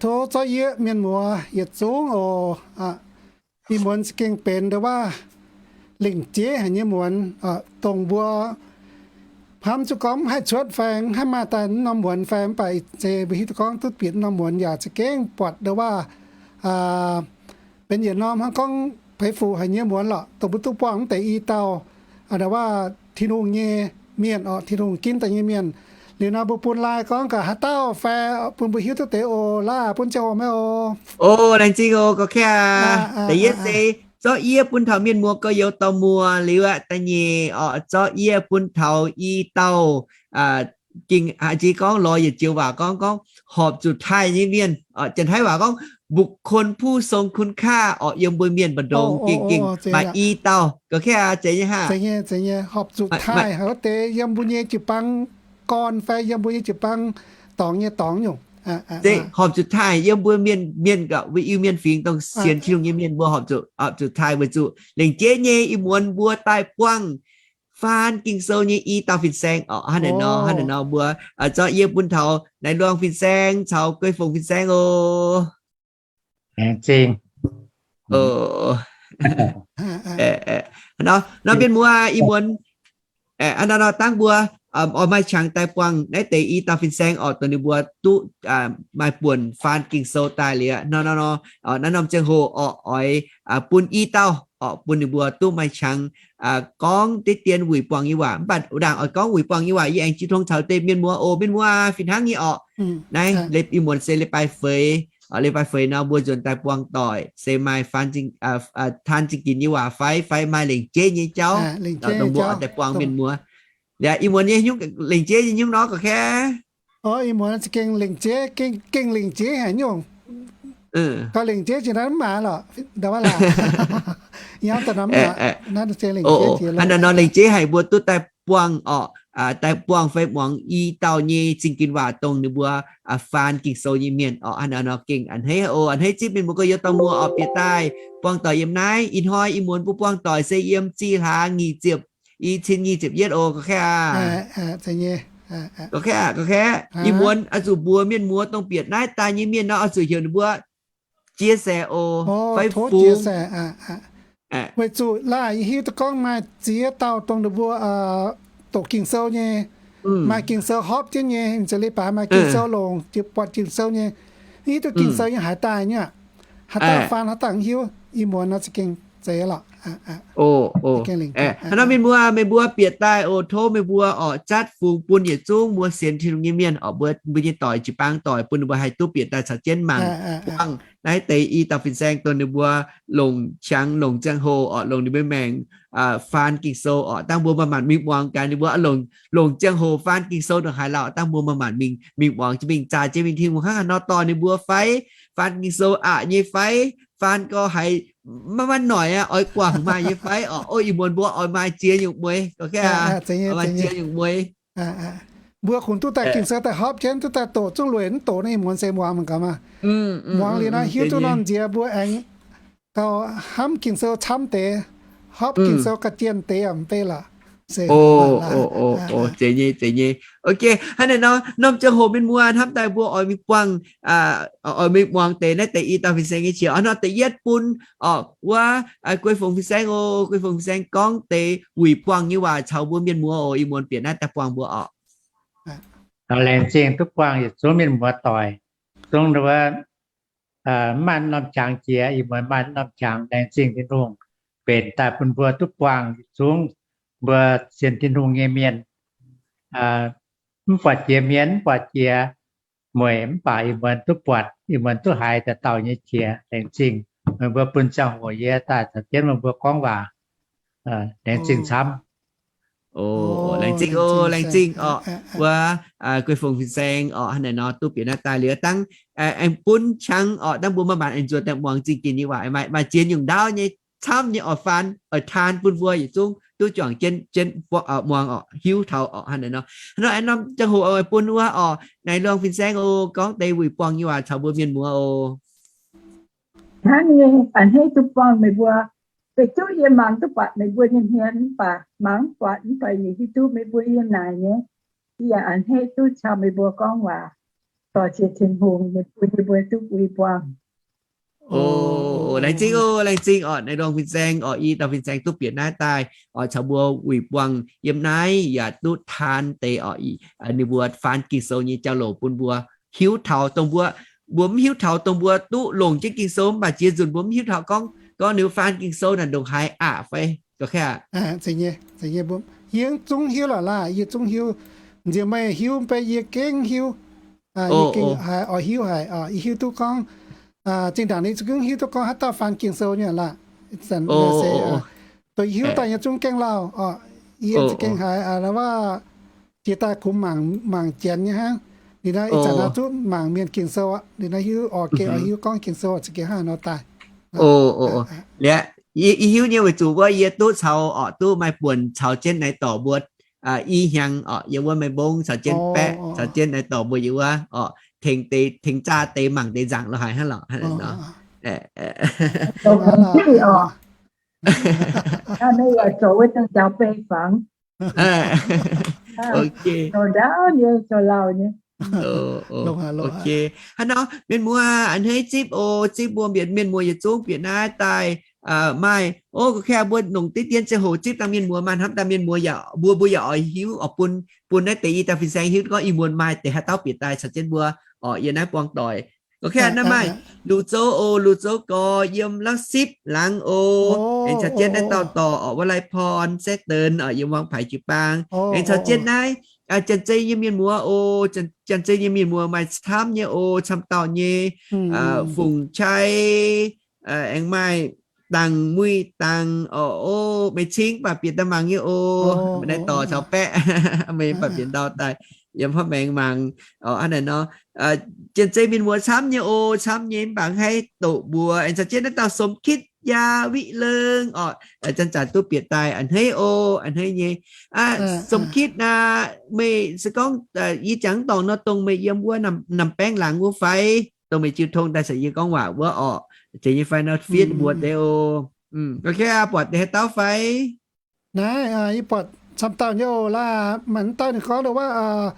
Tov zorqv yie mienh muoz yietc zungv oc. Ih muonz za'gengh benx ndo waav lengc jeiv haic nyei muonz, dongh mbuo hnamv zuqc gorngv mv haih cuotv fai mv haih maaih daaih norm muonz fai, mv baac ih zeiz mbuo hiuv duqv gorngv duqv bieqc norm muonz yaac za'gengh buatc ndo waav benx yietc norm hnangv gorngv peix fuc haic nyei muonz lorqc, dongh mbuo duqv buangh mv deix i dauh ndo waav Tin-Hungh nyei mienh oc, Tin-Hungh ginv daaih nyei mienh. Liuz nor mbuo bun lai gorngv gaax haaix dauh fai, bun mbuo hiuv duqv deix oc. Laaix bun ziangh hoc maiv oc. O, laengz zingh oc, gorx-kaeqv aac. Da'yietv se zorqv yie bun taux mienh muoz gorx-youz dorh muoz liuz aqv. Da'nyeic oc, zorqv yie bun taux i dauh, jing haaix jiex gorngv lorz yietc joux waac gorngv, gorngv horpc zuqc taaih nyei mienh. Janx-Taiv waac gorngv บุคคลผู้ทรงคุณค่า oc, yiem mbuo mienh mbu'ndongx gengh gengh maaih i dauh. Gorx-kaeqv aac, zeiz nyei hnangv. Horpc zuqc taaih haic wuov deix yiem mbuo nyei jiu-baang gorn fai yiem mbuo nyei jiu-baang dorngx nyei dorngx nyungc. Horpc zuqc taaih yiem mbuo mienh, mienh gauh Iu-Mienh fingx dongh sienx Tin-Hungh nyei mienh mbuo horpc zuqc, horpc zuqc taaih weic zuqc lengc jeiv nyei ih muonz mbuo daaih buangh faan Ging-Sou nyei i dauh fin-saeng oc. Hnangv naaiv nor, hnangv naaiv nor mbuo zorqv yie bun taux Naaiv Luangh fin-saeng caux Guei Fongc fin-saeng oc. Laengz zingh. Nor mienh muoz ih muonz, hnangv naaiv nor dangh mbuo oix maaih qangx daaih buangh naaiv deix i dauh fin-saeng oc, dongh ninh mbuo duqv maaih buonc faan Ging-Sou daaih liuz, nor nor nor, naaiv norm ziangh hoc oc, oix bun i dauh oc, bun ninh mbuo duqv maaih qangx gorngv deix dien wuic buangh nyei waac. Mv baac ndaangc oix gorngv wuic buangh nyei waac, yie aengx jiu tong caux deix mienh muoz oc. Mienh muoz fih hnangv nyei oc. Naaiv ih muonz se leiz-baaix feix, leiz-baaix feix nor mbuo nzuonx daaih buangh doic se maaih faan, taan zingh ginx nyei waac fai, fai maaih lengc jeiv nyei jauv, dongh mbuo oix daaih buangh mienh muoz. Liuz ih muonz nyei nyungc lengc jeiv nyei nyungc nor, gorx-kaeqv. Ih muonz za'gengh lengc jeiv, gengh lengc jeiv haic nyungc. Gauh lengc jeiv jiex naaiv mv maaih lorqc, ndo waav laaix. Hnangv naaiv nor lengc jeiv haic mbuo duqv daaih buangh oc, daaih buangh fai muangx i dauh nyei zingh ginx waac dongh ninh mbuo faan Ging-Sou nyei mienh oc. Hnangv naaiv nor gengh a'hneiv oc, a'hneiv zipv mienh mbuo gorx-youz dauh muoz oc, bieqc daaih buangh doic yiem naaiv. Ih hnoi ih muonz mbuo buangh doic se yiem zih hlaax nyic ziepc, i cin nyic ziepc yietv oc, gorx-kaeqv aac. Gorx-kaeqv aac, gorx-kaeqv, ih muonz oix zuqc mbuox mienh muoz dongh bieqc naaiv daaih nyei mienh nor oix zuqc heuc ninh mbuo chia sẻ oc, fai fungx. Weic zuqc laaix yie hiuv duqv gorngv maaih ziex dauh dongh ninh mbuo doqc Ging-Sou nyei, maaih Ging-Sou hopv jienv nyei, ziouc leiz-baaix maaih Ging-Sou longc, buatc Ging-Sou nyei, hiuv duqv Ging-Sou nyei haaix daaih nyei, haaix dauh faan haaix dauh mv hiuv. Ih muonz nor za'gengh zeiz lorqc. Hnangv nor mienh muoz, meih mbuo bieqc daaih oc, tov meih mbuo oc, zatv fungx bun yietc zungv mbuo sienx Tin-Hungh nyei mienh oc, mbuo, mbuo nyei doic, jiu-baang doic, bun ninh mbuo haih duqv bieqc daaih caux jienv mangc buangh naaiv deix i dauh fin-saeng dongh ninh mbuo longc qangx, longc ziangh hoc oc, longc ninh mbuo maengc faan Ging-Sou oc. Dangh mbuo maaih maanc mingh muangx gaax ninh mbuo longc, longc ziangh hoc faan Ging-Sou ndongc haaix lauh, dangh mbuo maaih maanc mingh, mingh muangx jienv mingh zaah jienv mingh Tin-Hungh hnangv haaix nor dorh ninh mbuo fai, faan Ging-Sou aqc nyei fai, faan gau haiz maiv maaih noic aqv, oix guangc maaih nyei fai oc. O, ih muonz mbuo oix maaih ziex nyungc mueiz, gorx-kaeqv aac, oix maaih ziex nyungc mueiz. Mbuo kungx duqv daaih Ging-Sou daaih hopv jienv, duqv daaih doqc zungv lueic, mv doqc naaiv ih muonz se muangx mangc gaax maah. Muangx liuz nor hiuv duqv norm nziex mbuo aengx gauh hnamv Ging-Sou camv deix, hopv Ging-Sou ga'jienh deix yaac mv bei lorqc. Zeiz nyei, zeiz nyei. Ok, hnangv naaiv nor, norm ziangh hoc mienh muoz hnamv daaih mbuo oix mingh buangh, oix mingh muangx deix naaiv deix i dauh fin-saeng nyei qiex. Hnangv nor da'yietv bun oc, wuov Guei Fongc fin-saeng oc. Guei Fongc fin-saeng gorngv deix wuic buangh nyei waac caux mbuo mienh muoz oc. Ih muonz bieqc naaiv daaih buangh mbuo oc. Laengz zingh duqv buangh yietc zungv mienh muoz doic, zungv wuov maaih norm qangx jiex, ih muonz maaih norm qangx. Laengz zingh Tin-Hungh mbenc daaih bun mbuo duqv buangh yietc zungv mbuo sienx Tin-Hungh nyei mienh. Mv buatc jiex mienh, mv buatc jiex mueic, mv baac ih muonz duqv buatc, ih muonz duqv haiz dauh dauh nyei qiex. Laengz zingh meih mbuo bun ziangh hoc yie daaih caux jienv meih mbuo gorngv waac. Laengz zingh camv. Laengz zingh oc, laengz zingh oc. Wuov Guei Fongc fin-saeng oc, hnangv naaiv nor duqv bieqc naaiv daaih liuz dangh aengx bun qangx oc, dangh mbuo maaih maanc aengx nzuonx daaih muangx zingh ginx nyei waac, maaih ziex nyungc ndaauv nyei camv nyei oix faan oix taan bun mbuo yietc zungv duqv juangc jienv, jienv muangx oc, hiuv taux oc. Hnangv naaiv nor, hnangv nor aengx norm ziangh hoc oix bun wuov oc, Naaiv Luangh fin-saeng oc, gorngv deix wuic buangh nyei waac caux mbuo mienh muoz oc. Hnangv nyei, a'hneiv duqv buangh meih mbuo, meih duqv yie mangc duqv buatc meih mbuo nyei hmien, mv baac mangc mv buatc, mv baac yie hiuv duqv meih mbuo yiem naaic nyei. Yie yaac a'hneiv duqv caux meih mbuo gorngv waac. dorh jiex Tin-Hungh, ninh bun yie mbuo duqv wuic buangh. O, laengz zingh o, laengz zingh orqc, naaiv ndorm fin-saeng orqc, i dauh fin-saeng duqv bieqc naaiv daaih orqc, caux mbuo wuic buangh yiem naaiv yaac duqv taan deix orqc, ninh mbuo faan Ging-Sou nyei jauv-louc bun mbuo hiuv taux dongh mbuo, mbuo mv hiuv taux dongh mbuo duqv longc jienv Ging-Sou mv baac jiex nzunc mbuo mv hiuv taux gorngv, gorngv ninh mbuo faan Ging-Sou naaic ndongc haaix aqv fai gorqv-kaeqv aqv. Yie zungv hiuv lorqc laah, yie zungv hiuv. Nziex meih hiuv mv bei yie gengh hiuv. Yie gengh haiz oix hiuv haic. Yie hiuv duqv gorngv, zinh ndaangc yie zungv hiuv duqv gorngv haaix dauh faan Ging-Sou nyei laah. Ih zanc se doix hiuv daaih nyei zungv gaengh lauh orqc. Yie za'gengh haiz waac jiex daaih kungx mangc, mangc janx nyei hnangv. Liuz naaiv ih zanc naaiv zuqc mangc mienh Ging-Sou aqv. Liuz naaiv hiuv oix gengh, oix hiuv gorngv Ging-Sou za'gengh hnangv nor daaih. Liuz, yie hiuv nyei weic zuqc wuov yie duqv caux orqc, duqv maaih buonc caux jienv naaiv dorc mbuo i hnyangx orqc, yiem wuov Meiv Mbong caux jienv baeqv, caux jienv naaiv dorc mbuo yiem wuov orqc, tengx deix, tengx zaah deix mangc deix nzaangc lo haaix hnangv lorqc. Zoux wuov deix jaux bei fangx. Ok. Zoux ndaauv nyei, zoux lauh nyei. Ok. Hnangv nor, mienh muoz a'hneiv zipv oc. Zipv mbuo mienh, mienh muoz yietc zungv bieqc naaiv daaih maaih, o, gorqv-kaeqv mbuo longc diqv dien ziangh hoc zipv dangh mienh muoz, maaih hnamv daaih mienh muoz yaac, mbuo, mbuo yaac oix hiuv oix bun, bun naaiv deix i dauh fin-saeng hiuv gorngv ih muonz maaih deix haaix dauh bieqc daaih caux jienv mbuo orqc, yiem naaiv buangh doic. Gorqv-kaeqv naaiv maaih Lu Zouv oc, Lu Zouv Gorx yiem Lauv Sipv laangz oc. Aengx caux jienv naaiv dauh dorc orqc, Wuov Lai Porn, Saeqv Deix orqc, yiem Wang Paic jiu-baang. Aengx caux jienv naaiv Janx-Zei nyei mienh muoz oc. Janx-Zei nyei mienh muoz maaih camv nyei oc, camv dauh nyei, Fungc Chai, aengx maaih Dangc Muih Dangc orqc, o, meih cingv baac bieqc daaih mangc nyei oc. Naaiv dorc caux baeqv meih baac bieqc ndau daaih yiem hnangv maengx mangc orqc, hnangv naaic nor. Janx-Zei mienh muoz camv nyei oc, camv nyei mv baac hnangv haaix doqc mbuox. Aengx caux jienv naaiv dauh Som Kitv Yaac Wiqv Lengh orqc, zanc-zanc duqv bieqc daaih a'hneiv oc, a'hneiv nyei. Som Kitv aac, meih se gorngv yie jangx dorngc nor dongh meih yiem wuov Namx Baengv laangz wuov fai? Dongh meih jiu tong daaih caux yie gorngv waac wuov orqc, zeiz nyei fai nor fietv mbuo deix oc. Gorqv-kaeqv buatc deix haaix dauh fai? Naaiv yie buatc camv dauh nyei oc laah. Maaih dauh ninh gorngv wuov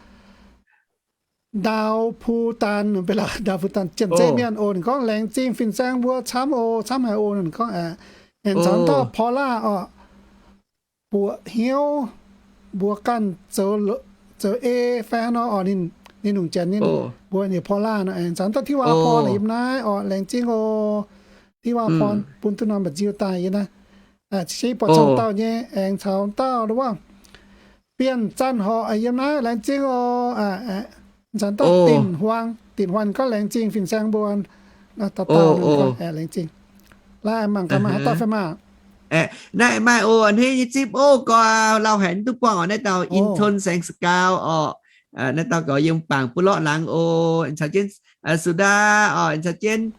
Ndau Pu Daan, Ndau Pu Daan, Janx-Zei mienh oc. Ninh gorngv laengz zingh fin-saeng mbuo camv oc, camv haic oc. Ninh gorngv aengx caux dauh Paula orqc, buoqc hnyouv mbuo ganh zoux ei fai hnangv nor orqc. Ninh, ninh longc Janx nyei mbuox ninh Paula nor. Aengx caux dauh Tiv Waa Porn yiem naaiv orqc, laengz zingh oc. Tiv Waa Porn bun duqv norm mba'nziu daaih yiem naaiv. Buatc camv dauh nyei. Aengx caux dauh wuov Bienh Zanc Horqc yiem naaiv, laengz zingh oc. Caux dauh Dinc Huaang, Dinc Huaang gorngv laengz zingh fin-saeng mbuo. Dauh dauh laengz zingh. Laaix mangc gaax maaih haaix dauh fai maah. Naaiv maaih oc, a'hneiv nyei zipv oc. Gorx lauh haic mv duqv buangh orqc, naaiv dauh In Ton Saeng Sakaau orqc. Naaiv dauh gorx yiem Bangc Buv Lorqv laangz oc. Caux jienv Sudaa orqc, caux jienv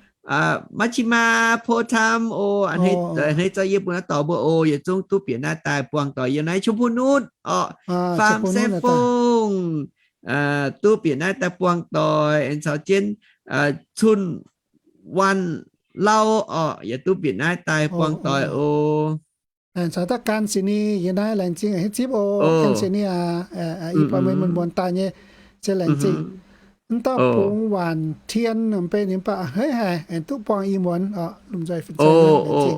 Maqv Qi Maa, Po Tham oc. A'hneiv zorqv yie bun naaiv dorh mbuo oc, yietc zungv duqv bieqc naaiv daaih buangh doic yiem naaiv. Chum Pun Nutv orqc, Faam Saeqv Fongh duqv bieqc naaiv daaih buangh doic. Aengx caux jienv Cun Wan Lauv orqc, yaac duqv bieqc naaiv daaih buangh doic oc. Caux dauh Gan Sic Ni yiem naaiv, laengz zingh a'hneiv zipv oc. Gan Sic Ni aac, i buatc meih muonz-muonz daaih nyei, se laengz zingh. Mv dauh Bungx Waanc Tien, mv bei ninh mv baac a'hneiv haic, aengx duqv buangh i muonz orqc, lomh nzoih fin-saeng, laengz zingh.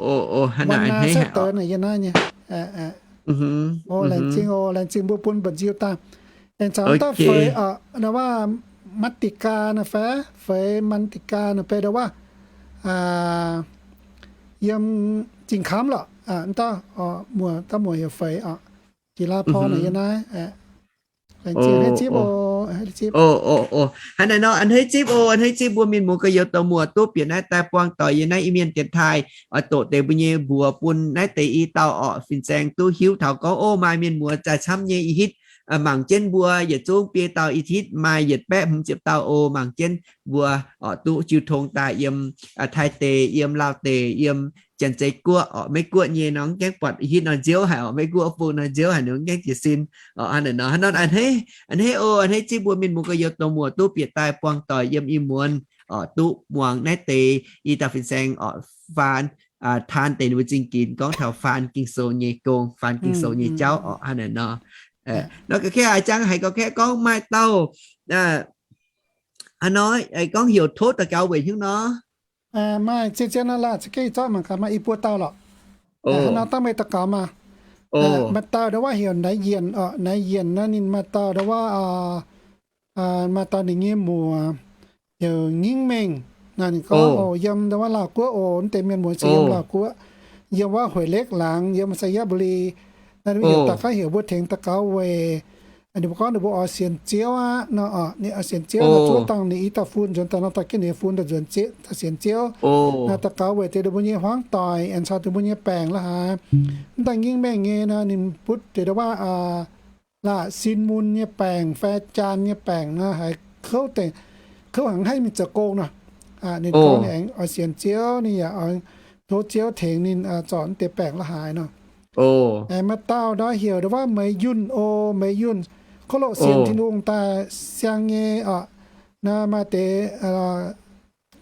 Wan Naa Saeqv Deix yiem naaiv nyei. Laengz zingh oc, laengz zingh mbuo bun mba'nziu daaih. Aengx caux mv dauh Feix orqc, wuov Matika naaiv fai, Feix Matika naaiv bei ndau wuov, yiem Zingh Kamv lorqc. Mv dauh, muoc, dauh muoc heuc Feix orqc, jiex laa porv naaic yiem naaiv. Laengz zingh a'hneiv zipv oc. Hnangv naaic nor, a'hneiv zipv oc, a'hneiv zipv mbuo mienh muoz gorx-youz dorh muoc duqv bieqc naaiv daaih buangh doic yiem naaiv Iu-Mienh dienx taaih, oix doqc deix mbuo nyei mbuox bun naaiv deix i dauh orqc fin-saeng duqv hiuv taux gorngv, o, maaih mienh muoz zaaih camv nyei i hitv mangc jienv mbuo yietc zungv biei dauh, i hitv maaih yietc baeqv hmz ziepc dauh oc. Mangc jienv mbuo oc, duqv jiu tong daaih yiem Taiv deic, yiem Laauv deic, yiem Janx-Zei Guoqv orqc, Meiv Guoqv nyei nor, mv gaengh buatc i hitv nor nziouv haic orqc, Meiv Guoqv fungx nor nziouv haic, nor mv gaengh jiez sin orqc. Hnangv naaic nor, hnangv nor a'hneiv, a'hneiv oc, a'hneiv zipv mbuo mienh muoz gorx-youz dongh muoc duqv bieqc daaih buangh doic yiem ih muonz oc, duqv muangx naaiv deix i dauh fin-saeng oc, faan, taan deix ninh mbuo zingh ginx gorngv taux faan Ging-Sou nyei gong, faan Ging-Sou nyei jauv orqc. Hnangv naaic nor, nor gorqv-kaeqv a'jang haiz gorqv-kaeqv gorngv maaih dauh Hnangv nor, gorngv heuc tov daux gaux weic hnyouv nor. Maaih zien-zien nor laah, za'gengh zorqv mangc gaax maaih i buo dauh lorqc. Hnangv nor dangh meih daux gaux maah. Maaih dauh ndau wuov heuc Naaiv Yienc orqc, Naaiv Yienc naaiv ninh maaih dauh ndau wuov, maaih dauh ninh nyei muoc heuc Ngingv Mengh. Naaiv ninh gorngv oc, yiem ndau wuov Laauh Guoqv oc, mv deix mienh muoz se yiem Laauh Guoqv, yiem wuov Hueic Lekv laangz, yiem Sainyabuli. Naaiv ninh mbuo heuc daaih gorngv heuc mbuo tengx daux gaux weic ninh mbuo gorngv ninh mbuo oix sienx Ziouv aqv nor orqc. Ninh oix sienx Ziouv nor, zuov dangh ninh i dauh fun nzuonx daaih nor, dorh jienv ninh nyei fun daaih nzuonx, daaih sienx Ziouv. Naaiv daux gaux weic deix ninh mbuo nyei hmuangv doic, aengx caux ninh mbuo nyei baengc la'haaix. Mv daaih Ngingv Mengh nyei nor, ninh butv deix ndau wuov laah, sin mun nyei baengc fai jaan nyei baengc nor, haiz kouv, kouv haic, mv haih mingh zoux gong nor. Ninh gorngv ninh aengx oix sienx Ziouv, ninh yaac oix tov Ziouv tengx ninh zorc mv deix baengc la'haaix nor. Aengx maaih dauh ndau heuc ndau wuov Meix Yunh oc, Meix Yunh, kouv loqc sienx Tin-Hungh daaih siang nyei orqc. Naaiv maaih deix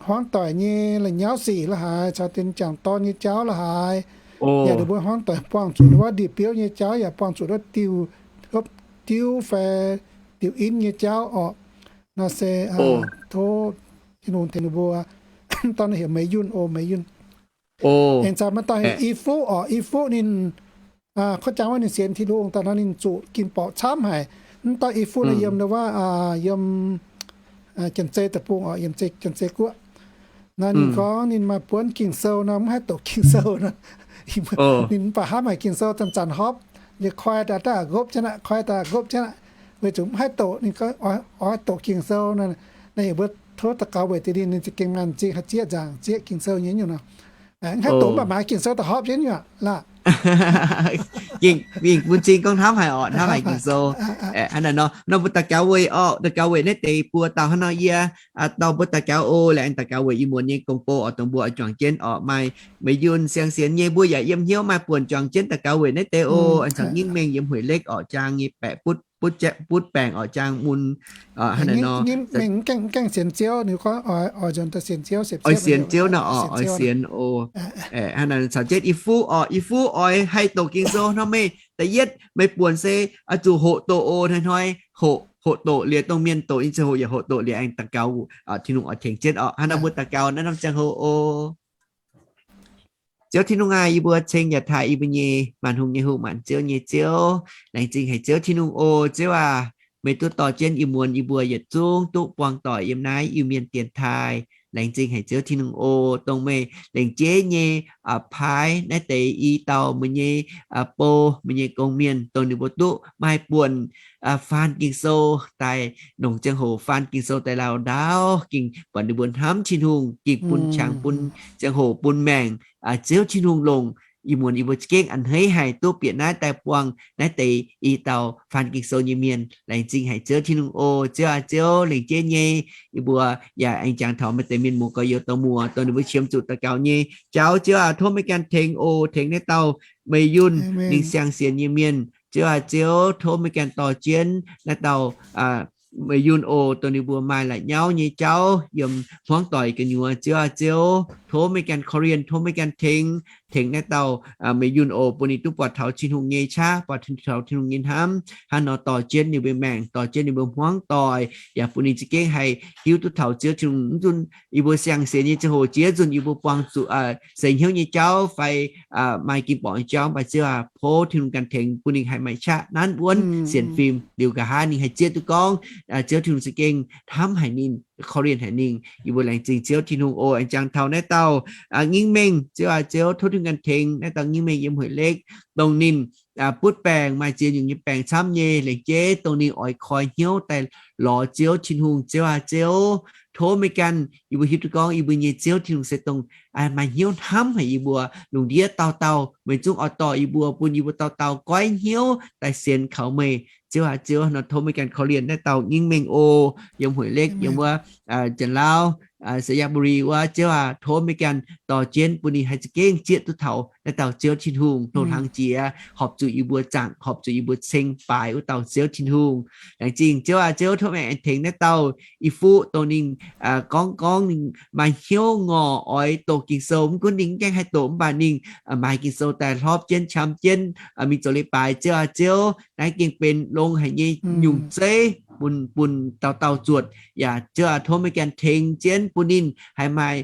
hmuangv doic nyei la'nyauv sic la'haaix, caux deix jangc dorn nyei jauv la'haaix. Yaac ninh mbuo hmuangv doic buangh zuqc ndau wuov ndie-biouv nyei jauv, yaac buangh zuqc ndau wuov diuh, hopv diuv fai diuh inv nyei jauv orqc. Naaiv se tov Tin-Hungh tengx ninh mbuo. Dauh naaiv heuc Meix Yunh oc, Meix Yunh. Aengx caux maaih dauh heuc I Fuqv orqc, I Fuqv ninh, kov jangx wuov ninh sienx Tin-Hungh daaih nor ninh zuqc ging-borqc camv haic. Mv dauh I Fuqv naaiv yiem ndau wuov, yiem Janx-Zei deic-bung orqc, yiem Janx-Zei Guoqv. Naaiv ninh gorngv ninh maaih buonv Ging-Sou nor, mv haih doqc Ging-Sou nor. Ninh mv baac hnamv haic Ging-Sou, zanc-zanc hopv, liuz koi daaih daaih ngopv jienv aqv, koi daaih ngopv jienv aqv, weic zuqc mv haih doqc. Ninh gorngv oix doqc Ging-Sou nor. Naaiv yie mbuo tov daux gaux weic deix ninh, ninh za'gengh maaih m'zing haih zieqv nzangc, zieqv Ging-Sou nyei nyungc nor. Mv haih doqc mv baac maaiz Ging-Sou daaih hopv jienv nyungc laah. Gengh bun cing gorngv hnamv haic orqc, hnamv haic Ging-Sou. Hnangv naaiv nor, nor mbuo daux gaux weic orqc, daux gaux weic naaiv deix buo dauh hnangv nor yie dorh mbuo daux gaux oc. Laengz daux gaux weic ih muonz nyei gong-bou orqc, dongh mbuo oix juangc jienv orqc, maaih Meix Yunh siang-sienx nyei, mbuo yaac yiem hnyouv maaih buonc juangc jienv daux gaux weic naaiv deix oc. Aengx caux Ngingv Mengh yiem Hueic Lekv orqc, jaang nyei baeqc butv, butv baengc orqc, jaang mun. Hnangv naaiv nor, Ngingv Mengh mv gaengh sienx Ziouv, ninh gorngv oix sienx Ziouv nor orqc, oix sienx oc. Hnangv naaiv caux jienv I Fuqv orqc, I Fuqv oix haih doqc Ging-Sou nor meih da'yietv meih buonc se oix zuqc hoqc doqc oc. Hnoi-hnoi hoqc, hoqc doqc liuz dongh mienh doqc nyei ziangh hoc yaac hoqc doqc liuz aengx daux gaux, Tin-Hungh oix tengx jienv orqc. Hnangv naaiv mbuo daux gaux naaiv norm ziangh hoc oc. Ziouv Tin-Hungh aac, yie mbuo ceng yaac taaih yie mbuo nyei maanc hungh nyei Hungh, maanc ziouv nyei Ziouv. Laengz zingh haic Ziouv Tin-Hungh oc. Ziouv aac, meih duqv dorh jienv ih muonz yie mbuo yietc zungv duqv buangh doic yiem naaiv Iu-Mienh dienx taaih. Laengz zingh haic Ziouv Tin-Hungh oc, dongh meih lengc jeiv nyei paaiv naaiv deix i dauh meih nyei bou, meih nyei gong-mienh, dongh ninh mbuo duqv maaih buonc faan Ging-Sou daaih, nongc ziangh hoc faan Ging-Sou daaih lauh ndaauv, gengh buatc ninh mbuo hnamv Tin-Hungh, gengh bun qangx bun ziangh hoc bun maengc. Ziouv Tin-Hungh longc ih muonz yie mbuo za'gengh a'hneiv haic duqv bieqc naaiv daaih buangh naaiv deix i dauh faan Ging-Sou nyei mienh. Laengz zingh haic Ziouv Tin-Hungh oc. Ziouv aac, Ziouv lengc jeiv nyei, yie mbuo yaac aengx jangx taux maaih deix mienh muoz gorx-youz dorh muoz, dongh ninh mbuo qiemx zuqc daux gaux nyei jauv. Ziouv aac, tov meih ganh tengx oc, tengx naaiv dauh Meix Yunh ninh siang-sienx nyei mienh. Ziouv aac, Ziouv tov meih ganh dorh jienv naaiv dauh Meix Yunh oc, dongh ninh mbuo maaih la'nyauv nyei jauv yiem hmuangv doic gu'nyuoz. Ziouv aac, Ziouv tov meih ganh korv-lienh, tov meih ganh tengx, tengx naaiv dauh Meix Yunh oc, bun ninh duqv buatc taux Tin-Hungh nyei qaqv, buatc taux Tin-Hungh nyei hnamv, hnangv nor dorh jienv ninh mbuo maengc, dorh jienv ninh mbuo hmuangv doic, yaac bun ninh za'gengh haih hiuv duqv taux Ziouv Tin-Hungh. Mv zunh yie mbuo siang-sienx nyei ziangh hoc, ziex nzunh yie mbuo buangh zuqc seix hnyouv nyei jauv fai maaih ging-borqc nyei jauv, mv baac Ziouv aac, tov Tin-Hungh ganh tengx bun ninh haih maaih qaqv nanv wuonv sienx fim, liuz nqa'haav ninh haih zieqv duqv gorngv Ziouv Tin-Hungh za'gengh hnamv haic ninh, korv-lienh haic ninh. Yie mbuo laengz zingh Ziouv Tin-Hungh oc. Aengx jangx taux naaiv dauh Ngingv Mengh, Ziouv aac, Ziouv tov Tin-Hungh ganh tengx naaiv dauh Ngingv Mengh yiem Hueic Lekv, dongh ninh butv baengc, maaih ziex nyungc nyei baengc camv nyei, laengz jeiv dongh ninh oix koi hnyouv daaih lorz Ziouv Tin-Hungh. Ziouv aac, Ziouv tov meih ganh, yie mbuo hiuv duqv gorngv yie mbuo nyei Ziouv Tin-Hungh se dongh maaih hnyouv hnamv haic yie mbuo. Lungh ndiev dauh dauh meih zungv oix dorh yie mbuo, bun yie mbuo dauh dauh goiv hnyouv daaih sienx kaux meih. Ziouv aac, Ziouv nor tov meih ganh korv-lienh naaiv dauh Ngingv Mengh oc, yiem Hueic Lekv, yiem wuov Janx-Lauv, Sainyabuli wuov. Ziouv aac, tov meih ganh dorh jienv bun ninh haih za'gengh zieqv duqv taux naaiv dauh Ziouv Tin-Hungh, hlo hlang jiex, horpc zuqc yie mbuo zaangc, horpc zuqc yie mbuo ceng baaix wuov dauh Ziouv Tin-Hungh. Laengz zingh Ziouv aac, Ziouv tov meih aengx tengx naaiv dauh I Fuqv, dongh ninh gorngv gorngv ninh maaih hnyouv ngorc oix doqc Ging-Sou. Mv gunv ninh mv gaengh haih doqc, mv baac ninh maaiz Ging-Sou daaih hlorpv jienv, qam jienv mingh zoux leiz-baaix. Ziouv aac, Ziouv, naaiv gengh benx longx haic nyei nyungc zeiv. bun, bun dauh dauh zuotc, yaac Ziouv aac, tov meih ganh tengx jienv bun ninh haih maaih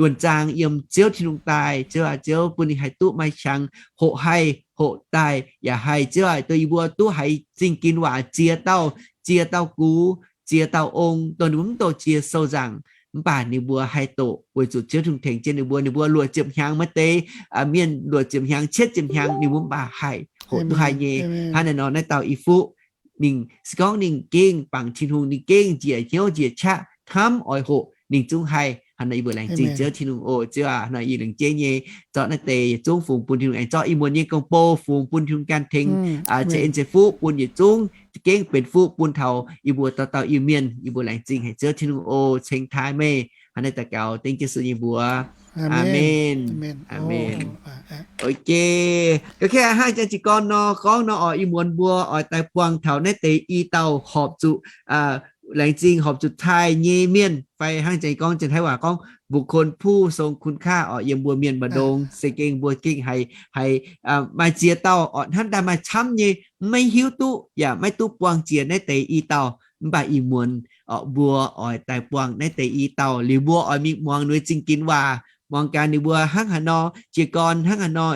wuonh zaang yiem Ziouv Tin-Hungh daaih. Ziouv aac, Ziouv bun ninh haih duqv maaih qangx hoqc haih hoqc daaih, yaac haih Ziouv aac, dongh yie mbuo duqv haiz Zingh Ginx waac ziex dauh, ziex dauh gux, ziex dauh ong, dongh ninh mbuo mv doqc jiex sou nzaangc, mv baac ninh mbuo haih doqc weic zuqc Ziouv Tin-Hungh tengx jienv ninh mbuo. Ninh mbuo luoqc ziepc hnyangx maaih deix mienh luoqc ziepc hnyangx, cietv ziepc hnyangx, ninh mbuo mv baac haih hoqc duqv haaix nyei. Hnangv naaiv nor, naaiv dauh i fuqv ninh se gorngv ninh gengh bangc Tin-Hungh, ninh gengh njiec hnyouv njiec qaqv hnamv oix hoqc, ninh zungv haih. Hnangv naaiv nor yie mbuo laengz zingh Ziouv Tin-Hungh oc. Ziouv aac, hnangv nor yie lengc jeiv nyei zorqv naaiv deix yietc zungv fungx bun Tin-Hungh aengx zorqv ih muonz nyei gong-bou fungx bun Tin-Hungh ganh tengx ceix en ceix fuqv bun yietc zungv, za'gengh benx fuqv bun taux yie mbuo dauh dauh Iu-Mienh. Yie mbuo laengz zingh haic Ziouv Tin-Hungh oc. Ceng taaih meih. Hnangv naaiv daux gaux dengv Yesu nyei mbuox. Aamen. Aamen. Ok, ok, hnangv jang jiez gorn nor gorngv nor oc, ih muonz mbuo oix daaih buangh taux naaiv deix i dauh horpc zuqc laengz zingh horpc zuqc taaih nyei mienh, fai hnangv jang gorngv janx-taiv waac gorngv บุคคลผู้ทรงคุณค่า oc, yiem mbuo mienh mbu'ndongx se gengh mbuo gengh haiz, haiz maaih ziex dauh oc, hnamv daaih maaih camv nyei, maiv hiuv duqv yaac maiv duqv buangh jiex naaiv deix i dauh. Mv baac ih muonz oc, mbuo oix daaih buangh naaiv deix i dauh liuz, mbuo oix mingh muangx ninh mbuo Zingh Ginx waac, muangx gaax ninh mbuo hnangv haaix nor jiez gorn, hnangv haaix nor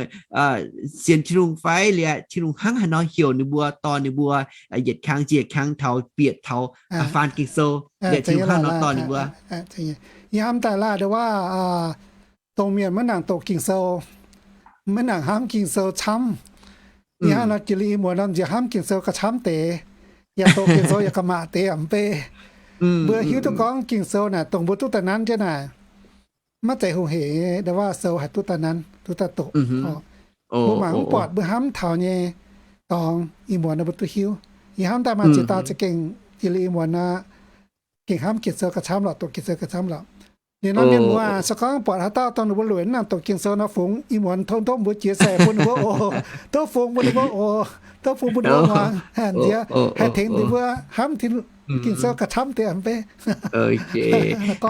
sienx Tin-Hungh fai liuz Tin-Hungh hnangv haaix nor heuc ninh mbuo, dorh ninh mbuo yietc kang ziec kang taux bieqc taux faan Ging-Sou, liuz Tin-Hungh hnangv haaix nor dorh ninh mbuo. Yie hnamv daaih laaih ndongc waac, dongh mienh maiv nangc doqc Ging-Sou, maiv nangc hnamv Ging-Sou camv. Yie hnangv nor jiex liuz ih muonz nor nziex hnamv Ging-Sou gauh camv deix, yaac doqc Ging-Sou yaac gauh maaih deix yaac mv bei. Mbuo hiuv duqv gorngv Ging-Sou naaic dongh mbuo duqv daaih nanv jienv naaic, maiv zeiz hungh heic nyei, ndongc waac sou haih duqv daaih nanv, duqv daaih doqc. Mbuo mangc mv buatc mbuo hnamv taux nyei dorngx, ih muonz nor mbuo duqv hiuv. Yie hnamv daaih maaih ziex dauh za'gengh jiex liuz ih muonz nor gengh hnamv Ging-Sou gauh camv lorqc, doqc Ging-Sou gauh camv lorqc. Liuz nor mienh muoz, se gorngv buatc haaix dauh dongh ninh mbuo lueic mv nangc doqc Ging-Sou nor, fungx ih muonz tov ndomv mbuo jiex saeng bun ninh mbuo oc. Tov fungx bun ninh mbuo oc. Tov fungx bun ninh mbuo muangx, nziex haih tengx ninh mbuo hnamv Ging-Sou gauh camv deix mv bei.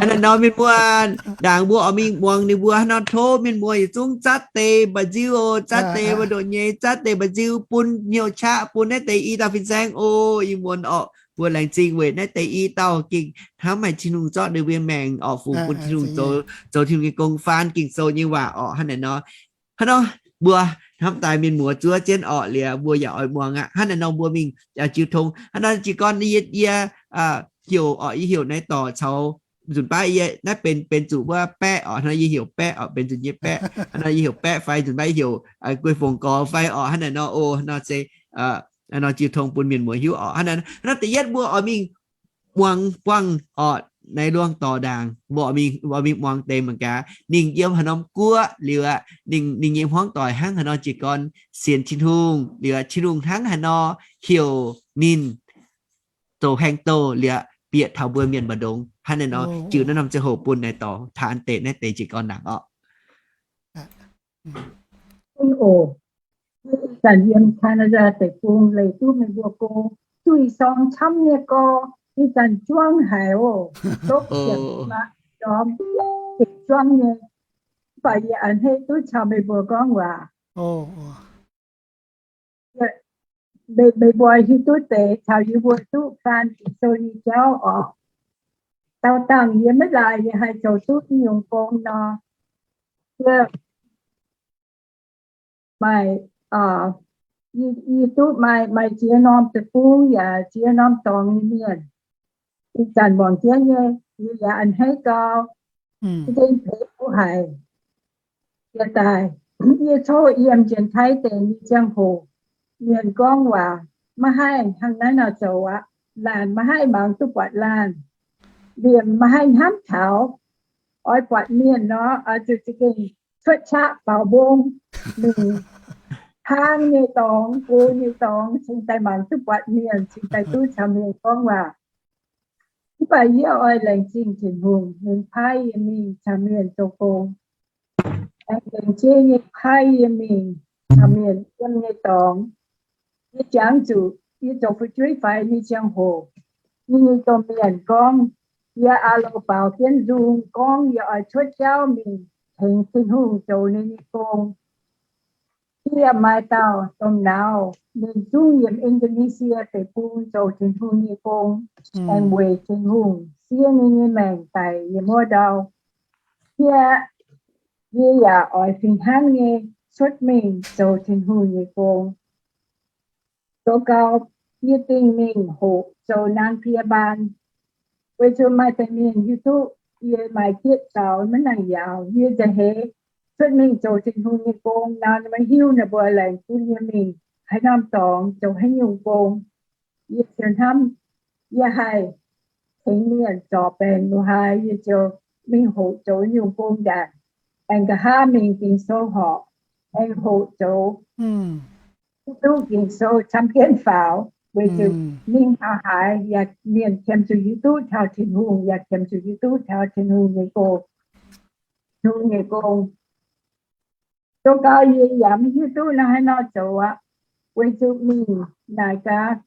Hnangv naaiv nor mienh muoz, ndaangc mbuo oix mingh muangx ninh mbuo hnangv nor, tov mienh muoz yietc zungv zatv deix mba'nziu oc, zatv deix mba'ndoqc nyei, zatv deix mba'nziu bun hnyouv qaqv bun naaiv deix i dauh fin-saeng oc. Ih muonz oc, mbuo laengz zingh weic naaiv deix i dauh gengh hnamv haic Tin-Hungh, zorqv ninh mbuo nyei maengc oc fungx bun Tin-Hungh, zoux Tin-Hungh nyei gong, faan Ging-Sou nyei waac oc. Hnangv naaic nor, hnangv nor mbuo hnamv daaih mienh muoz zuov jienv orqc, liuz mbuo yaac oix muangx aqv. Hnangv naaic nor mbuo mingh jiu tong. Hnangv nor jiez gorn yie, yie heuc orqc, yie heuc naaiv dorc caux nzunc baav yie naaiv benx, benx zuqc wuov Baeqv orqc. Hnangv nor yie heuc Baeqv orqc, benx nzunc nyei Baeqv. Hnangv nor yie heuc Baeqv fai nzunc baav yie heuc Guei Fongc Gorx fai orqc. Hnangv naaic nor o, hnangv nor se hnangv nor jiu tong bun mienh muoz hiuv orqc. Hnangv naaiv nor da'yietv mbuo oix mingh muangx buangh orqc, naaiv luangh dorc ndaangc mbuo oix mingh muangx deix mangc gaax ninh yiem haaix norm guoqv liuz aqv, ninh, ninh nyei hmuangv doic hnangv haaix nor jiez gorn sienx Tin-Hungh, liuz aqv Tin-Hungh hnangv haaix nor heuc ninh zoux haeng douh liuz aqv bieqc taux mbuo mienh mbu'ndongx. Hnangv naaiv nor jiu naaiv norm ziangh hoc bun naaiv dorc taan deix naaiv deix jiez gorn ndaangc orqc. Ih zanc yiem Canada deic-bung leih duqv meih mbuo go duih sorng camv nyei gorx, ih zanc juangv haic oc. Lopv ziepc aqv, ndorm ziepc juangv nyei. Mv baac yie a'hneiv duqv caux meih mbuo gorngv waac. Meih, meih mbuo hiuv duqv deix caux yie mbuo duqv faan Ging-Sou nyei jauv orqc. Daauh dangh yie maiv laaix yie haih zoux duqv i nyungc gong nor, yie maaih, yie, yie duqv maaih, maaih ziex norm deic-bung yaac ziex norm dorngx nyei mienh. Ih zanc muangx jienv nyei, yie yaac a'hneiv gau, za'gengh peix gu haic. Yie daaih, yie coqv yiem Janx-Taiv deic nyei ziangh hoc, mienh gorngv waac maiv haih hnangv naaiv nor zoux aqv. Laanh maiv haih mangc duqv buatc laanh. Liemh maiv haih hnamv taux oix buatc mienh nor, oix zuqc za'gengh cuotv qaqv baaux mbong mingh hlang nyei dorngx, go nyei dorngx, cingx daaih mangc duqv buatc mienh, cingx daaih duqv caux mienh gorngv waac. Mv baac yie oix laengz zingh Tin-Hungh, ninh paaiv yie mingh caux mienh zoux gong. Aengx laengz zingh nyei paaiv yie mingh caux mienh yiem nyei dorngx. Yie jangx zuqc yie zoux fu'jueiv faix nyei ziangh hoc, yie nyei domh mienh gorngv, yie aah loz baaux jienv nzung gorngv yie oix cuotv jauv mingh tengx Tin-Hungh zoux ninh nyei gong. Yie maaih dauh domh nauz, ninh zungv yiem Indonesia deic-bung zoux Tin-Hungh nyei gong, aengx weic Tin-Hungh siev ninh nyei maengc daic yiem wuov ndau. Yie, yie yaac oix fih hnangv nyei cuotv mingh zoux Tin-Hungh nyei gong. Zoux gau, yie dingh mingh hoqc zoux นางพยาบาล, weic zuqc maaih deix mienh hiuv duqv yie maaih jieqv zaux maiv nangc yaauc. Yie nza'heix cuotv mingh zoux Tin-Hungh nyei gong nor, maiv hiuv ninh mbuo laengz bun yie mingh haaix norm dorngx zoux haaix nyungc gong. Yie ziouc hnamv, yie haih tengx mienh zorc baengc lo haaix, yie ziouc mingh hoqc zoux nyungc gong ndaangc, aengx nqa'haav mingh Ging-Sou horpc, aengx hoqc zoux, duqv Ging-Sou camv jienv faaux, weic zuqc mingh taux haaix yaac mienh qiemx zuqc hiuv duqv taux Tin-Hungh, yaac qiemx zuqc hiuv duqv taux Tin-Hungh nyei gong, Tin-Hungh nyei gong. Zoux gau yie yaac maiv hiuv duqv nor haaix nor zoux aqv. Weic zuqc mingh naaic gaax,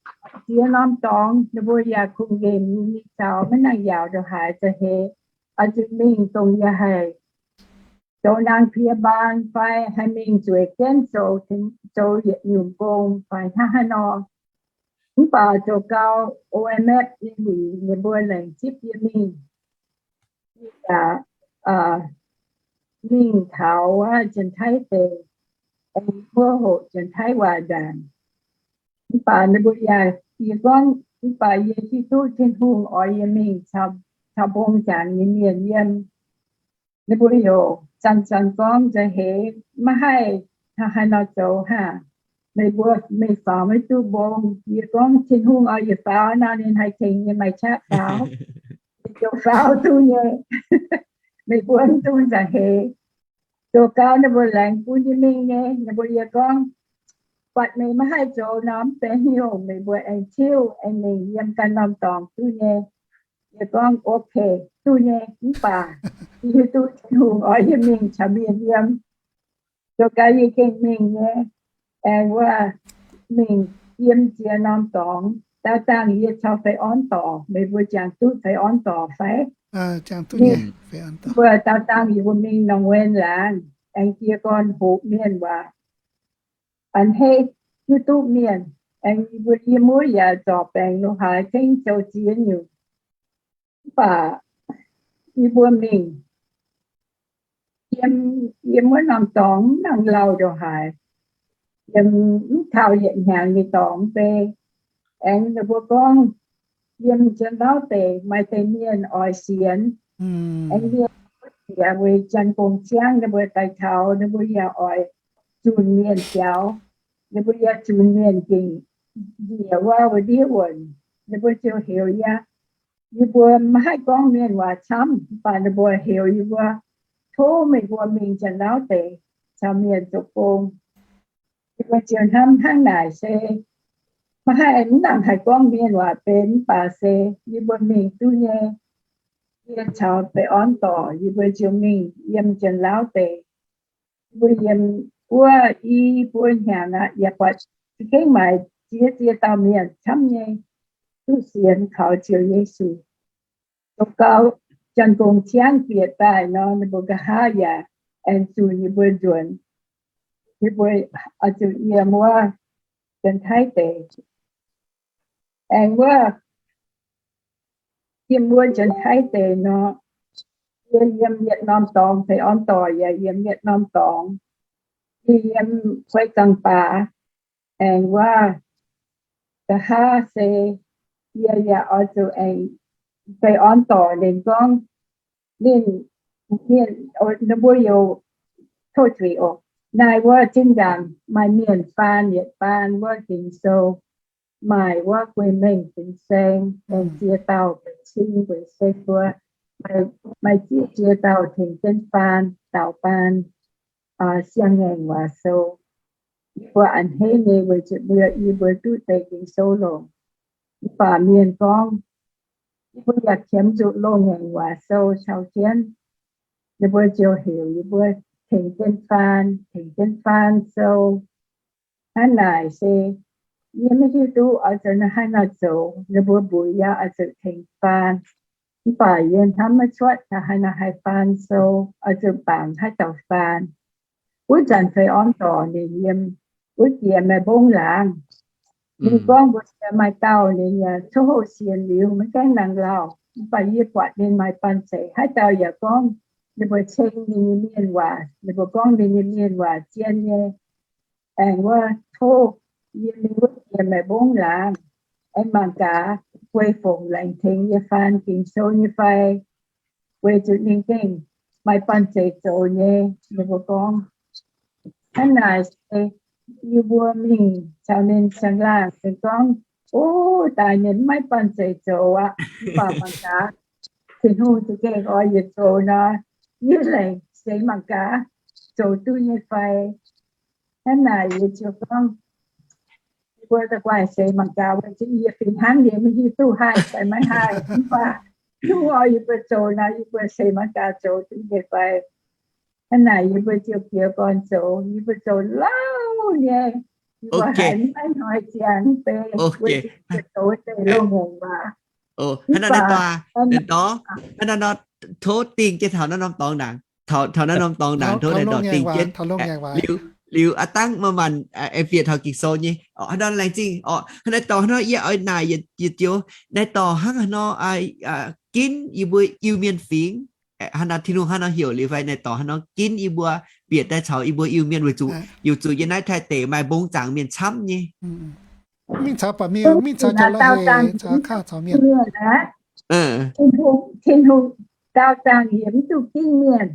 ziex norm dorngx ninh mbuo yaac kungx nqemh nyei zaux maiv nangc yaauc ndongc haaix. Nza'heix oix zuqc mingh dongh yie haih zoux นางพยาบาล fai haih mingh zueiz jienv zoux, zoux yietc nyungc gong fai hnangv haaix nor. Mv baac zoux gau O M F nyei wuic ninh mbuo laengz zipv yie mingh, yie yaac mingh taux wuov Janx-Taiv deic, aengx mbuo hoqc Janx-Taiv waac ndaangc. Mv baac ninh mbuo yaac, yie gorngv, mv baac yie hiuv duqv Tin-Hungh oix yie mingh caux mbong jangx nyei mienh yiem. Ninh mbuo yaac zanc-zanc gorngv nza'heix, maiv haih, hnangv haaix nor zoux hnangv? Meih mbuo, meih faaux maiv duqv mbong. Yie gorngv, Tin-Hungh oix yie faaux nor, ninh haih tengx yie maaih qaqv faaux. Yie ziouc faaux duqv nyei. Meih mbuo mv dungx nza'heix. Zoux gau ninh mbuo laengz bun yie mingh nyei, ninh mbuo, yie gorngv, buatc meih maiv haih zoux nor, mv benx haaix nyungc, meih mbuo aengx tiuv aengx mingh yiem ganh norm dorngx duqv nyei. Yie gorngv, Ok, duqv nyei. Mv baac yie hiuv duqv Tin-Hungh oix yie mingh caux mienh yiem. Zoux gau yie gengh mingh nyei. Aengx wuov, mingh yiem ziex norm dorngx. Daauh dangh yie caux feix orn dorc, meih mbuo jangx duqv feix orn dorc fai? Mbuo daauh dangh yie mbuo mingh Norm Wen laangz, aengx jiez gorn hoqc mienh waac. A'hneiv hiuv duqv mienh, aengx yie mbuo yiem wuov yaac zorc baengc lo haaix, tengx zoux ziex nyungc. Mv baac yie mbuo mingh yiem, yiem wuov norm dorngx mv nangc lauh ndongc haaix, yiem mv taux yietc hnyangx nyei dorngx bei. Aengx ninh mbuo gorngv, yiem Janx-Lauv deic maaih deix mienh oix sienx, aengx mienh yaac weic Janx gong-ciangv ninh mbuo daaih taux, ninh mbuo yaac oix zunc mienh jaux. Ninh mbuo yaac zunc mienh gengh njiec wuov, wuov ndiev wuonc. Ninh mbuo ziouc heuc yie, yie mbuo maiv haih gorngv mienh waac camv, mv baac ninh mbuo heuc yie mbuo, tov meih mbuo mingh Janx-Lauv deic caux mienh zoux gong. Yie mbuo ziouc hnamv, hnangv naaic se maiv haih, mv nangc haih gorngv mienh waac benx, mv baac se yie mbuo mingh duqv nyei. Yie caux feix orn dorc yie mbuo ziouc mingh yiem Janx-Lauv deic. Yie mbuo yiem wuov i buo hnyangx aqv, yaac buatc za'gengh maaih ziex ziex dauh mienh camv nyei duqv sienx kaux Ziouv Yesu. Zoux gau, Janx gong-ciangv bieqc daaih nor, ninh mbuo nqa'haav yaac aengx zunc yie mbuo nzuonx. Yie mbuo oix zuqc yiem wuov Janx-Taiv deic. Aengx wuov, yiem wuov Janx-Taiv deic nor, yie yiem yietc norm dorngx, feix orn dorc yaac yiem yietc norm dorngx. Yie yiem feix zangc baac, aengx wuov, nqa'haav se yie yaac oix zuqc aengx feix orn dorc. Ninh gorngv, ninh, mienh, ninh mbuo youc tov zuiz oc. Naaiv wuov zinh ndaangc maaih mienh faan yietc baan wuov Ging-Sou, maaih wuov guei mengh fin-saeng, aengx ziex dauh guei cing guei saeng mbuo, maaih ziex ziex dauh tengx jienv faan daaux baan siang-ngaengc waac sou. Yie mbuo a'hneiv nyei weic zuqc mbuo, yie mbuo duqv deix Ging-Sou longc. Mv baac mienh gorngv, yie mbuo yaac qiemx zuqc loz-ngaengc waac sou caux jienv. Ninh mbuo ziouc heuc yie mbuo tengx jienv faan, tengx jienv faan sou. Hnangv naaic se yie maiv hiuv duqv oix zuqc hnangv haaix nor zoux, ninh mbuo mbuox yie oix zuqc tengx faan. Mv baac yie hnamv maiv cuotv taux haaix nor haih faan sou, oix zuqc bangc haaix dauh faan. Wuov zanc fai orn dorc ninh yiem wuov jiex maaih mbong laangz. Ninh gorngv mbuox yie maaih dauh ninh yaac coqv houh sienx liuz maiv gaengh nangc lauh, mv baac yie buatc ninh maaih banh zeic. Haaix dauh yaac gorngv ninh mbuo ceng ninh nyei mienh waac, ninh mbuo gorngv ninh nyei mienh waac zien nyei. Aengx wuov tov yie mingh wuov jiex maaih mbong laangz, aengx mangc gaax guei fongc laengz tengx yie faan Ging-Sou nyei fai, weic zuqc ninh gengh maaih banh zeic zoux nyei. Ninh mbuo gorngv, hnangv naaic se yie mbuo mingh caux ninh siang-laangh, ninh gorngv, o, daaih ninh maiv banh zeic zoux aqv. Mv baac mangc gaax, Tin-Hungh za'gengh oix yietc zoux nor, yie laengz seix mangc gaax zoux duqv nyei fai. Hnangv naaic yie ziouc gorngv, mbuo da'guaih seix mangc gaax, weic zuqc yie fih hnangv nyei, maiv hiuv duqv haih fai maiv haih. Mv baac Tin-Hungh oix yie mbuo zoux nor, yie mbuo seix mangc gaax zoux duqv nyei fai. Hnangv naaic yie mbuo ziouc jiez gorn zoux, yie mbuo zoux lauh nyei. Yie mbuo haiz maiv hnoi ziangx beiv, weic zuqc yie mbuo zoux deix loz-ngaengc waac. Hnangv naaiv dorh, hnangv naaiv nor, tov dingh jienv taux naaiv norm dorngx ndaangc, taux naaiv norm dorngx ndaangc tov naaiv dorh dingh jienv. Liuz, liuz aav dangh maaih maanc aengx bieqc taux Ging-Sou nyei. Hnangv naaiv laengz zingh orqc. Hnangv naaiv dorh hnangv nor yie oix naaic yietc joux, naaiv dorh hnangv haaix nor ginv yie mbuo Iu-Mienh fingx, hnangv nor Tin-Hungh hnangv nor heuc liuz fai naaiv dorh hnangv nor ginv yie mbuo bieqc daaih caux yie mbuo Iu-Mienh weic zuqc, weic zuqc yiem naaiv Taiv deic maaih mbong zaangc mienh camv nyei. Mingh caux baeqc mienh, mingh caux jauv-louh heh, caux kaav caux mienh. Tin-Hungh daauh zaangc yie mv duqv ginv mienh.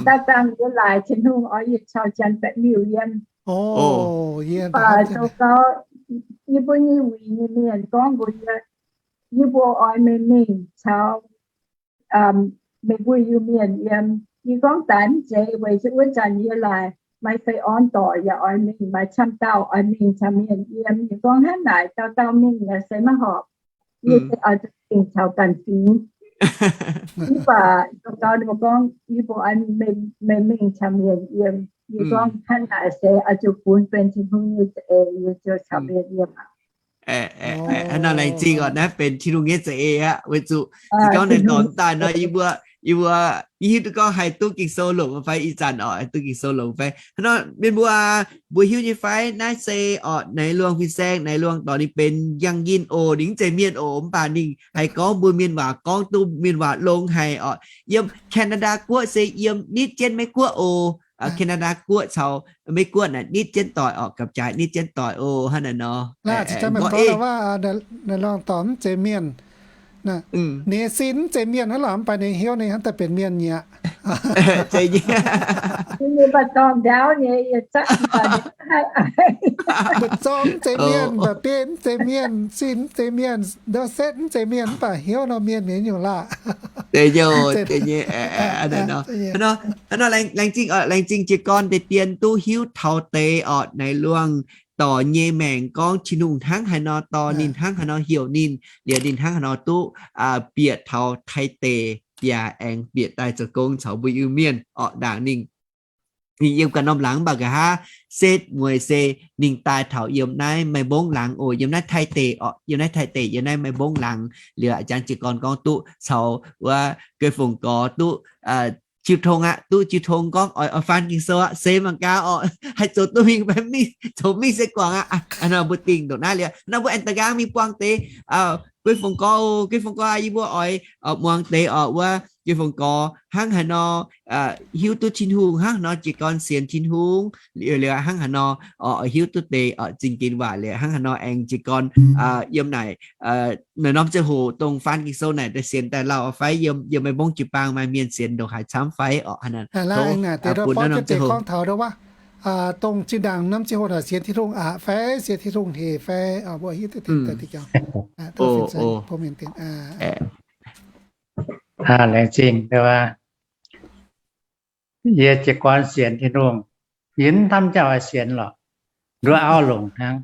Daauh zaangc yie laaic Tin-Hungh oix yie caux janx baeqc liuh yiem. Mv baac zoux gau, yie mbuo nyei wuic nyei mienh gorngv mbuox yie, yie mbuo oix meih mingh caux meih mbuo Iu-Mienh yiem. Yie gorngv daaih mv zeiz, weic zuqc wuov zanc yie laaic maaih fei orn dorc yaac oix mingh, maaih camv dauh oix mingh caux mienh yiem. Yie gorngv hnangv naaic dauh dauh mingh yaac se maiv horpc. Yie se oix zuqc dingh caux ganh fingx. Mv baac zoux gau ninh mbuo gorngv yie mbuo oix meih mingh caux mienh yiem. Yie gorngv hnangv naaic se oix zuqc funx benx Tin-Hungh nyei za'eix, yie ziouc caux mienh yiem aqv. Hnangv nor laengz zingh oc, naaiv benx Tin-Hungh nyei za'eix aqv. Weic zuqc se gorngv naaiv dorngx daaih nor, yie mbuo, yie mbuo, yie hiuv duqv gorngv haih duqv Ging-Sou longc fai ih zanc oc, haih duqv Ging-Sou longc fai. Hnangv nor mienh mbuo, mbuo hiuv nyei fai naaiv se oc, naaiv luangh fin-saeng, naaiv luangh dorngx ninh benx yangh yinh oc, ninh mv zeiz mienh oc, mv baac ninh haih gorngv mbuo mienh waac, gorngv duqv mienh waac longx haic oc. Yiem Canada guoqv se yiem nitv jienv Meiv-Guoqv oc. Canada guoqv caux Meiv-Guoqv naaic nitv jienv doic oc, gapv-jaaix nitv jienv doic oc, hnangv naaic nor. Naaiv luangh dorngx mv zeiz mienh. Ninh nyei sin mv zeiz mienh hnangv lorqc, mv baac ninh hnyouv ninh hnangv daaih benx mienh mi'aqv. Mbu'zorng mv zeiz mienh, mba'biei mv zeiz mienh, sin mv zeiz mienh, ndau setv mv zeiz mienh, mv baac hnyouv nor mienh mi'aqv nyungc laah. Hnangv nor, laengz zingh, laengz zingh jiez gorn deix dien duqv hiuv taux deix orqc, naaiv luangh dorc nyei maengc gorngv Tin-Hungh hnangv haaix nor dorh ninh, hnangv haaix nor heuc ninh, liuz ninh hnangv haaix nor duqv bieqc taux Taiv deic yaac aengx bieqc daaih zoux gong caux mbuo Iu-Mienh orqc. Ndaangc ninh, ninh yiem ganh norm laangz mv baac nqa'haav setv mueiz se ninh daaih taux yiem naaiv Meiv Mbong laangz oc, yiem naaiv Taiv deic orqc, yiem naaiv Taiv deic yiem naaiv Meiv Mbong laangz. Liuz a'jangv jiez gorn gorngv duqv caux wuov Guei Fongc Gorx duqv jiu tong aqv, duqv jiu tong gorngv oix, oix faan Ging-Sou aqv, seix mangc gaax orqc, haih zoux duqv mingh fai mv mingh, zoux mingh se guangc aqv. Hnangv nor mbuo dingh ndongc naaiv liuz, hnangv nor mbuo aengx da'nqaang mingh buangh deix Guei Fongc Gorx, Guei Fongc Gorx, yie mbuo oix muangx deix orqc wuov Guei Fongc Gorx hnangv haaix nor hiuv duqv Tin-Hungh, hnangv haaix nor jiez gorn sienx Tin-Hungh, liuz hnangv haaix nor oix hiuv duqv deix zingh ginx waac, liuz hnangv haaix nor aengx jiez gorn yiem naaic, naaiv norm ziangh hoc dongh faan Ging-Sou naaic daaih sienx daaih lauh fai yiem, yiem Meiv Mbong jiu-baang maaih mienh sienx ndongc haaix camv fai orqc. Hnangv naaic, tov bun naaiv norm ziangh hoc gorngv taux dongh zinh ndaangc norm ziangh hoc naaic sienx Tin-Hungh aqv fai sienx Tin-Hungh hec fai mbuo hiuv duqv deix. Laengz zingh, yie jiez gorn sienx Tin-Hungh, yie mv hnamv jauv oix sienx lorqc, nduov auv longc hnangv.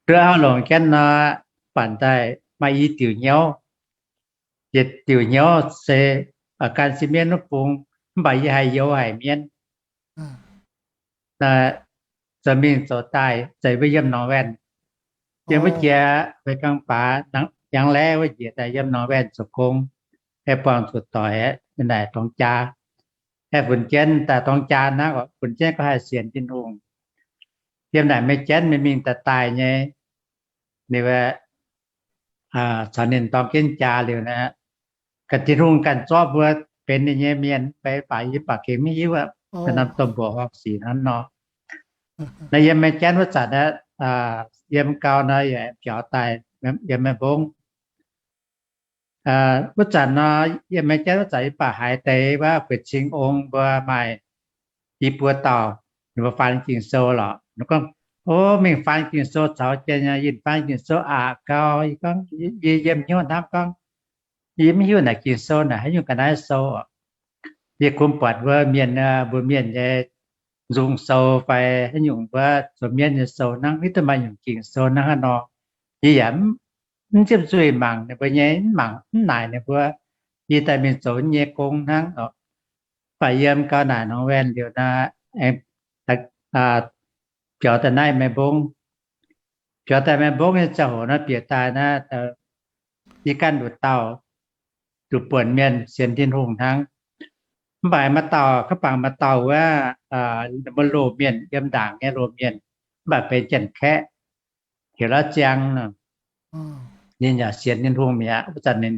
Nduov auv longc jienv nor, baac daaih maaih i diuc hnyouv. Yietc diuc hnyouv se gan sin mienv wuov bung, mv baac yie haih youx haic mienv. Zoux mingh zoux daaih zeiz mbuo yiem Norm Waenh, yiem wuov jiex Feix Gang Baax, Yangh Laeqv wuov jiex daaih yiem Norm Waenh zoux gong. aengx buangh zuqc doic, naaic dorng jaa. Aengx funx jienv daaih dorng jaa hnangv, funx jienv gorngv haih sienx Tin-Hungh. Yiem naaic Meiv Jienv mingh mingh daaih daaih nyei, ninh caux ninh dorng jienv jaa liuz naaic, ganh Tin-Hungh ganh zorqv mbuo benx ninh nyei mienh, mv baac yie baac gengh maiv hiuv aqv. Norm domh mbuoqc horngh sic hnangv nor. Naaiv yiem Meiv Jienv wuov zanc aeqv, yiem gau nor yaac biaux daaih yiem Meiv Mbong. Wuov zanc nor, yiem Meiv Jienv wuov zanc yie baac haiz deix wuov Gueix Cing Ong mbuo maaih i buo dauh, ninh mbuo faan Ging-Sou lorqc. Ninh gorngv, O, mingh faan Ging-Sou caux jienv, yinh faan Ging-Sou aqc gau. Yie gorngv, yie yiem hnyouv hnamv gorngv, yie maiv hiuv naaic Ging-Sou naaic haaix nyungc ga'naaiv sou. Yie kungx buatc wuov mienh, mbuo mienh nyei nzung sou fai haaix nyungc wuov zoux mienv nyei sou hnangv, maiv duqv maaih nyungc Ging-Sou hnangv haaix nor. Yie yaac mv ziepc nzuih mangc ninh mbuo nyei, mv mangc mv naaic ninh mbuo. Yie daaih mingh zoux nyei gong hnangv. Mv baac yiem gau naaic North Van liuz nor, aengx biaux daaih naaiv Meiv Mbong. Biaux daaih Meiv Mbong nyei ziangh hoc nor bieqc daaih naaiv, yie ganh nduqc dauh, nduqc buonc mienh sienx Tin-Hungh hnangv. Mv baac maaih dauh, kaav bangc maaih dauh wuov, mbuo loz-mienh, yiem ndaangc nyei loz-mienh, mv baac benx Janx-Kaeqv, heuc Lauv Ziang nor. Ninh yaac sienx Tin-Hungh mi'aqv. Wuov zanc ninh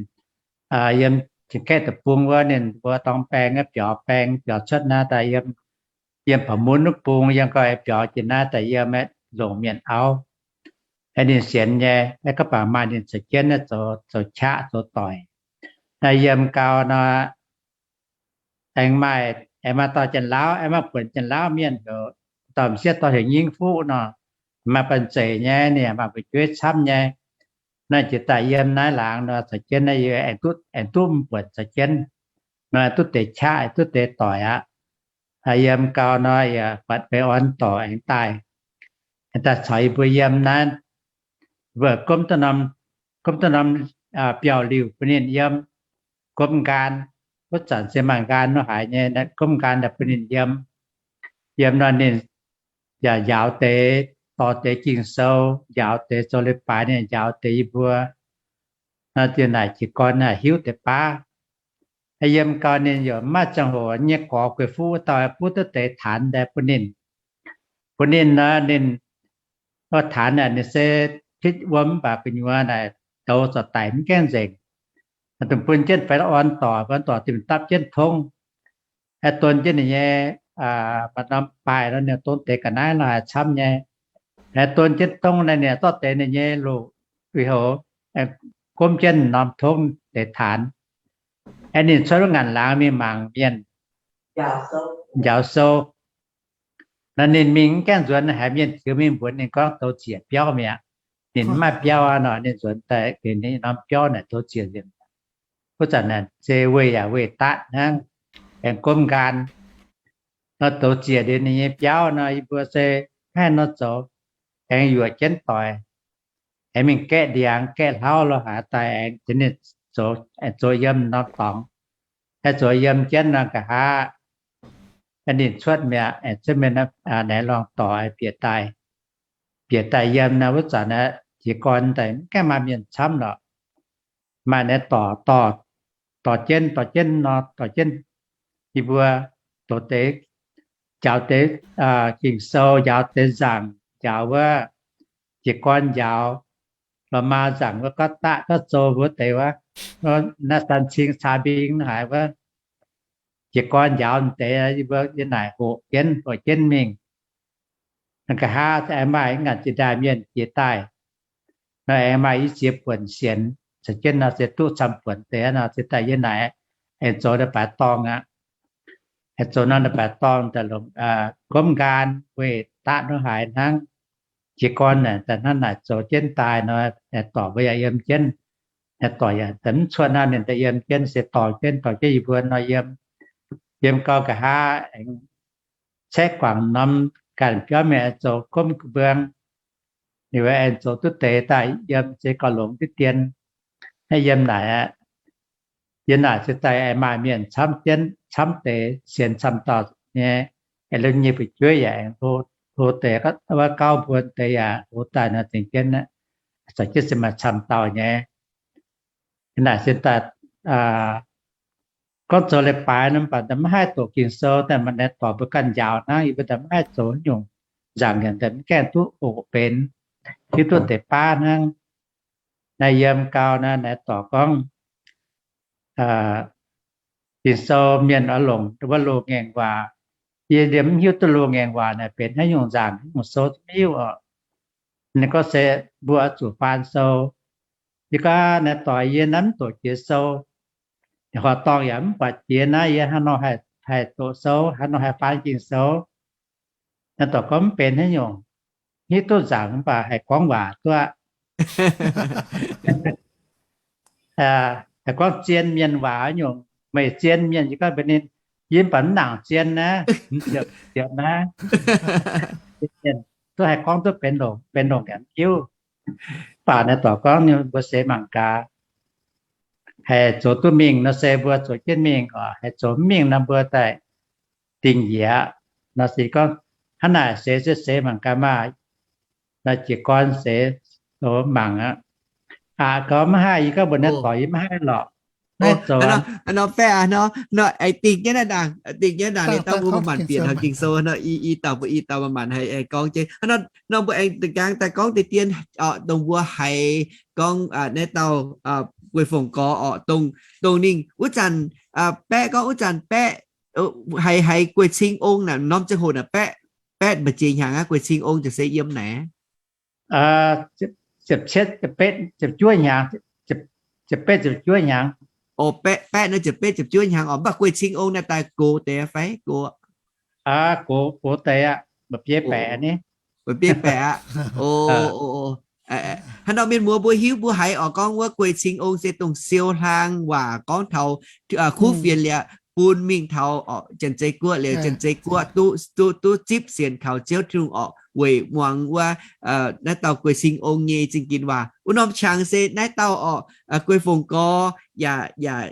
yiem Janx-Kaeqv deic-bung wuov, ninh mbuo dorng baeng, biaux baeng, biaux cuotv naaiv daaih yiem, yiem Pau Mun wuov bung, yiem gau biaux jiex naaiv daaih yiem longc mienh auv. Aengx ninh sienx nyei, aengx kaav bangc maaih ninh caux jienv naaiv zoux qaqv zoux doic. Naaiv yiem gau nor, aengx maaih, aengx maaih dauh Janx-Lauv, aengx maaih buonc Janx-Lauv mienh heuc, dauh m'sieqv dorh heuc Nyingv Fuqv nor, maaih banh zeic nyei, ninh maaih fu'jueiv camv nyei. Naaiv jiex daaih yiem naaiv laangz nor caux jienv naaiv, yie aengx duqv, aengx duqv mv buonc caux jienv nor, duqv deix qaqv, duqv deix doic aqv. Yiem gau nor yaac buatc Baengh Orn dorc aengx daaih, aengx daaih caux yie mbuo yiem naaiv. Mbuo gomv duqv norm, gomv duqv norm biauv-liuh bun ninh yiem, gomv nqaan. Wuov zanc se maaih nqaan nor haaix nyei, gomv nqaan daaih bun ninh yiem. Yiem nor ninh yaac njaaux deix, dorh deix Ging-Sou, njaaux deix zoux leiz-baaix, ninh njaaux deix yie mbuo. Nor diuh naaic jiez gorn naaic hiuv deix baav. Yiem gau ninh yaac maaih ziangh hoc nyei gorx gueix fuqv wuov dauh buov duqv deix taanx daaih bun ninh. Bun ninh nor, ninh, taanx naaic ninh se pitv wuom mv baac gu'nyuoz naaic douz zorc daic mv gaengh nzengc. Dongh bun jienv Baengh Orn dorc, Baengh Orn dorc dingh dapv jienv tongv, aengx don jienv ninh nyei maaih norm baaih nor, ninh don deix ga'naaiv nor haaix camv nyei. Aengx don jienv tongv naaiv, ninh zorqv deix ninh nyei loz-uix houx gomv jienv norm tongv deix taanx. Aengx ninh cuotv wuov ngaanc laangz mingh mangc mienh njaaux sou. Nor ninh mingh mv gaengh nzuonx, haiz mienh ziux mingh mbuox ninh gorngv douz ziec biauv mi'aqv. Ninh mv maaih biauv aqv nor, ninh nzuonx daaih benx ninh norm biauv naaic douz ziec nzengc. Wuov zanc naaic se weih yaac weih daqv hnangv, aengx gomv nqaan. Nor douz ziec liuz ninh nyei biauv nor, yie mbuo se maiv haih nor zoux, aengx yuoqc jienv doic, aengx mingh gaeqv ndiangx gaeqv hlauv lo haaix daaih aengx zoux, aengx zoux yiem norm dorngx. Aengx zoux yiem jienv nor nqa'haav ninh cuotv mi'aqv, aengx cuotv mienh naaiv lorngh dorc bieqc daaih. Bieqc daaih yiem naaiv wuov zanc naaiv jiez gorn daaih mv gaengh maaih mienh camv lorqc. Maaih naaiv dorc, dorc, dorc jienv, dorc jienv nor, dorc jienv yie mbuo douz deix, njaaux deix Ging-Sou, njaaux deix nzaangc, njaaux wuov jiez gorn njaaux, lorz maa nzaangc wuov gorngv daqv gorngv zoux wuov deix wuov, naaiv san cing caa mbing haaix wuov, jiez gorn njaaux deix, yie mbuo yiem naaic hoqc jienv, hoqc jienv mingh. Nqa'haav aengx maaih ngaanc jiex ndaaih mienh jiex daaih. Nor aengx maaih i ziex buonc sienx, caux jienv nor se duqv camv buonc deix nor se daaih yiem naaic aengx zoux leiz-baaix dorngh aqv. Aengx zoux norm leiz-baaix dorngh daaih longc gomv nqaan weih daqv nor haaix hnangv. Jiez gorn naaic daaih hnangv naaic zoux jienv daaih nor, dorc mbuo yaac yiem jienv. Dorc yaac mv cuotv hnangv, ninh daaih yiem jienv se dorh jienv, dorh jienv yie mbuo nor yiem. Yiem gau nqa'haav aengx caeqv guangc norm ganh biauv mingh aengx zoux gomv ga'mbuong. Ninh aengx zoux duqv deix daaih yiem se gauh longx diqv dien. Naaiv yiem naaic aqv. Yiem naaic se daaih aengx maaih mienh camv jienv, camv deix sienx camv dauh nyei, aengx lomh nyei fu'jueiv yaac aengx hlo deix, wuov gauv mbuo deix yaac hlo daaih nor zengc jienv, caux jienv se maaih camv dauh nyei. Naaic se daaih gorngv zoux leiz-baaix nor, mv baac maiv haih doqc Ging-Sou, daaih maaih naaiv dorc mbuo ganh njaaux hnangv, yie mbuo daaih maiv haih zoux haaix nyungc nzaangc, yaac maiv gaengh duqv oc benx, hiuv duqv deix baav hnangv. Naaiv yiem gau naaiv, naaiv dorc gorngv, Ging-Sou mienh oix longc wuov loz-ngaengc waac. Yie liemh mv hiuv duqv loz-ngaengc waac naaic benx haaix nyungc nzaangc, haaix nyungc sou mv hiuv oc. Ninh gorngv se mbuo oix zuqc faan sou. Yie gorngv naaiv dorc, yie naaiv mv doqc jiex sou. Horqc dorngh yaac mv buatc jiex naaiv, yie haaix nor haih doqc sou, haaix nor haih faan Ging-Sou? Naaiv dorc gorngv mv benx haaix nyungc, hiuv duqv nzaangc mv baac haih gorngv waac duqv aqv. Haih gorngv zien mienh waac nyungc, meih zien mienh, yie gorngv mbuox ninh, yie mv baac mv nangc zien naaiv, mv ziepc naaiv. Mienh duqv haih gorngv duqv benx longc, benx longc yaac mv hiuv. Mv baac naaiv dorc gorngv ninh mbuo seix mangc gaax, haih zoux duqv mingh nor se mbuo zoux jienv mingh oc, haih zoux mv mingh nor mbuo daaih dingh njiec. Nor se gorngv hnangv naaic seix se seix mangc gaax maah. Naaiv jiez gorn seix zoux mangc aqv. Aqc gaux maiv haih, yie gorngv mbuox naaiv dorc yie maiv haih lorqc. Maiv haih zoux aqv. Nor baeqv aqv, nor, nor aengx dingh jienv naaiv ndaangc, dingh jienv ndaangc liuz dangh mbuo manc-manc bieqc taux Ging-Sou nor, i, i dauh mbuo i dauh manc-manc haih, haih gorngv jienv. Nor, nor mbuo aengx da'nqaang daaih gorngv deix dien oc, dongh mbuo haiz gorngv naaiv dauh Guei Fongc Gorx oc, dongh, dongh ninh wuov zanc baeqv gorngv wuov zanc baeqv haiz, haiz Guei Cing Ong naaic, norm ziangh hoc naaic baeqv, baeqv mbu'ziex hnyangx aqv, Guei Cing Ong ziouc se yiem naaic? Ziepc cietv, ziepc betv, ziepc juov hnyangx, ziepc betv ziepc juov hnyangx. Baeqv, baeqv nor ziepc betv ziepc juov hnyangx oc. Mv baac Guei Cing Ong naaiv daaih gox deix fai? Gox, gox deix aqv, mba'biei baeqc ni. Mba'biei baeqc aqv. O, o, o. Haaix nor mienh muoz mbuo hiuv mbuo haiz oc, gorngv wuov Guei Cing Ong se dongh siou hlang waac gorngv taux kuv fienx liuz bun mingh taux oc Janx-Zei Guoqv liuz, Janx-Zei Guoqv duqv, duqv, duqv zipv sienx kaux Ziouv Tin-Hungh oc, weic muangx wuov naaiv dauh Guei Cing Ong nyei zingh ginx waac. Wuov norm qangx se naaiv dauh oc, Guei Fongc Gorx yaac, yaac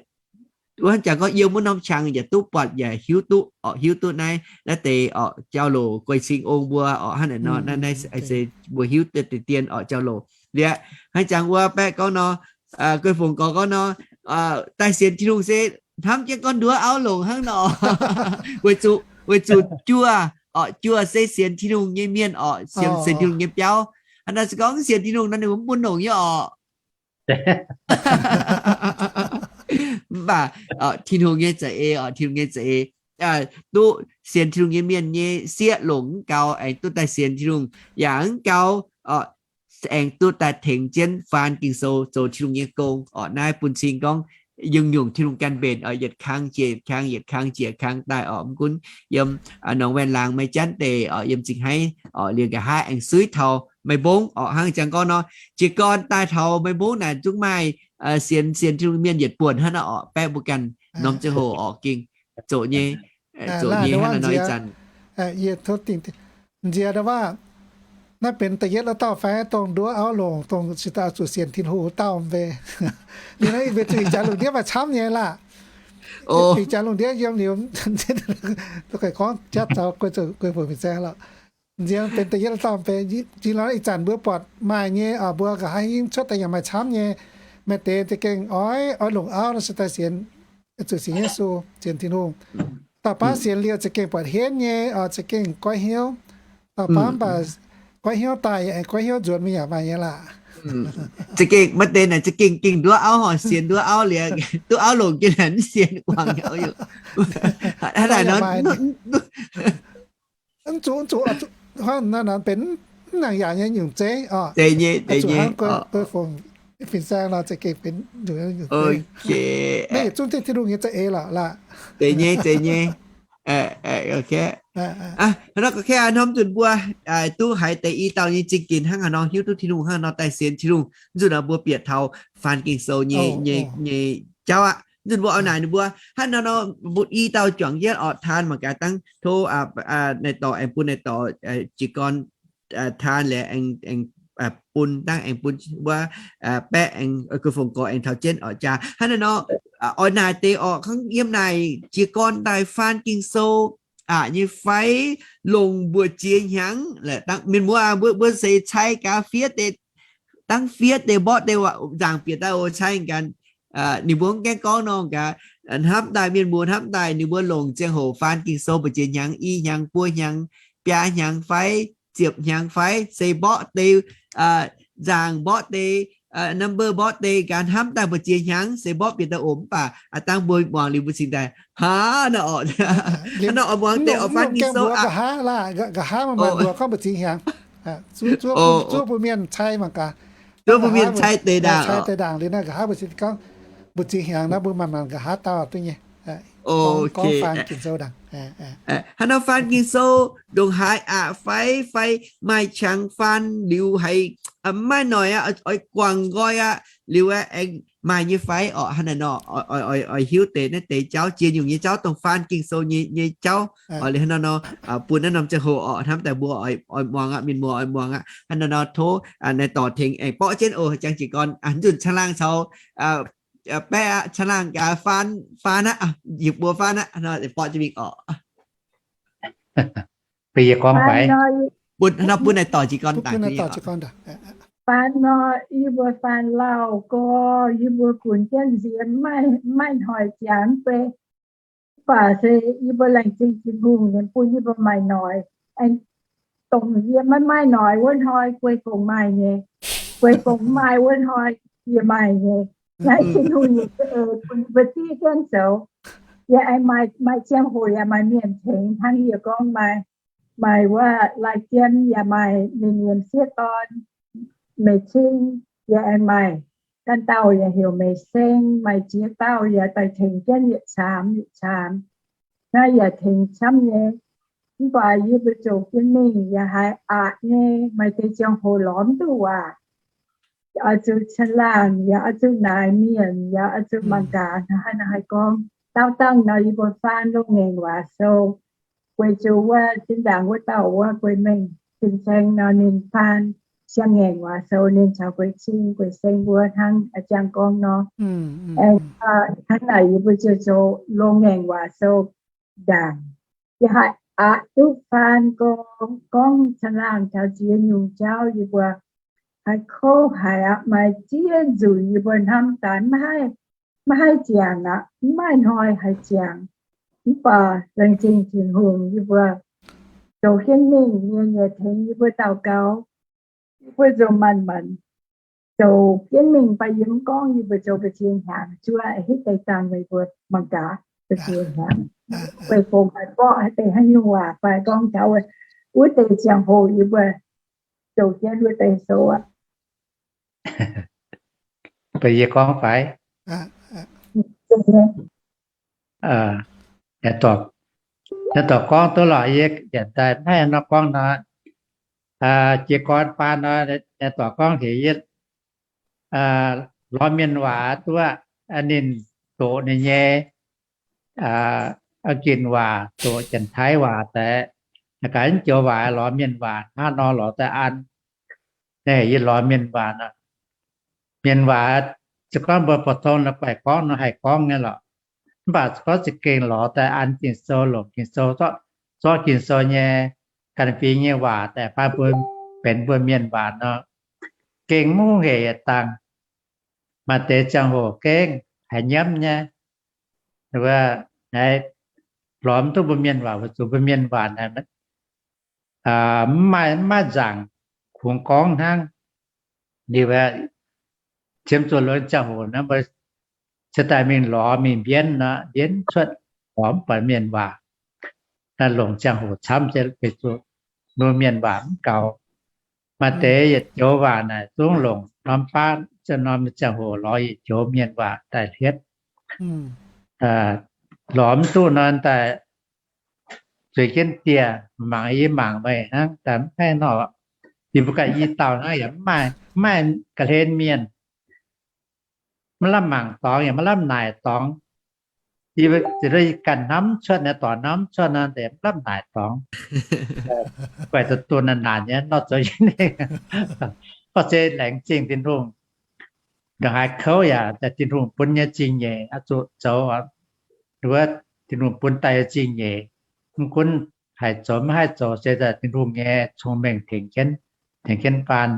wuov jangx gorngv yiem wuov norm qangx yaac duqv buatc yaac hiuv duqv oc, hiuv duqv naaiv, naaiv deix oc jauv-louc Guei Cing Ong mbuo oc. Hnangv naaic nor, naaiv, naaiv se mbuo hiuv deix dien oc jauv-louc. Liuz hnangv jangx wuov baeqv gorngv nor, Guei Fongc Gorx gorngv nor, daaih sienx Tin-Hungh se hnamv jienv gorngv nduov auv longc hnangv nor. Weic zuqc, weic zuqc juoh oc, juoh se sienx Tin-Hungh nyei mienh oc, sienx, sienx Tin-Hungh nyei biauv. Hnangv naaic se gorngv sienx Tin-Hungh nor ninh mv bun longc nyei oc. Mv baac Tin-Hungh nyei za'eix oc, Tin-Hungh nyei za'eix, duqv sienx Tin-Hungh nyei mienh nyei sieqv longc mv gaux, aengx duqv daaih sienx Tin-Hungh yaac mv gaux oc, aengx duqv daaih tengx jienv faan Ging-Sou zoux Tin-Hungh nyei gong oc. Naaiv bun cing gorngv yungh nyungc Tin-Hungh ganh mbenc oc, yietc kang jiex yietc kang, yietc kang jiex kang daaih oc. Mv gunv yiem Norm Wen Laangz, Meiv Janv deic oc, yiem Zingh Haiv oc, liuz nqa'haav aengx suiv taux Meiv Mbong oc. Hnangv jangx gorngv nor, jiez gorn daaih taux Meiv Mbong naaic zungv maaih sienx, sienx Tin-Hungh mienh yietc buonc hnangv nor oc. Baeqv mbuo ganh norm ziangh hoc oc ging zoqc nyei, zoqc nyei hnangv nor ih zanc. Nziex waac, naaiv benx da'yietv dauh fai dongh nduov auv longc, dongh cingx daaih zuqc sienx Tin-Hungh wuov dauh mv bei. Liuz naaiv ih benx zuqc ih jaax lungh ndiev maaih camv nyei laah. Ih jaax lungh ndiev yiem liuz, gorngv jatv zaux guei, guei buonc fin-saeng lorqc. Nziex benx da'yietv dauh mv bei. Jiex lorqc ih zanc mbuo buatc maaih nyei oc, mbuo nqa'haav hingv cuotv daaih yaac maaih camv nyei. Maaih deix za'gengh oix, oix longc auv nor se daaih sienx, zuqc sienx Yesu, sienx Tin-Hungh. Dauh baav sienx liuz za'gengh buatc henv nyei oc, za'gengh goiv hnyouv. Dauh baav mv baac goiv hnyouv daaih yaac aengx goiv hnyouv nzuonx mingh yaac maaih nyei laah. Za'gengh maaih deix naaic za'gengh gengh nduov auv horc, sienx nduov auv liuz, duqv auv longc jienv naaic mv sienx guangc nyei. Hnangv naaic nor, zuqc, zuqc, hnangv naaic nor benx mv nangc yaac nyei nyungc zeiv oc. Zeiz nyei, zeiz nyei. Fin-saeng nor za'gengh benx nyungc zeiv. Naaiv yietc zungv Tin-Hungh nyei za'eix lorqc laah. Zeiz nyei, zeiz nyei. Hnangv nor ga'kei hnamv nzunc mbuo duqv haiz deix i dauh nyei zingh ginx hnangv haaix nor hiuv duqv Tin-Hungh, hnangv haaix nor daaih sienx Tin-Hungh. Nzunc nor mbuo bieqc taux faan Ging-Sou nyei, nyei, nyei jauv aqv. Nzunc mbuo oix naaic ninh mbuo hnangv nor nor, mbuo i dauh juangc jienv oc, taan mangc gaax dangv tov naaiv dorc aengx bun naaiv dorc jiez gorn taan liuz aengx, aengx bun dangv aengx bun wuov baeqv aengx guei fongc gorx aengx taux jienv oc jaax. Hnangv naaiv nor oix naaic deix oc, hnangv yiem naaic jiez gorn daaih faan Ging-Sou aqc nyei fai longc mbuoqc ziex hnyangx. Mienh muoz, mbuo seix cai gaax fiev deix, dangv fiev deix mborqv deix nzaangc bieqc daaih oc, cai gaax. Ninh mbuo mv gaengh gorngv nor gaax, hnamv daaih mienh muoz, hnamv daaih ninh mbuo longc ziangh hoc faan Ging-Sou mbu'ziex hnyangx, i hnyangx, buo hnyangx, biaa hnyangx fai ziepc hnyangx fai se mborqv deix, nzaangc mborqv deix, number mborqv deix gaax, hnamv daaih mbu'ziex hnyangx se mborqv bieqc daaih oc. Mv baac aa dangh mbuo muangx liuz mbuo cingx daaih hnangv nor orqc. Hnangv nor oix muangx deix oix faan Ging-Sou aqv. Nqa'haav maaih mbuox gorngv mbu'ziex hnyangx. Zuov bun mienh cai mangc gaax. Zuov bun mienh cai deix ndaangc, cai deix ndaangc liuz naaiv nqa'haav mbu'ziex gorngv, mbu'ziex hnyangx naaiv mbuo manc-manc nqa'haav dauh duqv nyei. Gorngv faan Ging-Sou ndaangc. Hnangv nor faan Ging-Sou ndongc haaix aqv fai, fai maaih qangx faan liuz haiz mv maaih noic aqv, oix guangc nqoi aqv liuz aengx maaih nyei fai orqc. Hnangv naaiv nor oix hiuv deix naaiv deix jauv, jiex nyungc nyei jauv, dongh faan Ging-Sou nyei jauv. Oix liuz hnangv naaiv nor bun naaiv norm ziangh hoc orqc, hnamv daaih mbuo oix muangx aqv, mienh muoz oix muangx aqv. Hnangv naaiv nor tov naaiv dorc tengx aengx borqv jienv oc, jangx jiez gorn nzunc caangh laangh caux baeqv aqv, caangh laangh gaax faan, faan aqv, yie mbuo faan aqv, borqv jienv mingh orqc. Bun naaiv dorc jiez gorn daaih. Faan nor, yie mbuo faan lauh gorx, yie mbuo gunx jienv nziex maiv hnoi jangx bei. Mv baac se yie mbuo laengz zingh Tin-Hungh ninh bun yie mbuo maaih noic. Aengx dongh yie maiv maaih noic wuov hnoi guei gongx maaih nyei. Guei gongx maaih wuov hnoi yie maaih nyei. Naaiv Tin-Hungh nyei za'eix bun yie mbuo div jienv zoux. Yaac aengx maaih, maaih ziangh hoc yaac maaih mienh tengx hnangv yie gorngv maaih, maaih wuov Lai Jiem yaac maaih ninh nyei m'sieqv dorn, Meih Cing, yaac aengx maaih ganh dauh yaac heuc Meih Seng, maaih ziex dauh yaac daaih tengx jienv yietc caamx yietc caamx. Naaiv yaac tengx camv nyei. Mv baac yie mbuo zoux jienv mingh yaac haiz aqc nyei, maaih deix ziangh hoc lorz mv duqv waac. Oix zuqc caangh laangh, yaac oix zuqc naaic mienh, yaac oix zuqc mangc gaax haaix nor haih gorngv. Daauh dangh nor yie mbuo faan Loz-Ngaengc Waac Sou, weic zuqc wuov zinh ndaangc wuov dauh wuov guei mengh fin-saeng nor ninh faan Siang-Ngaengc Waac Sou, ninh caux guei cing guei saeng mbuo hnangv a'jang gorngv nor. Aengx hnangv naaic yie mbuo ziouc zoux Loz-Ngaengc Waac Sou ndaangc. Yie haih aqc duqv faan gorngv, gorngv caangh laangh taux ziex nyungc jauv yie mbuo haih kouv haic aqv. Maaih ziex nzunc yie mbuo hnamv daaih maiv haih, maiv haih ziangx aqv, mv maaih hnoi haih ziangx. Mv baac laengz zingh Tin-Hungh yie mbuo zoux jienv mingh, ninh yaac tengx yie mbuo daux gaux. Yie mbuo zoux manc-manc zoux jienv mingh, mv baac yie mv gorngv yie mbuo zoux mbu'ziex hnyangx, zuov hitv deix dangh meih mbuo mangc gaax, mbu'ziex hnyangx. Guei gongx haih borqv haaix deix haaix nyungc waac fai gorngv taux wuov deix ziangh hoc yie mbuo zoux jienv wuov deix sou aqv. Bun yie gorngv fai? Naaiv dorc gorngv duqv lorqc, yie yietc daaih maiv nor gorngv nor, jiez gorn faan nor, naaiv dorc gorngv heuc yie lorz mienh waac duqv, ninh doqc ninh nyei A'ginh waac, doqc Janx-Taiv waac daaih, gaax joux waac lorz mienh waac hnangv nor lorz daaih an. Naaiv yie lorz mienh waac nor, mienh waac se gorngv mbuo pou-tong nor guaih gorngv nor haih gorngv nyei lorqc. Mv baac se gorngv za'gengh lorz daaih an Ging-Sou, longc Ging-Sou, zorqv Ging-Sou nyei ganh fingx nyei waac daaih faan mbuo benx mbuo mienh waac nor, gengh mv hungh hec yietc dangh. Maaih deix ziangh hoc gengh haiz nyiemv nyei. Wuov, lorz mv duqv mbuo mienh waac, weic zuqc mbuo mienh waac naaic mv maaih, mv maaih nzaangc kungx gorngv hnangv. Liuz, qiemx zuqc longx ziangh hoc naaiv mbuo se daaih mingh lorz mingh mbienv nor, mbienv cuotv lorz mv buatc mienh waac. Naaiv longc ziangh hoc camv se weic zuqc mbuo mienh waac mv gaux. Maaih deix yietc joux waac naaic zungv longc norm baav ziouc norm ziangh hoc lorz yietc joux mienh waac daaih hietv. Lorz mv duqv nor daaih zueiz jienv dieh, mangc yie mangc meih hnangv, daaih mv haih nor. Yie mbuo ganh i dauh hnangv yaac mv maaih, mv maaih ga'hlen mienh. Maiv lamh mangc dorngx yaac maiv lamh naaic dorngx. Yie ziouc ganh hnamv cuotv naaiv dorngx, hnamv cuotv naaiv deix maiv lamh naaic dorngx. Guaih duqv naaic naanc nyei nor zoux nyei. Gorngv se laengz zingh Tin-Hungh. Ndongc haaix kouv yaac Tin-Hungh bun nyei zingh nyeic oix zuqc zoux. Wuov Tin-Hungh bun daaih nyei zingh nyeic, mv gunv haih zoux maiv haih zoux se daaih Tin-Hungh nyei cong-mengh tengx jienv, tengx jienv faan.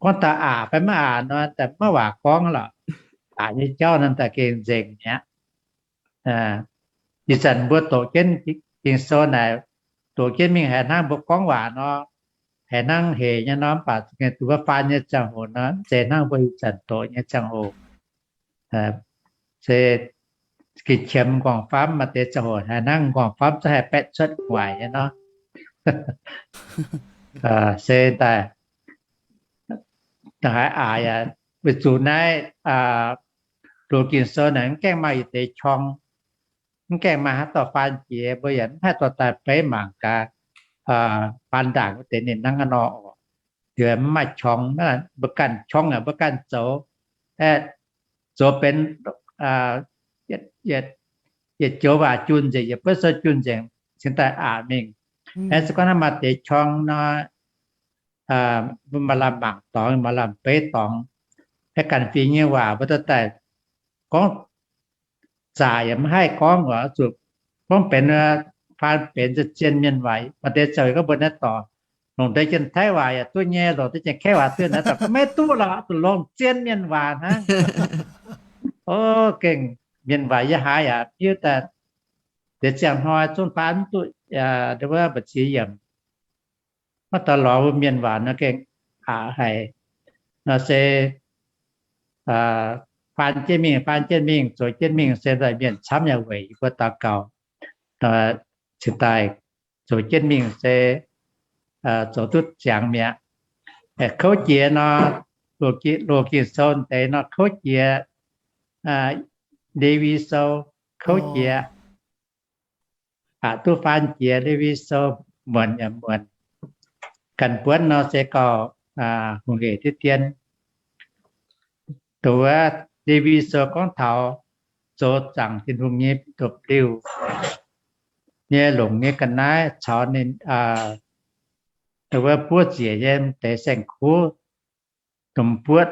Gorngv daaih aqc fai maiv aqc nor, daaih maiv waac gorngv lorqc. aqc nyei jauv naaiv daaih gengh nzengc mi'aqv. Ih zanc mbuo doqc jienv Ging-Sou naaic, doqc jienv mingh haiz hnangv mbuo gorngv waac nor, haiz hnangv hec nyei nor, mv baac zuqc mbuo faan nyei ziangh hoc nor, mv zeiz hnangv mbuo ih zanc doqc nyei ziangh hoc. Se gengh qiemx m'nqorngv-famv. Maaih deix ziangh hoc haiz hnangv m'nqorngv-famv zungv haih baeqv cuotv gu'nguaaic nyei nor. Se daaih, daaih haiz aqc yaac weic zuqc naaiv loz Ging-Sou naaic mv gaengh maaih yietc deix qorng, mv gaengh maaih haaix dauh faan jiex, mbuo yaac mv haih dorh daaih beiv mangc gaax, faan ndaangc wuov deix ninh hnangv haaix nor oc. Yaac mv maaih qorng, mbuo ganh qorng yaac mbuo ganh zoux, aeqv, zoux benx yietc joux waac junh nzengc, yietc buonv sou junh nzengc, cingx daaih aqc mingh. Aeqv, se gorngv naaiv maaih deix qorng nor, mbuo maaih lamh mangc dorngx, maaih lamh beiv dorngx. Aeqv, ganh fingx nyei waac mbuo dorh daaih gorngv zaqc yaac mv haih gorngv oc, zuqc gorngv benx, faan benx zien mienh waac. Maaih deix zoux gorngv mbuo naaiv dorngx, longc deix Janx-Taiv waac yaac duqv nyei, longc deix Janx-Kaeqv waac duqv naaiv, mv duqv lorqc, zuqc longc zien mienh waac hnangv. O, gengh mienh waac yie haiz yaac hiuv daaih, deix ziangh hnoi zungv faan mv duqv, wuov mbu'ziex yiemc. Maiv daaih lorz mbuo mienh waac nor gengh aqc haic. Nor se faan jienv mingh, faan jienv mingh, zoux jienv mingh se daaih mienh camv yaac weic yie mbuo daux gaux. Cingx daaih zoux jienv mingh se zoux duqv ziangx mi'aqv. Kouv jiex nor, loz Ging-Sou deix nor kouv jiex, Lewi Sou kouv jiex, aqc duqv faan jiex Lewi Sou, muonc yaac muonc. Ganh buonv nor se gauh hungh hec diqv dien. Dongh wuov Lewi Sou gorngv taux zoux zaangc Tin-Hungh nyei ndopv-liuh nyei longc nyei ga'naaiv caux ninh, dongh wuov buov ziec nyei deix saeng-kuv, dongh buotv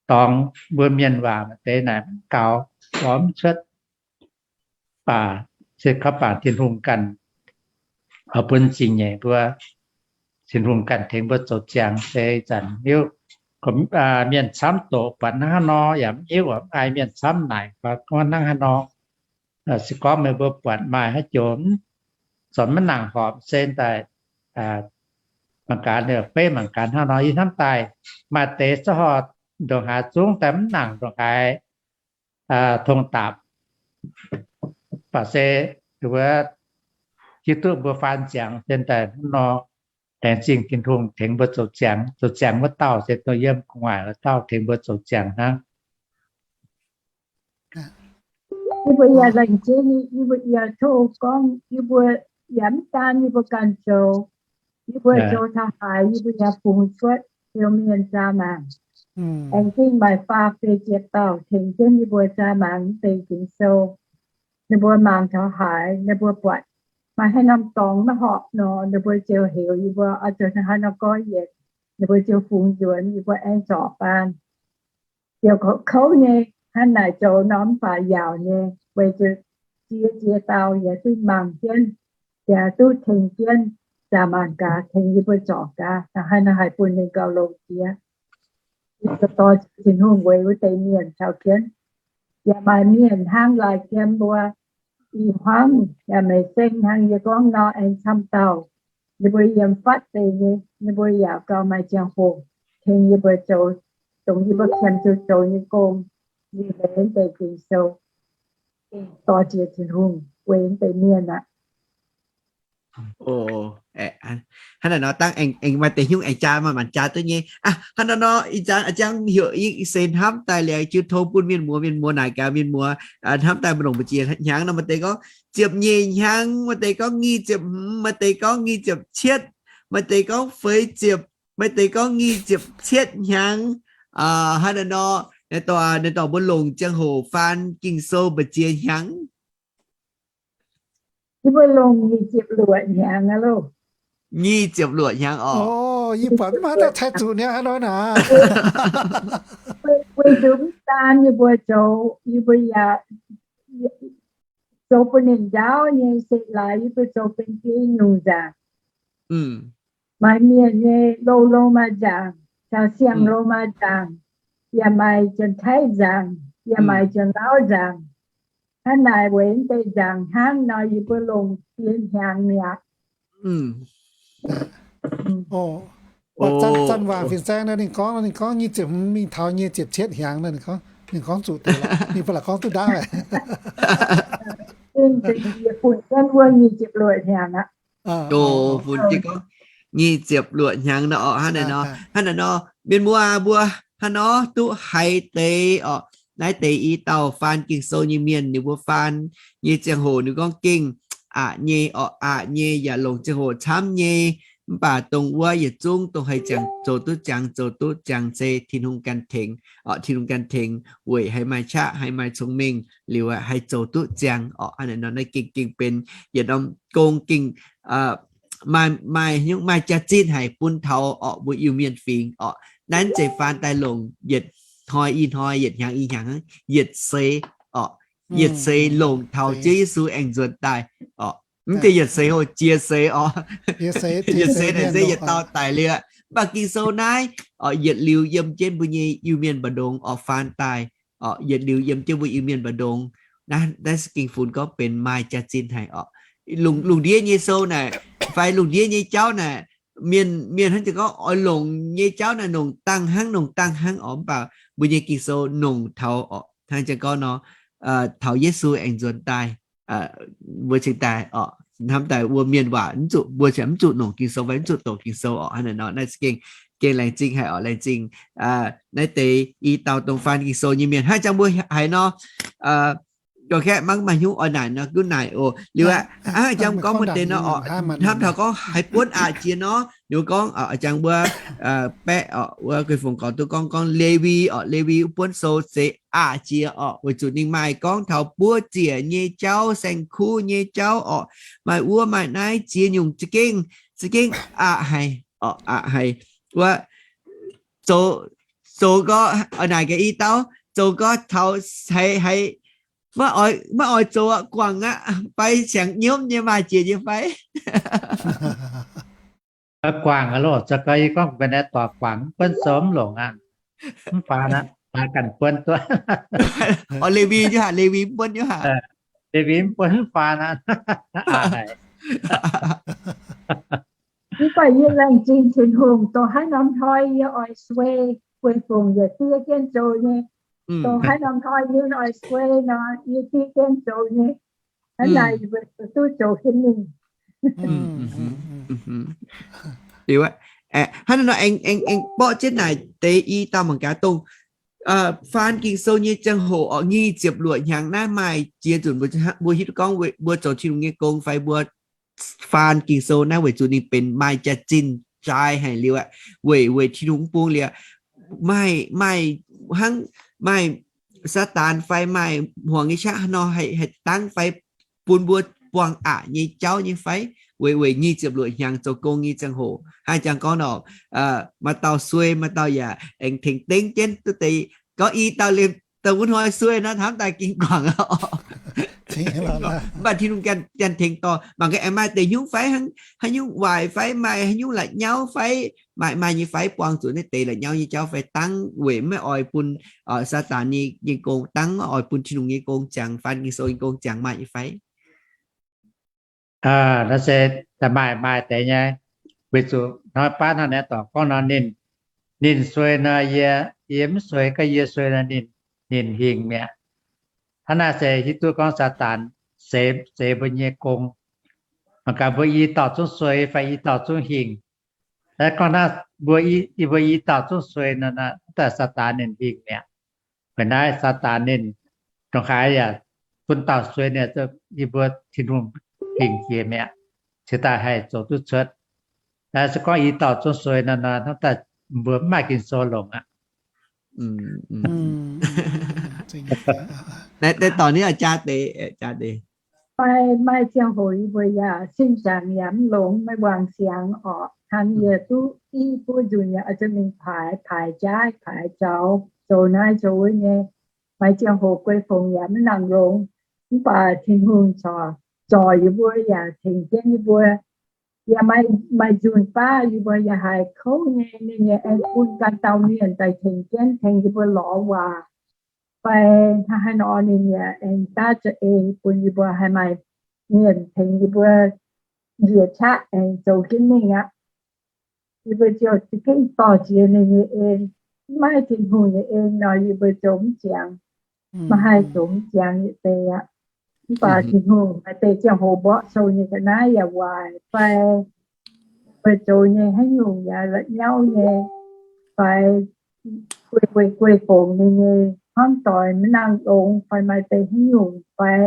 dorngx mbuo mienh waac maaih deix naaic mv gaux, lorz mv cuotv. Baac se kaux bangc Tin-Hungh ganh oix bun zingh nyeic mbuo, Tin-Hungh ganh tengx mbuo zoux ziangx se ih zanc hiuv. Mienh camv doqc buatc hnangv haaix nor yaac mv hiuv, mv haiz mienh camv naaic gorngv hnangv haaix nor. Se gorngv meih mbuo buatc maaih haaix joux zornc maiv nangc horpc se daaih mangc gaax, beiv mangc gaax hnangv nor. Yie hnamv daaih maaih deix zauv horh ndongc haaix zungv daaih mv nangc ndongc haaix tong dapc. Baac se wuov, hiuv duqv mbuo faan ziangx se daaih hnangv nor, laengz zingh Tin-Hungh tengx mbuo zoux ziangx. Zoux ziangx wuov dauh se dongh yiem gu'nguaaic wuov dauh tengx mbuo zoux ziangx hnangv. Yie mbuo yaac laengz zingh, yie mbuo yaac tov gorngv, yie mbuo yaac mv daan yie mbuo ganh zoux. Yie mbuo zoux taux haaix, yie mbuo yaac fungx cuotv Iu-Mienh zaah maengc. Aengx zingh maaih faah feix ziepc dauh tengx jienv yie mbuo zaah maengc deix Ging-Sou. Ninh mbuo mangc taux haaix, ninh mbuo buatc maaih haaix norm dorngx maiv horpc nor, ninh mbuo ziouc heuc yie mbuo oix zuqc hnangv haaix nor gorngv yienc. Ninh mbuo ziouc fungx nzuonx, yie mbuo aengx zorc baan. Ziouc kouv nyei, hnangv naaic zoux nor mv baac yaauc nyei, weic zuqc ziex ziex dauh yaac duqv mangc jienv, yaac duqv tengx jienv, zaah maengc gaax, tengx yie mbuo zorc gaax, hnangv haaix nor haih bun ninh gauh longx jiex. Yie mbuo dorh Tin-Hungh weic wuov deix mienh caux jienv. Yaac maaih mienh hnangv Laaix Jiem mbuo, ih hmuangv yaac maiv seng hnangv yie gorngv nor aengx camv dauh. Ninh mbuo yiem fatv deix nyei, ninh mbuo yaac gauh maaih ziangh hoc tengx yie mbuo zoux, dongh yie mbuo qiemx zuqc zoux nyei gong, yie mbuo deix Ging-Sou. Dorh jiex Tin-Hungh weic deix mienh aqv. Hnangv naaic nor dangh aengx maaih deix nyungc aengx jaa, maaih manc jaa duqv nyei. Hnangv naaiv nor ih zanc a'jang heuc yie se hnamv daaih liuz jiu tong bun mienh muoz, mienh muoz naaic gaax mienh muoz, hnamv daaih mbu'ndongx mbu'ziex hnyangx nor maaih deix gorngv ziepc nyeic hnyangx, maaih deix gorngv nyic ziepc hmz, maaih deix gorngv nyic ziepc cietv, maaih deix gorngv feix ziepc, maaih deix gorngv nyic ziepc cietv hnyangx. Hnangv naaiv nor, naaiv dorh mbuo longc ziangh hoc faan Ging-Sou mbu'ziex hnyangx. Yie mbuo longc nyic ziepc luoqc hnyangx aqv loh. Nyic ziepc luoqc hnyangx oc. Yie buatc mv maaih dauh taaih zuqc niaa hnangv nor naaic. Weic zuqc mv daan yie mbuo zoux, yie mbuo yaac zoux bun ninh njaaux nyei se laaix yie mbuo zoux benx biei nyungc nzaangc. Maaih mienh nyei Loz-Lomaa nzaangc, caux Siang-Lomaa nzaangc, yaac maaih Janx-Taiv nzaangc, yaac maaiz ziepc lauv nzaangc. Hnangv naaic weic deix nzaangc hnangv nor yie mbuo longc dien hnyangx mi'aqv. Zanc-waangc fin-saeng ninh gorngv, ninh gorngv nyic ziepc, mingh taux nyic ziepc cietv hnyangx, ninh gorngv zuqc, ninh ba'laqc gorngv duqv ndaauv. Yietc bun wuov nyic ziepc luoqc hnyangx aqv. Bun jienv gorngv nyic ziepc luoqc hnyangx nor orqc. Hnangv naaic nor, hnangv naaiv nor, mienh muoz mbuo hnangv nor duqv haiz deix orqc. Naaiv deix i dauh faan Ging-Sou nyei mienh, ninh mbuo faan nyei ziangh hoc ninh gorngv gengh aqc nyei orqc, aqc nyei yaac longc ziangh hoc camv nyei. Mv baac dongh wuov yietc zungv dongh haih ziangx zoux duqv ziangx, zoux duqv ziangx se Tin-Hungh ganh tengx orqc. Tin-Hungh ganh tengx weic haih maaih qaqv, haih maaih cong-mengh liuz haih zoux duqv ziangx orqc. Hnangv naaiv nor naaiv gengh, gengh benx yietc norm gong gengh maaih, maaih, maaih jaax-zinh haic bun taux orqc mbuo Iu-Mienh fingx orqc. Naaiv zeiz faan daaih longc yietc hnoi i hnoi, yietc hnyangx i hnyangx, yietc seix orqc. Yietc seix longc taux Ziouv Yesu aengx nzuonx daaih orqc. Mv deix yietc seix hoc jiex seix orqc. Yietc seix naaic se yietc dauh daic liuz. Mv baac Ging-Sou naaiv orqc yietc liuz yiem jienv mbuo nyei Iu-Mienh mbu'ndongx orqc faan daaih orqc, yietc liuz yiem jienv mbuo Iu-Mienh mbu'ndongx. Naaiv, naaiv se gengh funx gorngv benx maaih jaax-zinh haic orqc. Lungh, lungh ndiev nyei sou naaic fai lungh ndiev nyei jauv naaic, mienh, mienh hnangv jiex gorngv oix longc nyei jauv naaic nongc dangh hnangv, nongc dangh hnangv orqc. Mv baac mbuo nyei Ging-Sou nongc taux orqc, hnangv jiex gorngv nor, taux Yesu aengx nzuonx daaih, mbuo cingx daaih orqc, hnamv daaih wuov mienh waac mv zuqc, mbuo cingx mv zuqc nongc Ging-Sou fai mv zuqc doqc Ging-Sou orqc. Hnangv naaic nor naaiv se gengh, gengh laengz zingh haic orqc, laengz zingh naaiv deix i dauh dongh faan Ging-Sou nyei mienh. Hnangv jangx mbuo haiz nor, ga'kaeqv mangc maaih hnyouv oix naaic nor gunv naaic oc. Liuz aqv, hnangv jangx gorngv mbuo deix nor orqc, hnamv taux gorngv haaix buonv aqc jiex nor, ninh mbuo gorngv jangx mbuo baeqv orqc, wuov guei fongc gorx duqv gorngv, gorngv Lewi orqc, Lewi wuov buonv sou se aqc jiex orqc, weic zuqc ninh maaih gorngv taux buov ziec nyei jauv, saeng-kuv nyei jauv orqc, maaih wuov maaih naaiv ziex nyungc za'gengh, za'gengh aqc haic orqc, aqc haic. Wuov zoux, zoux gorx, naaic gaax i dauh, zoux gorx taux haiz, haiz maiv oix, maiv oix zoux aqv, guangc aqv, fai siangx nyiemv nyei maaih jiex nyei fai? Guangc aqv loh, za'gengh yie gorngv guangc naaiv dorh guangc, mv buonv sou mv longc aqv. Mv faaux aqv, faaux ganh buonv duqv. Orqc, Lewi nyei haic, Lewi mv buonv nyei haic. Lewi mv buonv, mv faaux aqv. Mv baac yie laengz zingh Tin-Hungh dongh haaix norm hnoi yie oix suei, guei fongc yaac diev jienv zoux nyei. Dongh haaix norm hnoi yie oix suei nor, yie diev jienv zoux nyei. Hnangv naaic yie mbuo duqv zoux jienv mingh. Liuz aqv, hnangv naaiv nor aengx, aengx, aengx borqv jienv naaic deix i dauh mangc gaax dongh faan Ging-Sou nyei ziangh hoc orqc, nyic ziepc luoqc hnyangx naaiv maaih jiex nzunc mbuo hiuv duqv gorngv mbuo zoux Tin-Hungh nyei gong fai mbuo faan Ging-Sou naaiv weic zuqc ninh benx maaih jaax-zinh jaaix haic liuz aqv, weic, weic Tin-Hungh mv bung liuz aqv, maaih, maaih hnangv maaih Saadaan fai maaih hmuangx nyei qaqv haaix nor haih, haih dangv fai bun mbuo buangh aqc nyei jauv nyei fai? Weic, weic nyic ziepc luoqc hnyangx zoux gong nyei ziangh hoc, hnangv jangx gorngv nor, maaih dauh suei, maaih dauh yaac aengx tengx dengv jienv duqv deix. Gorngv i dauh liemh dauh wuov hnoi suei nor, hnamv daaih gengh guangc oc. Mv baac Tin-Hungh ganh tengx dorh. Mangc gaax aengx maaih deix nyungc fai, haaix nyungc waaic fai, maaih haaix nyungc la'nyauv fai, maaih, maaih nyei fai buangh zuqc naaiv deix la'nyauv nyei jauv fai dangv weic maiv oix bun Saadaan nyei, nyei gong, dangv maiv oix bun Tin-Hungh nyei gong ziangx, faan Ging-Sou nyei gong ziangx maaih nyei fai? Naaiv se maaih, maaih deix nyei, weic zuqc hnoi baav hnangv naaiv dorngx gorngv nor ninh, ninh suei nor yie, yie mv suei, gorngv yie suei nor ninh, ninh hingh mi'aqv. Hnangv naaiv se hiuv duqv gorngv Saadaan seix, seix mbuo nyei gong. Mangc gaax mbuo i dauh zungv suei fai i dauh zungv hingh. Gorngv naaiv mbuo, mbuo i dauh zungv suei nor, daaih Saadaan ninh hingh mi'aqv. Weic naaiv Saadaan ninh ndongc haaix yaac bun dauh suei ninh, yie mbuo Tin-Hungh hingh jiex mi'aqv, cingx daaih haih zoux duqv cuotv. Naaiv se gorngv i dauh zungv suei nor, hnangv daaih mbuo mv maaih Ging-Sou longc aqv. Naaiv dorngx ninh jaa deix, jaa deix. Maaih, maaih ziangh hoc yie mbuo yaac sin zaangc yaac mv longx, maiv wangc siangx orqc. Hnangv yie duqv i buo nzunc yaac oix zuqc mingh paaix, paaix jaaix, paaix zaux, zoux naaiv zoux wuov nyei. Maaih ziangh hoc guei fongc yaac mv nangc longx, mv baac Tin-Hungh corc zorc yie mbuo yaac tengx jienv yie mbuo. Yaac maaih, maaih nzunc baav yie mbuo yaac haiz kouv nyei, ninh yaac aengx bun ganh dauh mienh daaih tengx jienv, tengx yie mbuo lorz waac. fai hnangv haaix nor ninh yaac aengx daav za'eix bun yie mbuo haih maaih mienh tengx yie mbuo njiec qaqv aengx zoux jienv mingh aqv. Yie mbuo ziouc za'gengh dorh jiex ninh nyei en. Mv maaih Tin-Hungh nyei en nor, yie mbuo zoux mv jangx, maiv haih zoux mv jangx yietc deix aqv. Mv baac Tin-Hungh maaih deix ziangh hoc mborqv sou nyei ga'naaiv yaac waaic fai mbuo zoux nyei haaix nyungc yaac la'nyauv nyei, fai guei guei guei fongc ninh nyei hnamv doic maiv nangh longx, fai maaih deix haaix nyungc fai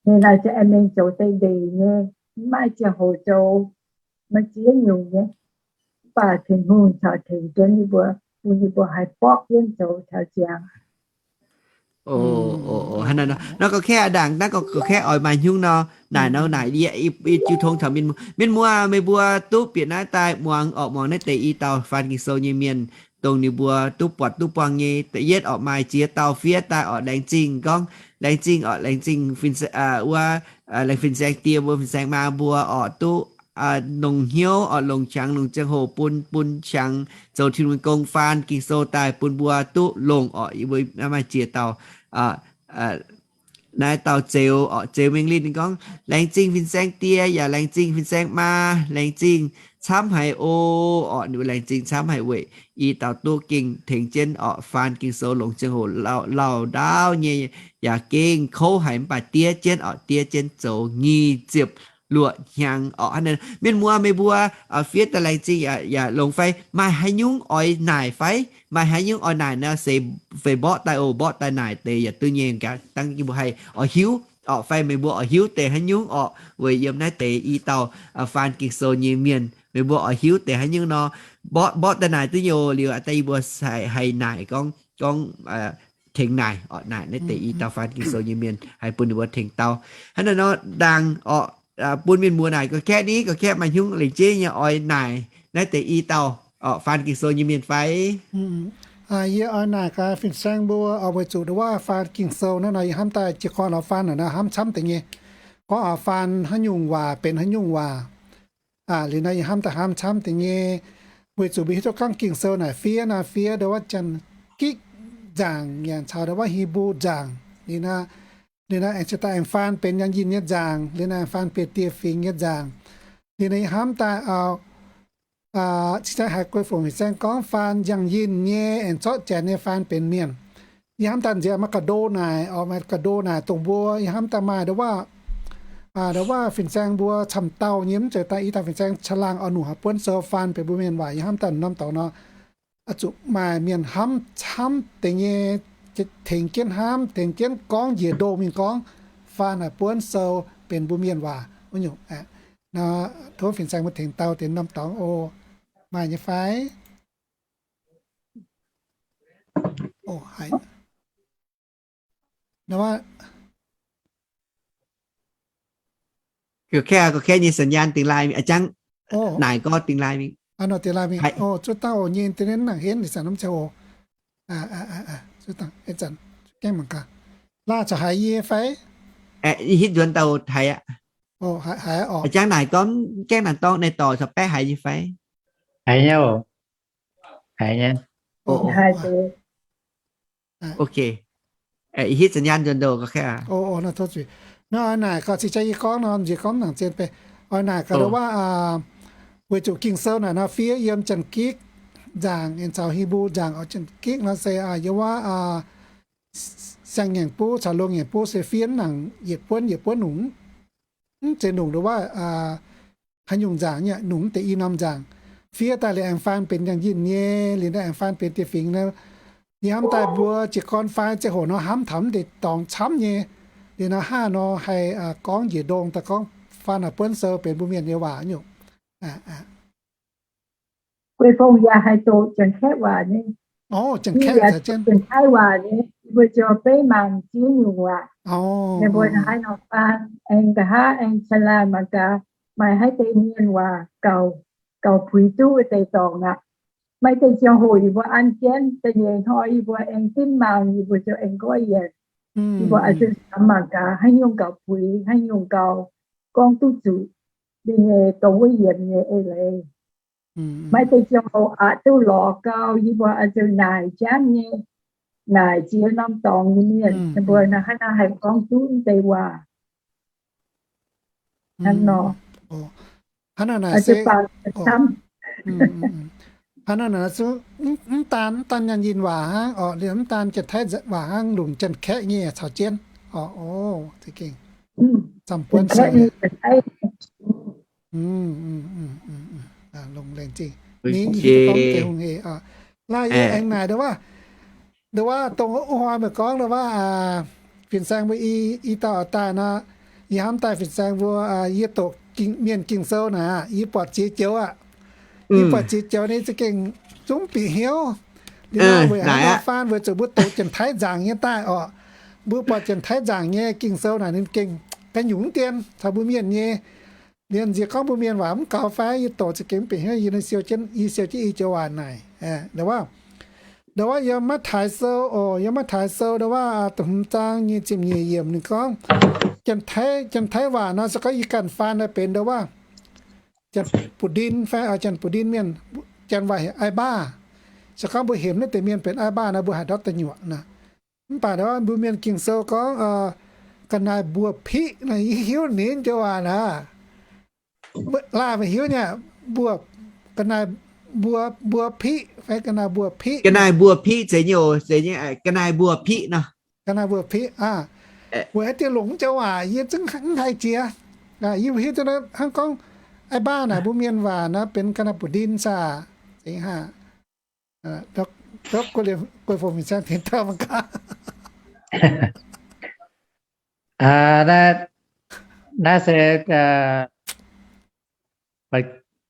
ninh naaic za'gengh mingh zoux deix ndeic nyei, mv maaih ziangh hoc zoux, maiv ziex nyungc nyei. Mv baac Tin-Hungh caux tengx jienv yie mbuo, bun yie mbuo haih borqv jienv zoux caux ziangx. Hnangv naaiv nor, naaiv ga'kaeqv a'ndaangc, naaiv ga'kaeqv oix maaih hnyungv nor, naaic nor naaic yie jiu tong caux mienh muoz, mienh muoz meih mbuo duqv bieqc naaiv daaih muangx orqc, muangx naaiv deix i dauh faan Ging-Sou nyei mienh, dongh ninh mbuo duqv buatc duqv buangh nyei, da'yietv orqc maaih ziex dauh fiev daaih orqc, laengz zingh gorngv, laengz zingh orqc, laengz zingh fin, wuov, laengz fin-saeng die mbuo, fin-saeng maa mbuo orqc duqv longc hnyouv orqc, longc qangx, longc ziangh hoc bun, bun qangx zoux Tin-Hungh gong, faan Ging-Sou daaih bun mbuo duqv longc orqc. Yie mbuo naaiv maaih ziex dauh, naaiv dauh Zeux orqc, Zeux Mingh Linh ninh gorngv, laengz zingh fin-saeng die yaac laengz zingh fin-saeng maa, laengz zingh camv haic oc. Orqc ninh mbuo laengz zingh camv haic weic i dauh duqv gengh tengx jienv orqc faan Ging-Sou longc ziangh hoc lauh, lauh ndaauv nyei, yaac gengh kouv haic mv baac diev jienv orqc, diev jienv zoux nyic ziepc luoqc hnyangx orqc. Hnangv naaiv mienh muoz meih mbuo fiev daaih laengz zingh yaac longx fai maaih haaix nyungc oix naaic fai maaih haaix nyungc oix naaic nor se feix mborqv daaih oc, mborqv daaih naaic deix yaac duqv nyei gaax, dangv yie mbuo haih oix hiuv orqc, fai meih mbuo oix hiuv deix haaix nyungc orqc weic yiem naaiv deix i dauh faan Ging-Sou nyei mienh, meih mbuo oix hiuv deix haaix nyungc nor, mborqv, mborqv daaih naaic duqv nyei oc. Liuz daaih yie mbuo haih naaic gorngv, gorngv tengx naaic orqc, naaic naaiv deix i dauh faan Ging-Sou nyei mienh haih bun ninh mbuo tengx dau. Hnangv naaiv nor ndaangc orqc, bun mienh muoz naaic ga'kaeqv ni, ga'kaeqv maaih hnyungv lengc jeiv nyei oix naaic naaiv deix i dauh orqc faan Ging-Sou nyei mienh fai? Yie oix naaic gaax fin-saeng mbuo oc, weic zuqc ndongc wuov faan Ging-Sou naaiv nor yie hnamv daaih jiez gorn oix faan naaic nor hnamv camv deix nyei. Gorngv oix faan haaix nyungc waac benx haaix nyungc waac. Liuz nor yie hnamv daaih hnamv camv deix nyei, weic zuqc mbuo hiuv duqv gorngv Ging-Sou naaic fiev naaic fiev ndongc wuov Janx-Gikc nzaangc nyanc caux ndongc wuov Hipv^lu nzaangc. Liuz nor, liuz nor aengx cingx daaih aengx faan benx Yangh Yinh nyei nzaangc, liuz nor aengx faan benx Dieh Fingx nyei nzaangc. Liuz nor yie hnamv daaih cingx daaih haiz guei fongc fin-saeng gorngv faan Yangh Yinh nyei aengx zorqv Janx nyei faan benx Mienh. Yie hnamv daaih nziex maaih ga'ndo naaic, oix maaih ga'ndo naaic dongh mbuo yie hnamv daaih maaih ndongc wuov, ndongc wuov fin-saeng mbuo camv dauh nyei mv zeiz daaih i dauh fin-saeng caangh laangh oix nungc haaix buonv sou faan benx mbuo Mienh waac. Yie hnamv daaih norm dorngx nor, zuqc maaih mienh hnamv camv deix nyei, tengx jienv hnamv, tengx jienv gorngv njiec ndo mingh gorngv, faan haaix buonv sou benx mbuo Mienh waac wuov nyungc. Nor tov fin-saeng mbuo tengx dau deix norm dorngx oc. Maaih nyei fai? Ga'kaeqv, ga'kaeqv nyei สัญญาณ dingx lai mingh, jangv naaic gorngv dingx lai mingh. Zuov dangh oc, nyei internet nangc henv, ih zanc norm ziangh hoc. Laah caux haiz yie fai? Hitv nzuonx dauh haiz aqv. Jangv naaic gorngv gaengh naaic dorngx naaic dorc caux baeqv haiz nyei fai? Haiz nyei oc. Haiz nyei. Ok. Ih hitv สัญญาณ nzuonx douh ga'kaeqv. Nor oix naaic gaax, cingx jaax yie gorngv nor, m'njiec gorngv nangc zien bei. Oix naaic gaax ndongc wuov, weic zuqc Ging-Sou naaic nor fiev yiem Janx-Gikc nzaangc aengx caux Hipv^lu nzaangc. Oix Janx-Gikc nor se yiem wuov Siang-Ngaengc Buv caux Loz-Ngaengc Buv se fiev nangc yietc buonv yietc buonv nungc. Mv zeiz nungc ndongc wuov haaix nyungc nzaangc nyei, nungc mv deix i norm nzaangc. Fiev daaih liuz aengx faan benx Yangh Yinh nyei, liuz nor aengx faan benx Dieh Fingx nor. Yie hnamv daaih mbuo jiez gorn fai ziangh hoc nor hnamv taux mv deix dorngx camv nyei. Liuz nor hnangv nor haih gorngv njiec ndongh daaih gorngv faan haaix buonv sou benx mbuo Mienh nyei waac nyungc. Guei Fongc yaac haih doqc Janx-Kaeqv waac nyei. Janx-Kaeqv waac nyei, yie mbuo ziouc beiv mangc ziex nyungc waac. Ninh mbuo hnangv haaix nor faan, aengx nqa'haav aengx caangh laangh mangc gaax maaih haaix deix mienh waac gauh, gauh puix duqv wuov deix dorngx aqv. Maaih deix ziangh hoc yie mbuo an jienv da'nyeic hnoi yie mbuo aengx dimv mangc, yie mbuo ziouc aengx nqoi yienc. Yie mbuo oix zuqc samx mangc gaax haaix nyungc gauh puix, haaix nyungc gauh gorngv duqv zuqc ninh nyei dongh wuov yiemc nyei eix leiz. Maaih deix ziangh hoc aqc duqv lorz gau, yie mbuo oix zuqc naaic jangv nyei. naaic ziex norm dorngx nyei mienh, mbuo hnangv naaiv haih gorngv duqv deix waac hnangv nor. Hnangv naaic se, hnangv naaic se mv daan, mv daan Nyaanh Yinh waac hnangv orqc, liemh mv daan Janx-Taiv waac hnangv, longc Janx-Kaeqv nyei caux jienv orqc. O, za'gengh zamh buonv siou. Longx laengz zingh. Ninh hiuv duqv gorngv deix hungh eix. Laaih yie aengx naaic ndau wuov, ndau wuov dongh wuov hnoi meih gorngv ndau wuov, fin-saeng mbuo i, i dauh daaih nor, yie hnamv daaih fin-saeng mbuo, yie doqc mienh Ging-Sou naaic, yie buatc ziex joux aqv. Yie buatc ziex joux ninh za'gengh zungv bieqc hnyouv. Liuz nor weic haaix nor faan? Weic zuqc mbuo doqc Janx-Taiv nzaangc nyei daaih orqc. Mbuo buatc Janx-Taiv nzaangc nyei Ging-Sou naaic ninh gengh ga'nyungc dien caux mbuo mienh nyei. Liemh nziex gorngv mbuo mienh waac mv gaux fai? Yie doqc za'gengh mv bieqc hnyouv, yie siou jienv, yie siou jienv i joux waac naaic. Ndau wuov, ndau wuov yiem Matv^taai Sou oc, yiem Matv^taai Sou ndau wuov da'hmz zaang nyei ziepc nyeic yiemc ninh gorngv, Janx-Taiv, Janx-Taiv waac nor se gorngv yie ganh faan naaiv benx ndau wuov Janx-Buoz-Ndin fai Janx-Buoz-Ndin mienh, Janx waac heuc ไอ้บ้า. Se gorngv mbuo hemx naaiv deix mienh benx ไอ้บ้า nor mbuo haih ndortv da'nyuoqc nor. Mv baac ndau wuov mbuo mienh Ging-Sou gorngv ga'naaiv mbuoqc-piqv nor, yie hiuv ninh joux waac naaic. Laaih meih hiuv nyei, mbuo, ga'naaiv mbuo, mbuo-piqv fai ga'naaiv mbuoqc-piqv. Ga'naaiv mbuoqc-piqv zeiz nyei oc, zeiz nyei, ga'naaiv mbuoqc-piqv nor. Ga'naaiv mbuoqc-piqv aqv. Weic haaix diuc longc joux waac yie zungv mv haih jiex. Yie hiuv duqv hnangv gorngv ไอ้บ้า naaic mbuo mienh waac naaiv benx ga'naaiv buoz-ndin saah? Zeiz hnangv. Guei fongc fin-saeng tengx dauh mangc gaax. Naaiv se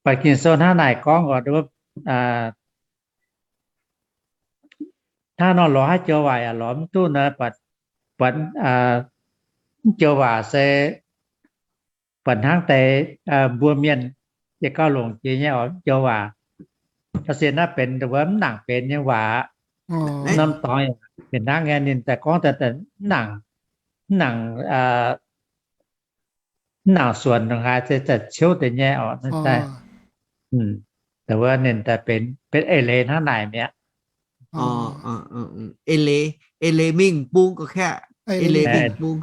buatc Ging-Sou hnangv naaic gorngv oc, hnangv nor lorz haaix joux waac yaac lorz mv duqv nor, buatc, buatc mv joux waac se buatc hnangv deix mbuo mienh yie gauh longc jiex nyei oc, mv joux waac. Taux sienx naaiv benx wuov mv nangc benx nyei waac. Norm dorngx fih hnangv nyei, ninh daaih gorngv daaih mv nangc, mv nangc, mv nangc suonc haaix se daaih ciouv deix nyei oc. Daaih wuov ninh daaih benx, benx eix leiz hnangv naaic mi'aqv. Eix leiz, eix leiz mingh bung ga'kaqv, eix leiz mingh bung.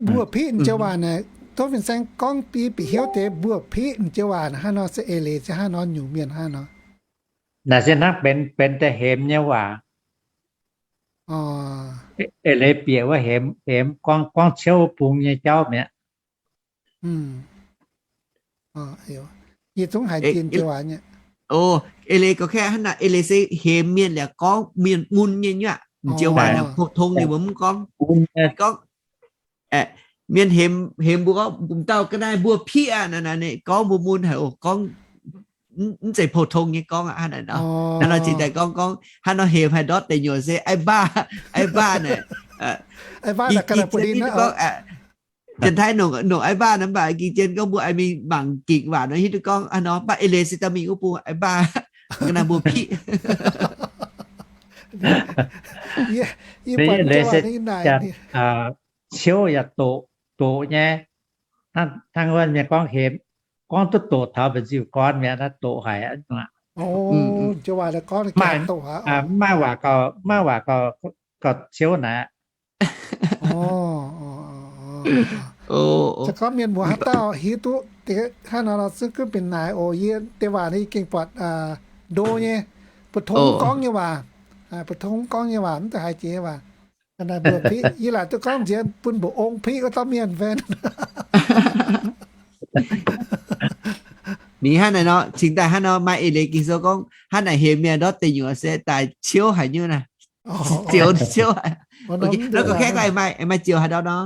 Mbuoqc-piqv joux waac naaic, tov fin-saeng gorngv bieqc hiuv deix mbuoqc-piqv joux waac naaic hnangv nor se eix leiz se hnangv nor, nyungc mienh hnangv nor. Naaic se hnangv benx, benx deix hemx nyei waac. Eix leiz bieqc wuov hemx, hemx gorngv, gorngv ciouv bung nyei jauv mi'aqv. Yie zungv haiz jiex joux waac nyei. Eix leiz ga'kaqv hnangv naaic, eix leiz se hemx mienh liuz gorngv mienh mun nyei nyuoqc. Joux waac naaic pou-tong ninh mbuo mv gorngv. Gorngv mienh hemx, hemx mbuo gorngv, m'dauh ga'naaiv mbuoqc-piqv aqv, naaic gorngv mbuo mun haic oc, gorngv mv zeiz pou-tong nyei gorngv aqv. Hnangv naaic nor, hnangv nor cingx daaih gorngv, gorngv hnangv nor hemx haih ndortv deic nyuoqc se ไอ้บ้า, ไอ้บ้า naaic. ไอ้บ้า naaic ga'naaiv buoz-ndin aqv. Janx-Taiv nongc, nongc ไอ้บ้า naaic, mv baac gengh jienv gorngv mbuo aengx mingh mangc gikc waac nor hiuv duqv gorngv hnangv nor, mv baac eix leiz se daaih mingh wuov bung ไอ้บ้า, ga'naaiv mbuoqc-piqv. Ciouv yaac doqc, doqc nyei. Hnangv wuov mienh gorngv hemx, gorngv duqv doqc taux mbu'nziu gorn mi'aqv, naaiv doqc haic aqv. Maaih waac gauh, maaih waac gauh, gauh ciouv naaic. Se gorngv mienh muoz haaix dauh hiuv duqv hnangv nor, se gunv benx naaic oc. Yie deix waac naaiv yie gengh buatc ndo nyei, bu tong mv gorngv nyei waac, bu tong mv gorngv nyei waac, mv deix haiz jiex nyei waac. Ga'naaiv mbuoqc-piqv, yie laaic duqv gorngv nziex bun mbu'ziex ong piqv wuov dauh mienh fai. Ninh hnangv naaic nor, cingx daaih hnangv nor maaih eix leiz Ging-Sou gorngv hnangv naaic hemx mienh ndortv deic nyuoqc se daaih ciouv haic nyungc naaiv. Ziouc ciouv haic. Nor ga'kaeqv maaih, maaih ziouc haaix ndau nor.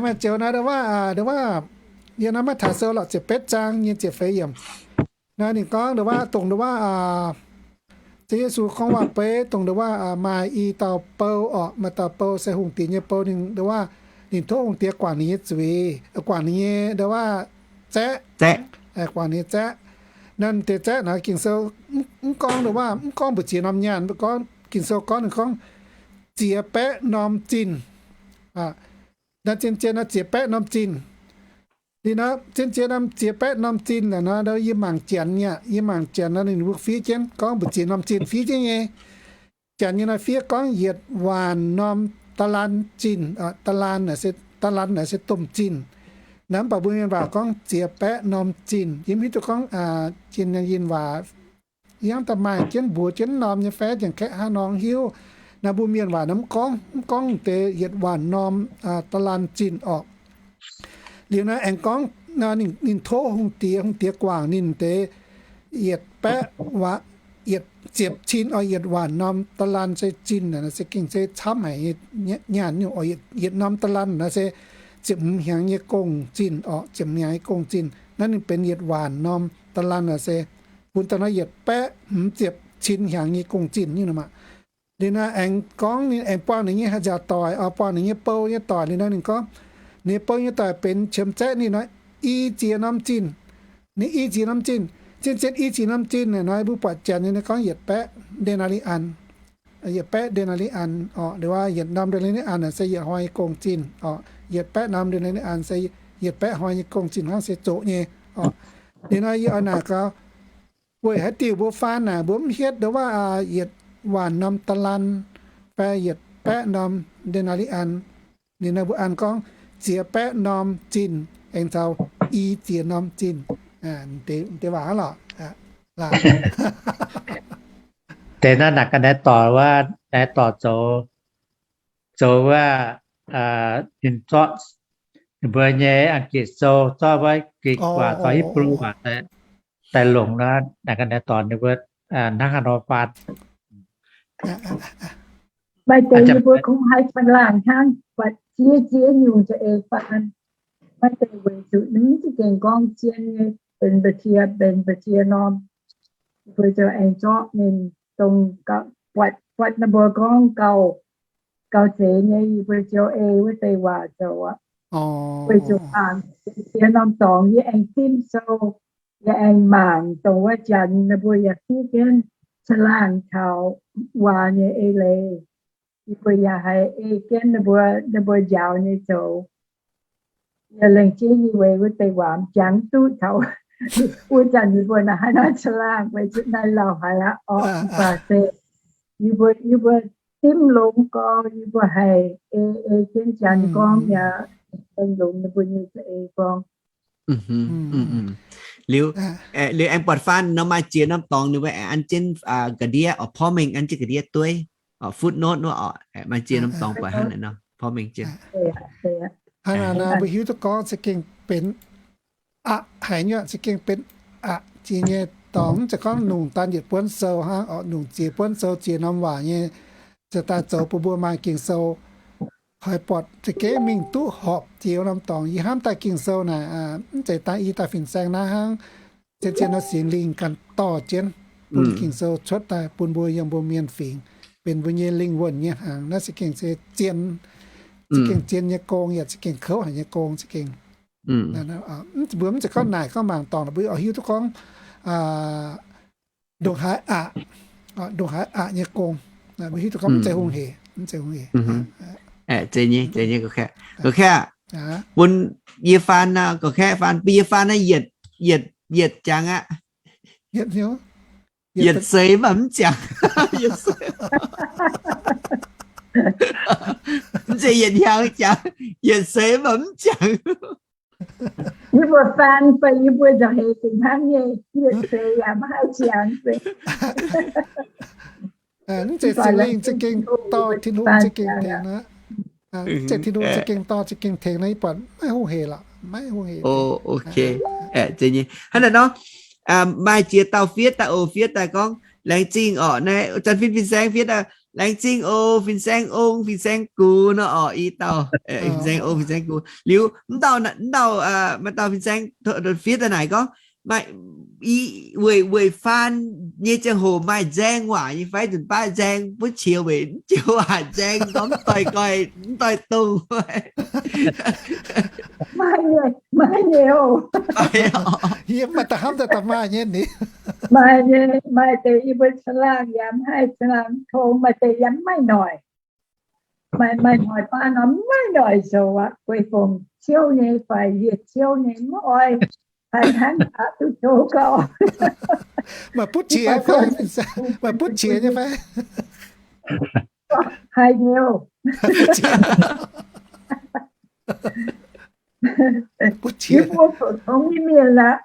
Maaih ziouc naaiv ndau wuov, ndau wuov, yie naaiv Matv^taai Sou lorqc ziepc betv zaang nyei ziepc feix yiemc. Naaiv ninh gorngv ndau wuov, dongh ndau wuov, Ziouv Yesu gorngv waac-beiv dongh ndau wuov maaih i dauh bou orqc, maaih dauh bou se hungh diex nyei bou, ninh ndau wuov, ninh tov hungh diex guangc ninh nyei zuiz, guangc ninh nyei ndau wuov zaeqv, guangc ninh nyei zaeqv. Naaiv deix zaeqv naaiv Ging-Sou mv gorngv ndau wuov, mv gorngv mbu'ziex norm nyaanh, mv gorngv, Ging-Sou gorngv, ninh gorngv ziex baeqv norm zinh. Naaiv zien-zien naaiv ziex baeqv norm zinh. Liuz naaiv zien-zien norm ziex baeqv norm zinh naaic nor, yie mangc janx nyei, yie mangc janx nor ninh mbuo fiev jienv gorngv mbu'ziex norm zinh fiev jienv nyei. Janx nyei nor fiev gorngv yietc waanc norm da'lan zinh, da'lan, da'lan naaic se domh zinh. Naaiv mv baac mbuo mienh waac gorngv ziex baeqv norm zinh. Yie mv hiuv duqv gorngv jiex nyei waac, yie hnamv daaih maaih jienv mbuox jienv norm nyei fai janx-kaeqv hnangv nor hiuv. Naaiv mbuo mienh waac naaiv mv gorngv, mv gorngv deix yietc waanc norm da'lan zinh orqc. Liuz naaiv aengx gorngv ninh tov hungh diex, hungh diex guangc ninh deix yietc baeqv, yietc ziepc cin oix yietc waanc norm da'lan se zinh naaic se gengh se camv haic nyei nyaanh nyungc oc. Yietc norm da'lan naaic se ziepc hmz hnyangx nyei gong-zinh orqc, ziepc hmz hnyangx nyei gong-zinh. Naaiv ninh benx yietc waanc norm da'lan naaic se bun daaih nor yietc baeqv hmz ziepc cin hnyangx nyei gong-zinh nyungc nor maah. Liuz naaiv aengx gorngv ninh aengx buangh ninh nyei haaix nziaauc doic, buangh ninh nyei bou nyei doic. Liuz naaiv ninh gorngv ninh nyei bou nyei doic benx qiemx zaeqv ninh nor i ziex norm zinh. Ninh i ziex norm zinh, zien-zien i ziex norm zinh naaic nor mbuo buatc janx nyei gorngv yietc baeqv denarian, yietc baeqv denarian orqc, liuz yietc norm denarian naaic se yietc hnoi nyei gong-zinh orqc, yietc baeqv norm denarian se yietc baeqv hnoi nyei gong-zinh hnangv se zoqc nyei orqc. Liuz nor yie oix naaic gaax, weic haaix diuc mbuo faan naaic mbuo mv hietv ndo wuov yietc waanc norm da'lan fai yietc baeqv norm denarian? Liuz nor mbuo an gorngv ziex baeqv norm zinh aengx caux i ziex norm zinh. Deix waac hnangv lorqc. Deix naaiv naaic ga'naaiv dorc wuov, naaiv dorc zoux, zoux wuov, ninh zorqv ninh mbuo nyei Ang-gitc sou, zorqv wuov Grik waac caux Hipv^lu waac daaih longc nor, naaic ga'naaiv dorc ninh mbuo hnangv haaix nor faan. Maaih deix yie mbuo kungx haih ca'laangh hnangv, buatc ziex ziex nyungc za'eix faan. Maaih deix weic zuqc ninh mv za'gengh gorngv zien nyei, benx mbu'ziex, benx mbu'ziex norm, yie mbuo ziouc aengx zorqv ninh dongh buatc, buatc ninh mbuo gorngv gauh, gauh zeiz nyei, yie mbuo ziouc ei wuov deix waac zoux aqv. Weic zuqc mangc ziex norm dorngx yie aengx dimv sou, yie aengx mangc dongh wuov janx ninh mbuo yaac fiev jienv ca'laangh taux waac nyei eix leiz. Yie mbuo yaac haih ei jienv ninh mbuo, ninh mbuo njaaux nyei zoux. Yie lengc jeiv nyei weic wuov deix waac m'jangx duqv taux wuov zanc yie mbuo naaiv haaix nor ca'laangh weic zuqc naaiv lauh haic aqv orqc. Mv baac se yie mbuo, yie mbuo dimv longx gorx, yie mbuo haih ei, ei jienv janx gorngv yaac longx ninh mbuo nyei za'eix gorngv. Liuz, liuz aengx buatc faan nor maaih ziex norm dorngx ninh mbuo aengx an jienv ga'ndiev orqc, porv mengh an jienv ga'ndiev dueiv orqc, footnote wuov orqc, maaih ziex norm dorngx buatc hnangv naaic nor porv mengh jienv. Hnangv naaic nor mbuo hiuv duqv gorngv za'gengh benx aqc haic nyei, za'gengh benx aqc jiex nyei dorngx. Mv zeiz gorngv nungc daan yietc buonv sou hnangv orqc, nungc ziex buonv sou ziex norm waac nyei, ziouc daaih zoux bun mbuo maaih Ging-Sou. Hoic buatc za'gengh mingh duqv horpc ziex norm dorngx. Yie hnamv daaih Ging-Sou naaic, mv zeiz dangh yie daaih fin-saeng naaiv hnangv, zien-zien nor Singx Lingh ganh dorh jienv bun Ging-Sou cuotv daaih bun mbuo yiem mbuo mienh fingx, benx mbuo nyei lingh wuonh nyei hnaangx. Naaiv za'gengh se zien, za'gengh zien nyei gong, yaac za'gengh kouv haic nyei gong za'gengh. Mbuo mv zeiz gorngv naaic gorngv mangc dorngc, mbuo oix hiuv duqv gorngv ndongc haaix aqc, ndongc haaix aqc nyei gong. Mbuo hiuv duqv gorngv mv zeiz hungh hec, mv zeiz hungh hec. Bun yie faan, gorngv kaeqv faan, bun yie faan naaiv yietc, yietc, yietc jangx aqv. Yietc seix mv baac mv jangx. Mv zeiz yietc hnyangx jangx, yietc seix mv baac mv jangx. Yie mbuo faan fai yie mbuo nzauc heix fih hnangv nyei, yietc seix yaac maiv haih jangx. Mv zeiz Singx Lingh za'gengh dorh, Tin-Hungh za'gengh tengx naaiv. Mv zeiz Tin-Hungh za'gengh dorh, za'gengh tengx naaiv, yie buatc maiv hungh hec lorqc, maiv hungh hec. Hnangv naaic nor, maaih ziex dauh fiev daaih oc, fiev daaih gorngv, laengz zingh orqc, naaiv zanc fin fin-saeng fiev daaih, laengz zingh oc, fin-saeng ong, fin-saeng gux nor orqc, i dauh, fin-saeng ong, fin-saeng gux. Liuz mv dauh, mv dauh, maaih dauh fin-saeng fiev daaih naaic gorngv, weic, weic faan nyei ziangh hoc maaih nzaeng waac nyei fai, nzunc baav nzaeng buov qiex weic mv joux waac nzaeng gorngv mv doix-goix, mv doix-dongh. Maaih nyei, maaih nyei oc. Yie mv maaih da'hnamv daaih da'maaih nyei ni. Maaih nyei, maaih deix yie mbuo caangh laangh yaac mv haih caangh laangh tong, maaih deix yaac mv maaih noic. Maaih, maaih noic baan nor mv maaih noic zoux aqv. Guei fongc ciouv nyei fai hieh ciouv nyei mv oix, haih hnangv aqv duqv tov gauh. Maaih butv qiex fai, maaih butv qiex nyei fai. Haiz hnyouv. Butv qiex. Yie mbuo phou-tongx nyei mienh aqv.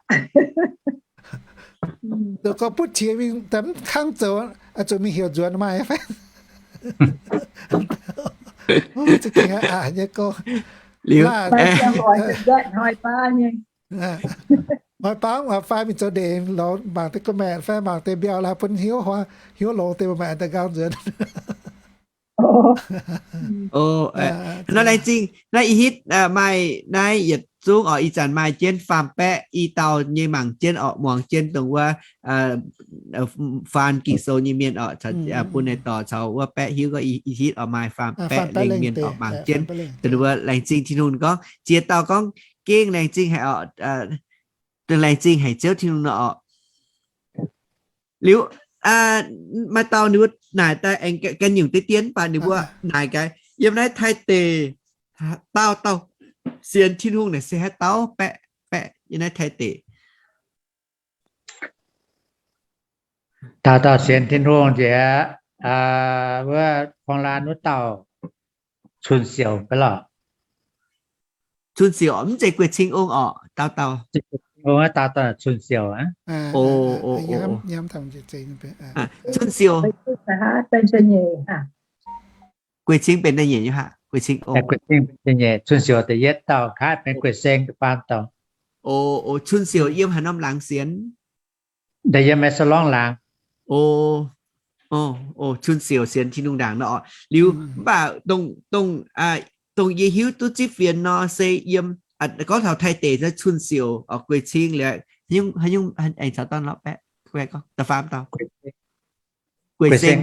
Gorngv butv qiex mingh, mv kangv zoux, zuqc mingh heuc nzuonx maaih fai? Za'gengh aqc nyei gorngv. Liuz, hnoi baav mv baac fai mingh zoux ndeic lorz mangc deix gu'maeqc fai mangc deix mbiauh laaix bun hiuv, hiuv longx deix mbuo maaih da'nqaang nzuonx. Nor laengz zingh naaiv ih hitv maaih naaiv yietc zungv orqc, ih zanc maaih jienv faam-baeqv i dauh nyei mangc jienv orqc, muangx jienv dongh wuov faan Ging-Sou nyei mienh orqc, bun naaiv dorh caux wuov baeqv hiuv gorngv ih hitv orqc maaih faam-baeqv lengh mienh orqc mangc jienv. Dongh wuov laengz zingh Tin-Hungh gorngv ziex dauh gorngv gengh laengz zingh haic orqc, dongh laengz zingh haic Ziouv Tin-Hungh nor orqc. Liuz, maaih dauh ninh mbuo naaic daaih aengx ganh nyungc deix dien, mv baac ninh mbuo naaic gaax, yiem naaiv Taiv deic, dauh dauh sienx Tin-Hungh naaic se haaix dauh baeqv, baeqv yiem naaiv Taiv deic. Dauh dauh sienx Tin-Hungh njiec, wuov Kuang Laanh wuov dauh Cun Siouc fai lorqc? Cun Siouc mv zeiz Gueiv Cing Ong orqc, dauh dauh. Ong, dauh dauh Cun Siouc aqv. Cun Siouc. Gueiv Cing benx da'nyeic nyei haic, Gueiv Cing Ong. Gueiv Cing benx da'nyeic, Cun Siouc da'yietv dauh, nqa'haav benx Gueiv Seng da'faam dauh. O, Cun Siouc yiem haaix norm laangz sienx? Yiem Mesolong laangz. O, Cun Siouc sienx Tin-Hungh ndaangc nor orqc. Liuz mv baac dongh, dongh yie hiuv duqv zipv fienx nor se yiem, gorngv taux Taiv deic se Cun Siouc orqc, Gueiv Cing liuz, haaix nyungc aengx caux dorn lorqc baeqv, da'faam dauh. Gueiv Seng.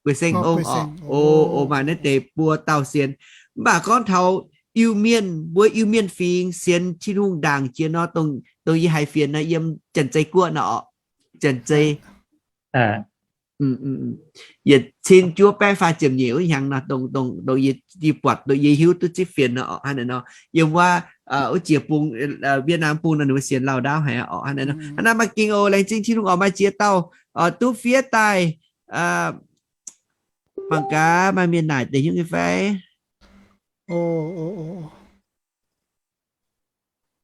Gueiv Seng Ong orqc. O, maaih naaiv deix buo dauh sienx. Mv baac gorngv taux Iu-Mienh, mbuo Iu-Mienh fingx sienx Tin-Hungh ndaangc jiex nor, dongh yie haiz fienx nor yiem Janx-Zei Guoqv nor orqc. Janx-Zei. Yietc cin juov baeqv faah ziepc nyeic wuov hnyangx nor, dongh, dongh yie, yie buatc, dongh yie hiuv duqv zipv fienx nor orqc, hnangv naaiv nor. Yiem wuov, wuov jiex bung, Việt Nam bung nor ninh mbuo sienx Lao Đao haic orqc, hnangv naaiv nor. Hnangv naaiv maaih ging oc, laengz zingh Tin-Hungh orqc, maaih ziex dauh duqv fiev daaih. Mangc gaax maaih mienh naaic deix nyungc nyei fai?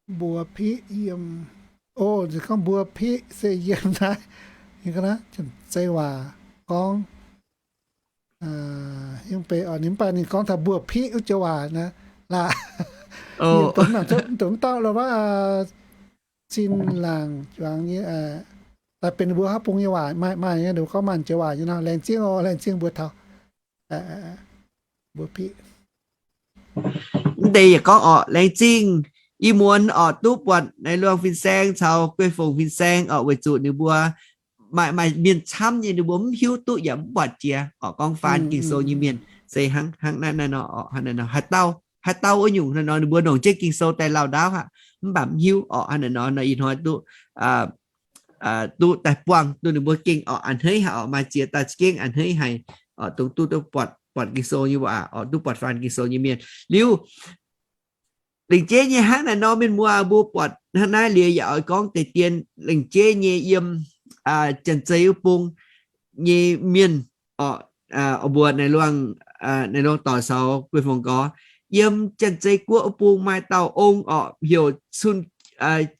Mbuox piqv yiem, o, gorngv mbuox piqv se yiem naaiv, zeiz waac gorngv, ninh mv baac ninh gorngv taux mbuox piqv wuov joux waac naaiv laaix. Dongh mv dauh lo wuov, zinh laangc juangx nyei, daaih benx mbuo haav bung nyei waac, maaih, maaih gorngv maaih joux waac nyei nor. Laengz zingh oc, laengz zingh mbuox taux, mbuox piqv. Mv deix yaac gorngv orqc, laengz zingh ih muonz orqc, duqv buatc Naaiv Luangh fin-saeng caux Guei Fongc fin-saeng orqc, weic zuqc ninh mbuo maaih, maaih mienh camv nyei, ninh mbuo mv hiuv duqv yaac mv buatc jiex orqc, gorngv faan Ging-Sou nyei mienh se hnangv, hnangv naaiv, naaiv nor orqc, hnangv naaiv nor. Haaix dauh, haaix dauh wuov nyungc hnangv nor, ninh mbuo longc jienv Ging-Sou daaih lauh ndaauv aqv, mv baac mv hiuv orqc, hnangv naaiv nor. Nor ih hnoi duqv, duqv daaih buangh duqv ninh mbuo gengh orqc a'hneiv haic orqc, maaih ziex dauh gengh a'hneiv haic orqc, dongh duqv, duqv buatc, buatc Ging-Sou nyei waac orqc, duqv buatc faan Ging-Sou nyei mienh. Liuz, lengc jeiv nyei hnangv naaiv nor, mienh muoz, mbuo buatc hnangv naaiv liuz yaac oix gorngv deix dien, lengc jeiv nyei yiem Janx-Zei wuov bung nyei mienh orqc, mbuo Naaiv Luangh, Naaiv Luangh Doic caux Guei Fongc Gorx, yiem Janx-Zei Guoqv wuov bung maaih dauh ong orqc, heuc Cun,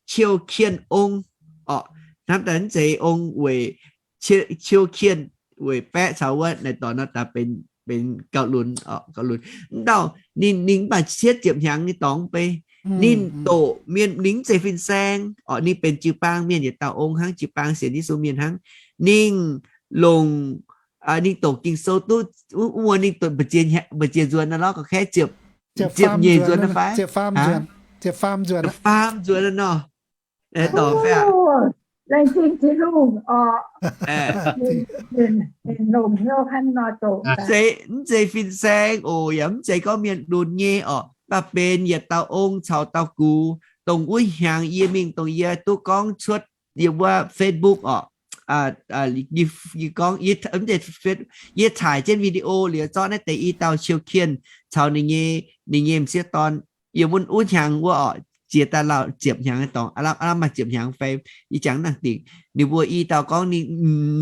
Ciou Kien Ong orqc. Hnamv daaih mv zeiz ong weic Ciou Kien weic baeqv caux wuov naaiv dorngx nor daaih benx, benx gauh lunx orqc, gauh lunx. Mv dauh ninh, ninh mv baac cietv ziepc hnyangx nyei dorngx bei. Ninh doqc mienh, ninh mv zeiz fin-saeng orqc, ninh benx jiu-baang mienh yietc dauh ong hnangv, jiu-baang sienx Yesu mienh hnangv. Ninh longc, ninh doqc Ging-Sou duqv, wuov muoz ninh doqc mbu'ziex, mbu'ziex nzuonx nor lorqc, gorqv-kaeqv ziepc, ziepc nyeic nzuonx nor fai? Ziepc faam nzuonx nor. Laengz zingh Tin-Hungh orqc. Mv zeiz, mv zeiz fin-saeng oc, yaac mv zeiz gorngv mienh lunx nyei orqc, mv baac benx yietc dauh ong caux dauh gux, dongh wuov hnyangx yie mingh dongh yie duqv gorngv cuotv yiem wuov Facebook orqc. Yie gorngv, yie caaic jienv video liuz zorqv naaiv deix i dauh Ciou Kien caux ninh nyei, ninh nyei m'sieqv dorn yiem wuov, wuov hnyangx wuov orqc. ziex daaih lauh ziepc hnyangx nyei dorngx, aav lamh, aav lamh maaih ziepc hnyangx fai i jangx nangh dingc. Ninh mbuo i dauh gorngv ninh,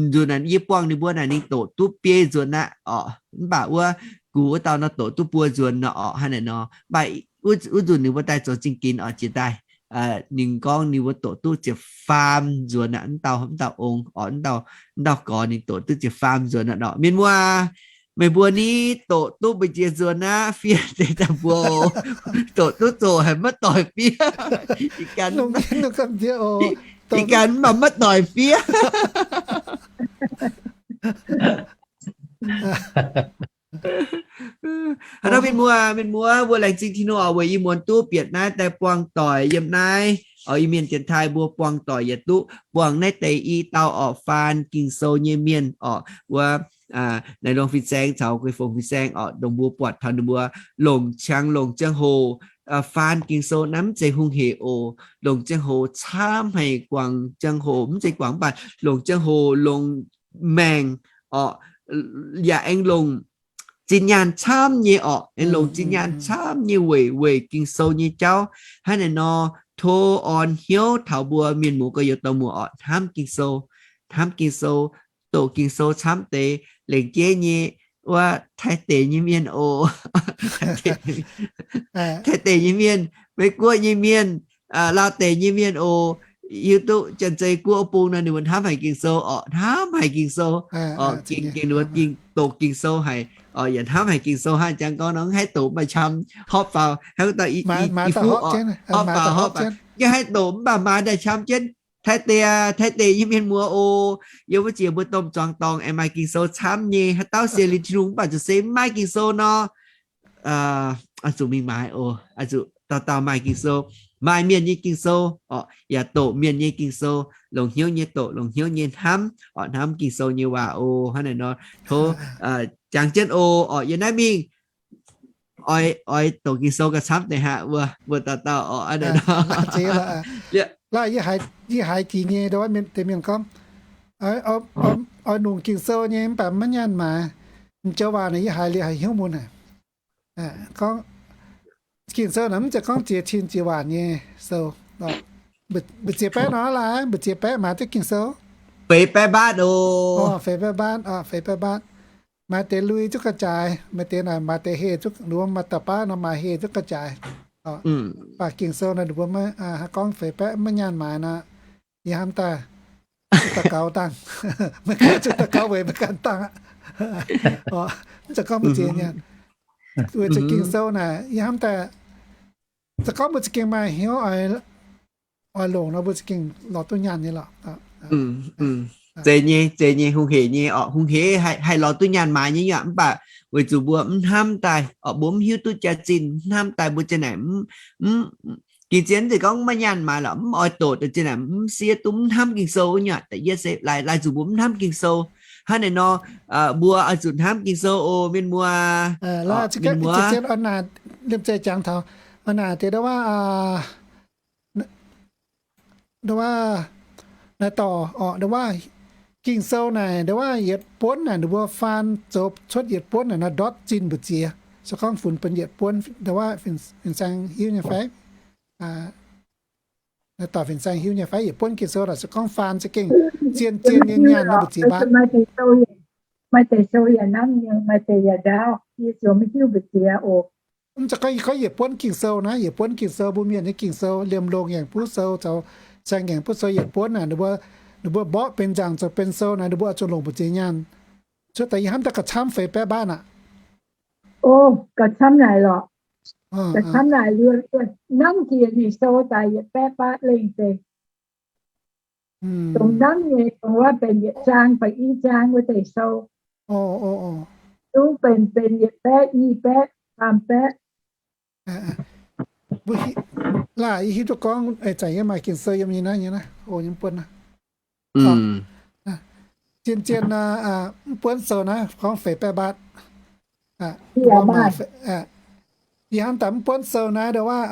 nzunc naaic yie buangh ninh mbuo naaic ninh doqc duqv biei nzuonx aqv orqc. Mv baac wuov gux wuov dauh nor doqc duqv buo nzuonx nor orqc, hnangv naaic nor. Mv baac wuov nzunc ninh mbuo daaih zoux zingh ginx orqc, jiex daaih ninh gorngv ninh mbuo doqc duqv ziepc faam nzuonx aqv, mv dauh, mv dauh ong orqc, mv dauh gorx ninh doqc duqv ziepc faam nzuonx aqv nor. Mienh muoz, meih mbuo ni doqc duqv mbu'ziex nzuonx aqv, fiev deix daaih mbuo oc. Doqc duqv zoqc haic maiv doix fiev. Ih ganh, ih ganh mv baac maiv doix fiev. Hnangv nor mienh muoz, mienh muoz mbuo laengz zingh Tin-Hungh oc, weic yie muonz duqv bieqc naaiv daaih buangh doic yiem naaiv oc. Iu-Mienh dienx taaih mbuo buangh doic yaac duqv buangh naaiv deix i dauh orqc, faan Ging-Sou nyei mienh orqc, wuov Naaiv Longc Fin-Saeng caux Guei Fongc Fin-Saeng orqc, dongh mbuo buatc taux ninh mbuo longc qangx longc ziangh hoc faan Ging-Sou naaiv mv zeiz hungh hec oc. Longc ziangh hoc camv haic, guangc ziangh hoc, mv zeiz guangc mv baac longc ziangh hoc, longc maengc orqc, yaac aengx longc zinh nyaanh camv nyei orqc, aengx longc zinh nyaanh camv nyei weic, weic Ging-Sou nyei jauv. Hnangv naaic nor, tov orn hnyouv taux mbuo mienh muoz gorx-youz dorh muoc orqc, hnamv Ging-Sou, hnamv Ging-Sou, doqc Ging-Sou camv deix, lengc jeiv nyei wuov Taiv deic nyei mienh oc. Taiv deic nyei mienh, Meiv Guoqv nyei mienh, Laauv deic nyei mienh oc. Hiuv duqv Janx-Zei Guoqv bung nor ninh mbuo hnamv haic Ging-Sou orqc, hnamv haic Ging-Sou orqc, gengh, gengh ninh mbuo gengh doqc Ging-Sou haic orqc, yaac hnamv haic Ging-Sou hnangv. Jangx gorngv nor mv haih doqc mv baac qam horpc faaux, hnangv dauh i fuqv orqc, horpc faaux, horpc faaux, yaac haih doqc mv baac maa daaih qam jienv. Taiv deic, Taiv deic nyei mienh muoz oc, yiem wuov jiex mbuo domh zuangx dorngx aengx maaih Ging-Sou camv nyei, haaix dauh sienx liuz Tin-Hungh mv baac zuqc se mv maaih Ging-Sou nor, oix zuqc mingh maaiz oc. Oix zuqc dauh dauh maaih Ging-Sou, maaih mienh nyei Ging-Sou orqc, yaac doqc mienh nyei Ging-Sou, longc hnyouv nyei doqc, longc hnyouv nyei hnamv orqc, hnamv Ging-Sou nyei waac oc. Hnangv naaic nor, tov jangx jienv oc. Orqc, yiem naaiv mingh oix, oix doqc Ging-Sou gauh camv deix haic, mbuo, mbuo dauh dauh orqc. Aa, laaih, yie haiz jiex nyei, dongh wuov deix mienh gorngv, oix longc Ging-Sou nyei mv baac maiv nyaanh maaiz. M'jouv waac naaic yie haiz liuz haiz hnyouv mun haic. Gorngv Ging-Sou naaic mv zeiz gorngv ziex cin ziex waanc nyei sou. Mbu'ziex baeqv nor, laaih, mbu'ziex baeqv maaiz duqv Ging-Sou? Feix baeqv mbaatv oc. Feix baeqv mbaatv, feix baeqv mbaatv. Maaih deix lui zuqc ga'jaaix, maaih deix naaic maaih deix heh zuqc, ninh mbuo maaih dauh baav nor maaih heh zuqc ga'jaaix. Mv baac Ging-Sou naaic ninh mbuo maiv, gorngv feix baeqv maiv nyaanh maaiz nor, yie hnamv daaih zuqc daux gaux dangh. Maiv gaengh zuqc daux gaux weic maiv gan dangh aqv. Mv zeiz gorngv mbu'ziex nyaanh. Weic zuqc Ging-Sou naaic yie hnamv daaih, se gorngv mbuo za'gengh maaih hnyouv oix longc nor, mbuo za'gengh lorz duqv nyaanh nyei lorqc. Zeiz nyei, zeiz nyei, hungh hec nyei orqc. Hungh hec haih lorz duqv nyaanh maaiz nyei aqv. Mv baac weic zuqc mbuo mv hnamv daaih orqc, mbuo mv hiuv duqv jaax-zinh, mv hnamv daaih mbuo za'gengh naaic mv, mv, ging-zien zeiz gorngv maiv nyaanh maaiz lorqc, mv oix doqc daaih za'gengh naaic mv siev duqv, mv hnamv Ging-Sou nyei aqv. Da'yietv se laaix, laaix zuqc mbuo mv hnamv Ging-Sou. Hnangv naaic nor, mbuo oix zuqc hnamv Ging-Sou oc, mienh muoz. Mienh muoz, liemh zeih jangx taux, naaic deix ndau waac, ndau waac, naaiv dorh orqc, ndau waac, Ging-Sou naaic, ndau waac yietc buonv naaic, ninh mbuo faan zoux cuotv yietc buonv naaic, naaiv ndortv zinh mbu'ziex. Se gorngv funx benx yietc buonv, ndau waac fin-saeng hiuv nyei fai? Naaiv dorh fin-saeng hiuv nyei fai? Yietc buonv Ging-Sou naaic se gorngv faan za'gengh zien-zien nyei nyaanh naaiv mbu'ziex mbaatv. Maaih deix sou yaac nanv nyei, maaih deix yaac ndaauv. Yie ziouc maiv hiuv mbu'ziex oc. Mv zeiz gorngv, gorngv yietc buonv Ging-Sou naaiv, yietc buonv Ging-Sou, mbuo mienh nyei Ging-Sou, Liemh Longh Ngaengc Buv Sou caux Saeng Ngaengc Buv Sou yietc buonv naaic, ninh mbuo, ninh mbuo mborqv benx nzaangc zoux benx sou naaic, ninh mbuo oix zuqc longc mbu'ziex nyaanh. Cuotv daaih yie hnamv daaih gauh camv feix baeqv mbaatv aqv. O, gauh camv naaic lorqc. Gauh camv naaic, nanv njiec nyei sou daaih yietc baeqv mbaatv lengh deix. Dongh nanv nyei, dongh wuov benx yietc zaang fai i zaang wuov deix sou. Zungv benx, benx yietc baeqv, i baeqv, faam baeqv. Laaih yie hiuv duqv gorngv, ih zanc yie maaih Ging-Sou yiem nyei naaiv, nyei naaiv, o, yiem buonv naaiv. Zien-zien mv buonv sou naaiv gorngv feix baeqv mbaatv. Yie hnamv daaih mv buonv sou naaiv ndau waac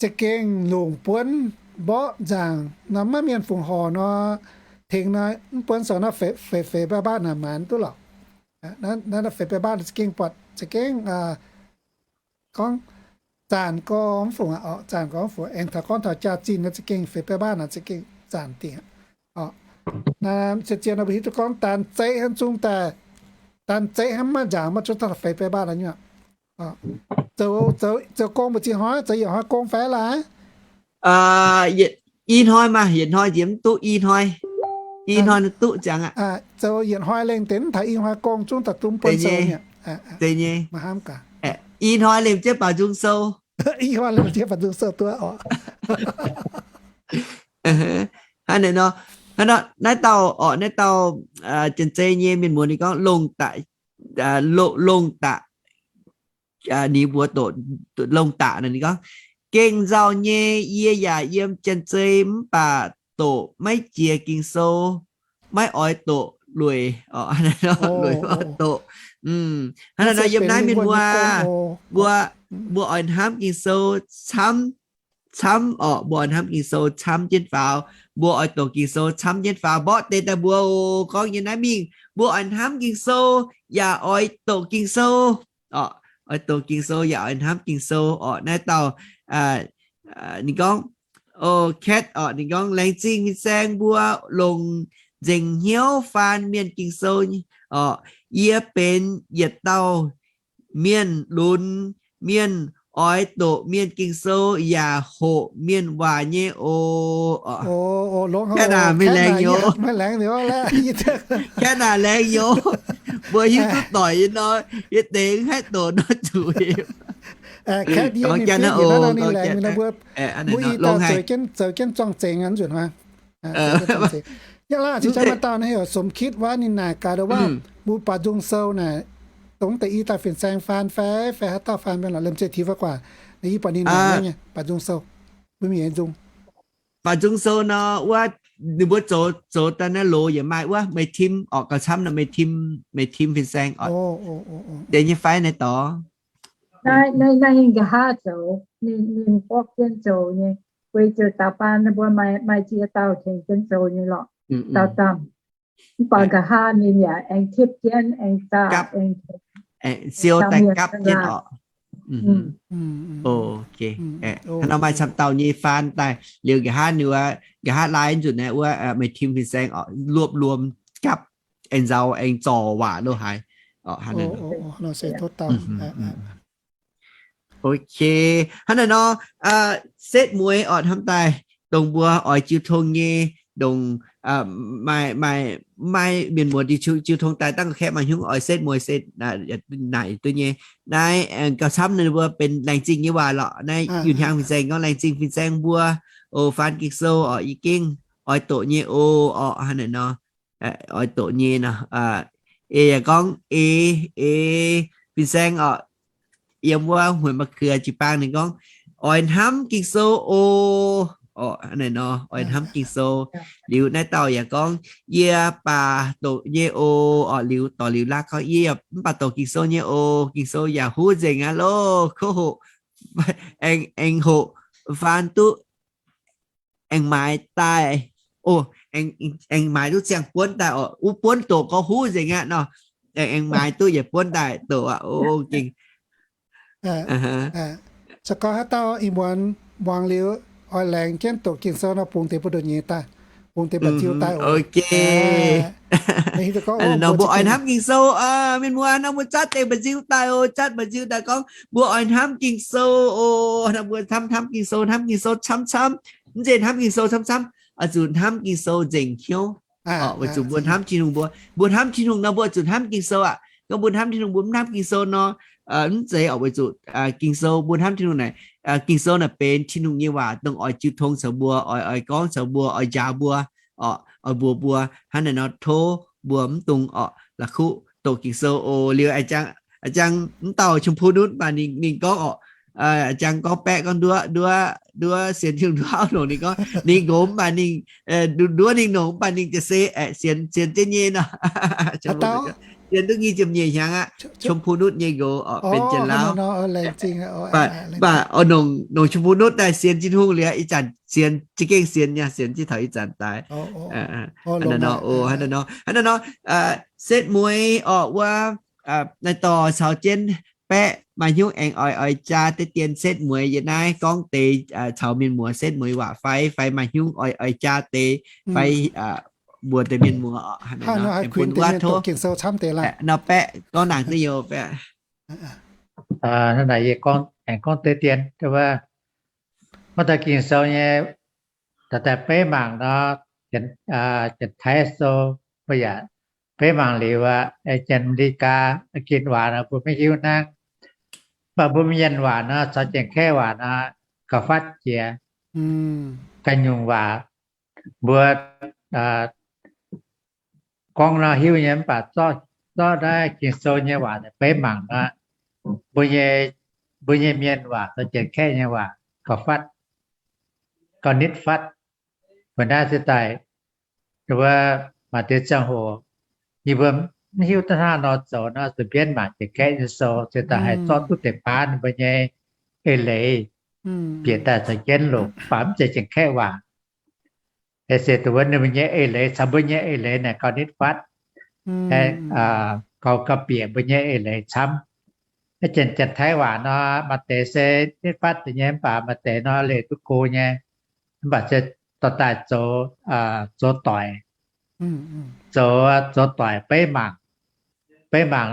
za'gengh longc buonv mborqv nzaangc nor, maiv mienh fungc horc nor, tengx nor mv buonv sou naaiv feix, feix baeqv mbaatv naaic maaiz duqv lorqc. Naaiv feix baeqv mbaatv za'gengh buatc za'gengh gorngv Zanc gorngv mv fungc aqv, zanc gorngv mv fungc. Aengx taux gorngv taux jaax-zinh naaiv za'gengh feix baeqv mbaanh naaic za'gengh zanc dingc aqv. Naaiv zien-zien nor mbuo hiuv duqv gorngv daanh zeiv hnangv zungv daaih, daanh zeiv hnangv maiv nzaangc, maiv zungv daaih feix baeqv mbaanh naaiv nyungc. Zoux, zoux gong mbu'ziex hnoi, zoux yietc hnoi gong fai laaix? I hnoi maah, yietc hnoi nziex mv duqv, i hnoi, i hnoi duqv ziangx aqv. Zoux yietc hnoi lengh deix mv taux i hnoi gong zungv daaih duqv buonv sou nyei. Deix nyei. Maiv hnamv gaax. I hnoi liemh jienv baaux nzung sou. I hnoi liemh jienv baaux nzung sou duqv oc. Hnangv naaiv nor, hnangv nor, naaiv dauh orqc, naaiv dauh Janx-Zei nyei mienh muoz ninh gorngv, longh daqc, longh daqc, ninh mbuo doqc, longh daqc naaic ninh gorngv, gengh nzauh nyei, yie yaac yiem Janx-Zei mv baac doqc maiv jiex Ging-Sou, maiv oix doqc lueic, lueic doqc. Hnangv naaiv nor yiem naaiv mienh muoz, mbuo, mbuo oix hnamv Ging-Sou camv, camv orqc, mbuo oix hnamv Ging-Sou camv jienv faaux, mbuo oix doqc Ging-Sou camv jienv faaux. Mborqv deix daaih mbuo oc, gorngv yiem naaiv mingh, mbuo oix hnamv Ging-Sou yaac oix doqc Ging-Sou orqc, oix doqc Ging-Sou yaac oix hnamv Ging-Sou orqc. Naaiv dauh ninh gorngv, o, Katv orqc, ninh gorngv, laengz zingh fin-saeng mbuo longc nzengc hnyouv faan mienh Ging-Sou orqc. Yie benx yietc dauh mienh lunx mienh, oix doqc mienh Ging-Sou yaac hoqc mienh waac nyei oc. Katv naaic maiv laengz yoc. Katv naaic laengz yoc. Mbuo hiuv duqv doic nyei nor, yie deix haih doqc nor zuqc. Gorngv janx oc, gorngv janx. Mbuo i dauh zoux jienv zuangx zengx nzunc hnoi. Yie laaic cingx maaih dauh naaiv heuc Somx Kitv wuov, ninh naaic gaax wuov, mbuo baaux nzung sou naaic, dongh deix i dauh fin-saeng faan fai, fai haaix dauh faan mienh lorqc, liemh zeih tiux fai guaax, naaiv yie buatc ninh naaic nyei baaux nzung sou, mbuo mingh nzung. Baaux nzung sou nor wuov, ninh mbuo zoux, zoux daaih naaiv loz yaac maaih wuov, meih tim orqc, gauh camv nor meih tim, meih tim fin-saeng orqc. Deix nyei fai naaiv dorngx. Naaiv, naaiv, naaiv ninh nqa'haav zoux, ninh, ninh borqv jienv zoux nyei. Weic zuqc da'faanh ninh mbuo maaih, maaih ziex dauh tengx jienv zoux nyei lorqc. Dauh damh. Mv baac nqa'haav ninh yaac aengx tipv jienv, aengx zaah, aengx siou daaih gapv jienv orqc. Hnangv nor maaih camv dauh nyei faan daaih liuz nqa'haav ninh wuov, nqa'haav laai nzunc naaiv wuov, meih tim fin-saeng orqc, luopv luom gapv, aengx nzauh, aengx zorc waac lo haaix. Ok, hnangv naaiv nor, setv mueiz orqc, hnamv daaih dongh mbuo oix jiu tong nyei, dongh maaih, maaih, maaih mienh muoz jiu, jiu tong daaih dangh kaeqv maaih hnyungv oix setv mueiz se naaic duqv nyei. Naaiv gauh camv ninh mbuo benx laengz zingh nyei waac lorqc. Naaiv yunh hiaang fin-saeng gorngv, laengz zingh fin-saeng mbuo, o, faan Ging-Sou orqc, yie gengh oix doqc nyei, o, orqc, hnangv naaiv nor, oix doqc nyei nor. Ei yaac gorngv, ei, ei, fin-saeng orqc, yiem wuov Huonc Ma'kuox jiu-baang ninh gorngv, oix hnamv Ging-Sou oc. Orqc, hnangv naaiv nor, oix hnamv Ging-Sou. Liuz naaiv dauh yaac gorngv, yie baac doqc nyei oc. Orqc, liuz dorh liuz laav gorngv, yie yaac mv baac doqc Ging-Sou nyei oc. Ging-Sou yaac huv nzengc aqv loh. Kouv hoqc, aengx, aengx hoqc faan duqv aengx maaiz daaih, o, aengx maaiz duqv ziangh buonv daaih orqc. Wuov buonv doqc gorngv huv nzengc aqv nor, aengx maaiz duqv yietc buonv daaih doqc aqv. O, gengh. Se gorngv haaix dauh ih muonz muangx liuz oix laengz jienv doqc Ging-Sou nor, bungx deix mbuo nduqc nyeiz daaih, bungx deix mba'nziu daaih oc. Nor mbuo oix hnamv Ging-Sou, mienh muoz nor mbuo zatv deix mba'nziu daaih oc. Zatv mba'nziu daaih gorngv mbuo oix hnamv Ging-Sou oc. Nor mbuo hnamv, hnamv Ging-Sou, hnamv Ging-Sou camv-camv. Mv zeiz hnamv Ging-Sou camv-camv, oix zuqc hnamv Ging-Sou nzengc hnyouv. Weic zuqc mbuo hnamv Tin-Hungh, mbuo, mbuo hnamv Tin-Hungh nor mbuo zuqc hnamv Ging-Sou aqv. Gorngv mbuo hnamv Tin-Hungh mbuo mv hnamv Ging-Sou nor, mv zeiz orqc. Weic zuqc Ging-Sou mbuo hnamv Tin-Hungh naaic, Ging-Sou naaic benx Tin-Hungh nyei waac, dongh oix jiu tong caux mbuo, oix, oix gorngv caux mbuo, oix njaaux mbuo, oix mbuox mbuo. Hnangv naaic nor tov mbuo mv dungx orqc la'kuqv doqc Ging-Sou oc. Liuz a'jang, a'jang mv dauh ชมพูนุช mv baac ninh, ninh gorngv orqc, a'jang gorngv baeqv gorngv nduov, nduov, nduov sienx Tin-Hungh nduov auv longc. Ninh gorngv ninh nqox mv baac ninh, nduov ninh longc mv baac ninh jiez se sienx, sienx jienv nyei nor. Sienx duqv nyic ziepc nyeic hnyangx aqv. ชมพูนุช nyei nqox orqc, benx Janx-Lauv. Mv baac oix longc, longc ชมพูนุช daaih sienx Tin-Hungh liuz ih zanc sienx, za'gengh sienx nyei, sienx jienv taux ih zanc daaih. Hnangv naaiv nor, hnangv naaiv nor, setv mueiz orqc wuov, naaiv dorh caux jienv baeqv maaih hnyouv aengx oix, oix jaa deix dien setv mueiz yiem naaiv gorngv deix caux mienh muoz setv mueiz waac fai, fai maaih hnyouv oix, oix jaa deix fai mbuox deix mienh muoz oc. Hnangv nor haih kuinx deix mienh doqc Ging-Sou camv deix laaih. Nor baeqv gorngv nangc duqv youz baeqv. Naaiv yie gorngv, aengx gorngv deix dien, wuov deix Ging-Sou nyei, daaih beiv mangc nor, Janx-Taiv Sou mbuo yaac beiv mangc liuz aqv. Janx-Merigaa gin waac nor mbuo maiv hiuv hnangv. Mv baac mbuo Mienh waac nor caux Janx-Kaeqv waac nor gauh fatv jiex. Ganh nyungc waac mbuo gorngv nor hiuv nyei, mv baac zorqv, zorqv naaiv Ging-Sou nyei waac beiv mangc nor, mbuo nyei, mbuo nyei Mienh waac caux Janx-Kaeqv nyei waac gauh fatv, gauh nitv fatv. Mbuo naaiv se daaih, wuov maaih deix ziangh hoc yie mbuo mv hiuv duqv hnangv nor zoux nor, zuqc mbienv mangc Janx-Kaeqv nyei sou, se daaih haih zorqv duqv deix baav ninh mbuo nyei eix leiz bieqc daaih caux jienv longc, mv baac mv zeiz Janx-Kaeqv waac. Se dongh wuov ninh mbuo nyei eix leiz caux mbuo nyei eix leiz naaic gauh nitv fatv, gauh, gauh bieqc mbuo nyei eix leiz camv. Janx-Taiv waac nor maaih deix se nitv fatv deix nyei, mv baac maaih deix nor leih duqv go nyei, mv baac se dorh daaih zoux, zoux doic, zoux, zoux doic beiv mangc, beiv mangc,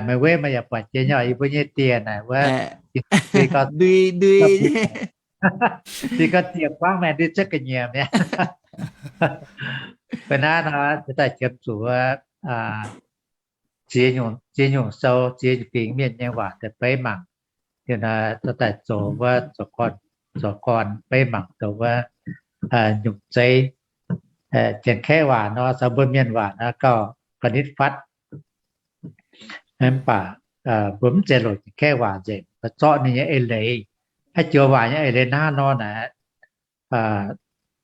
meih weiv meih yaac buatc jiex nyei, yie mbuo nyei dieh naaic wuov, ndui, ndui, ndui gauh ziec buangv maengx ndui cuotv ga'nyiec mi'aqv. Mbuo naaiv nor daaih qiemx zuqc ziex nyungc, ziex nyungc sou, ziex fingx mienh nyei waac daaih beiv mangc, daaih zoux wuov, zoux gorn beiv mangc zoux wuov nyungc zeiv. Janx-Kaeqv waac nor caux mbuo Mienh waac nor gauh, gauh nitv fatv. Mv baac mbuo mv zeiz longc Janx-Kaeqv waac nzengc, zorqv ninh nyei eix leiz, haaix joux waac nyei eix leiz hnangv nor naaic,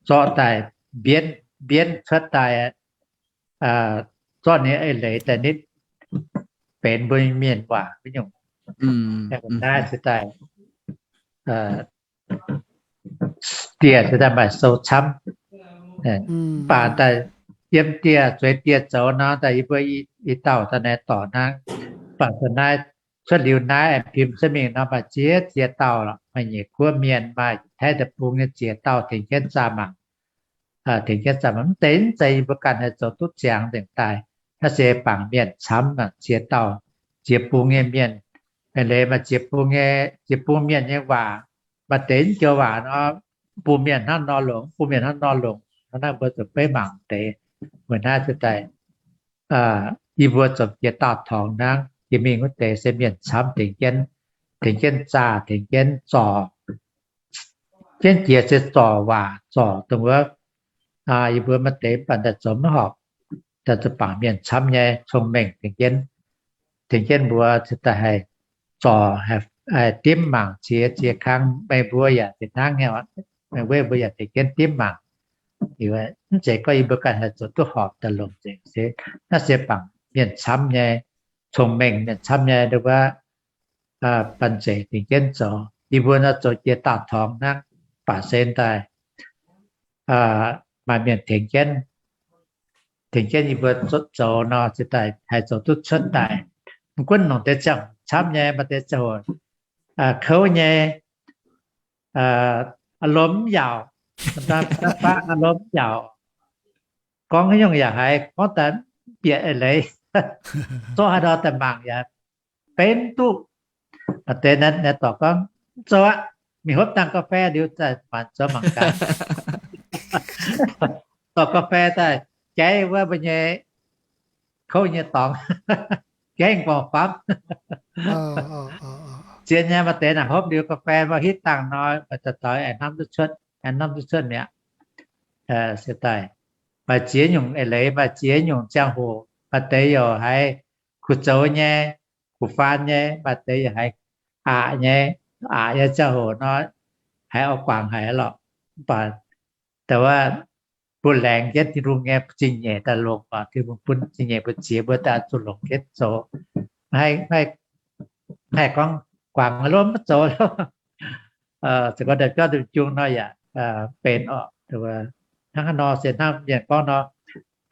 zorqv daaih mbienv, mbienv cuotv daaih, zorqv ninh eix leiz daaih nitv benx mbuo Mienh waac wuov nyungc. Naaiv se daaih dieh se daaih maaih sou camv. Mv baac daaih yiem dieh, zueiz dieh zoux nor, daaih yie mbuo i dauh daaih naaiv dorc hnangv. Mv baac se naaiv cuotv liuz naaiv aengx pimx se mingh nor maaih ziex ziex dauh lorqc, maaih Nyeic Guoqv mienh, maaih Taiv Deic-Bung nyei ziex dauh tengx jienv zaah mangc. Tengx jienv zaah mangc, mv deix mv zeiz yie mbuo ganh haih zoux duqv ziangx nzengc daaih. Naaiv se bangc mienh camv, ziex dauh, ziex bung nyei mienh. Leiz maaih ziex bung nyei, ziex bung mienh nyei waac, maaih deix mv joux waac nor, mv bung mienh hnangv nor longc, mv bung mienh hnangv nor longc. Naaiv mbuo zuqc beiv mangc deix. Weic naaiv se daaih yie mbuo zoux jiex daauh torngx hnangv, jiex mingh wuov deix se mienh camv tengx jienv, tengx jienv zaah, tengx jienv zorc. Jienv jiex se zorc waac, zorc dongh wuov, yie mbuo maaih deix mv baac daaih zoux mv horpc, daaih zuqc bangc mienh camv nyei cong-mengh tengx jienv, tengx jienv mbuo daaih haih zorc, haih dimv mangc ziex ziex kang. Meih mbuo yaac fih hnangv nyei, meih weiv mbuo yaac tengx jienv dimv mangc. Mv zeiz gorngv yie mbuo ganh haih zoux duqv horpc daaih longc nzengc se, naaiv se bangc mienh camv nyei, cong-mengh mienh camv nyei, wuov, banh zeic tengx jienv zoux. Yie mbuo nor zoux jiex daauh torngx hnangv, baac se daaih maaih mienh tengx jienv, tengx jienv yie mbuo zoux nor, se daaih haih zoux duqv cuotv daaih. Mv gunv longc deix ziangh hoc camv nyei, maaih deix ziangh hoc kouv nyei, อารมณ์ mv yaauc, อารมณ์ mv yaauc, gorngv haaix nyungc yaac haiz gorngv daaih mv bieqc eix leiz, zorqv haaix ndau daaih mangc yaac benx duqv. Maaih deix naaiv dorc gorngv, mv zoux aqv, mingh hopv dangh กาแฟ liuz daaih maanc zoux mangc gaax. Dorh กาแฟ daaih jaiv wuov mbuo nyei kouv nyei dorngx, jaiv guangc famv. Zien nyei, maaih deix naaic hopv liuz กาแฟ mbuo hitv dangh nor, maaih deix doix aengx hnamv duqv cuotv, aengx hnamv duqv cuotv mi'aqv. Se daaih maaih ziex nyungc eix leiz, maaih ziex nyungc ziangh hoc. Maaih deix youc haiz kuh zoux nyei, kuh faan nyei, maaih deix youc haiz aqc nyei. Aqc nyei ziangh hoc nor, haiz oix guangc haic lorqc. Mv baac da'wuov bun laengz jienv Tin-Hungh nyei zingh nyeic daaih longc oc. Tin-Hungh bun zingh nyeic mbuo ziex mbuo daaih zuqc longc jienv zoux. Haih gorngv guangc lov mv zoux lov, se gorngv daaih biauv nzung nor yaac benx oc. Hnangv haaix nor se hnangv mienh gorngv nor,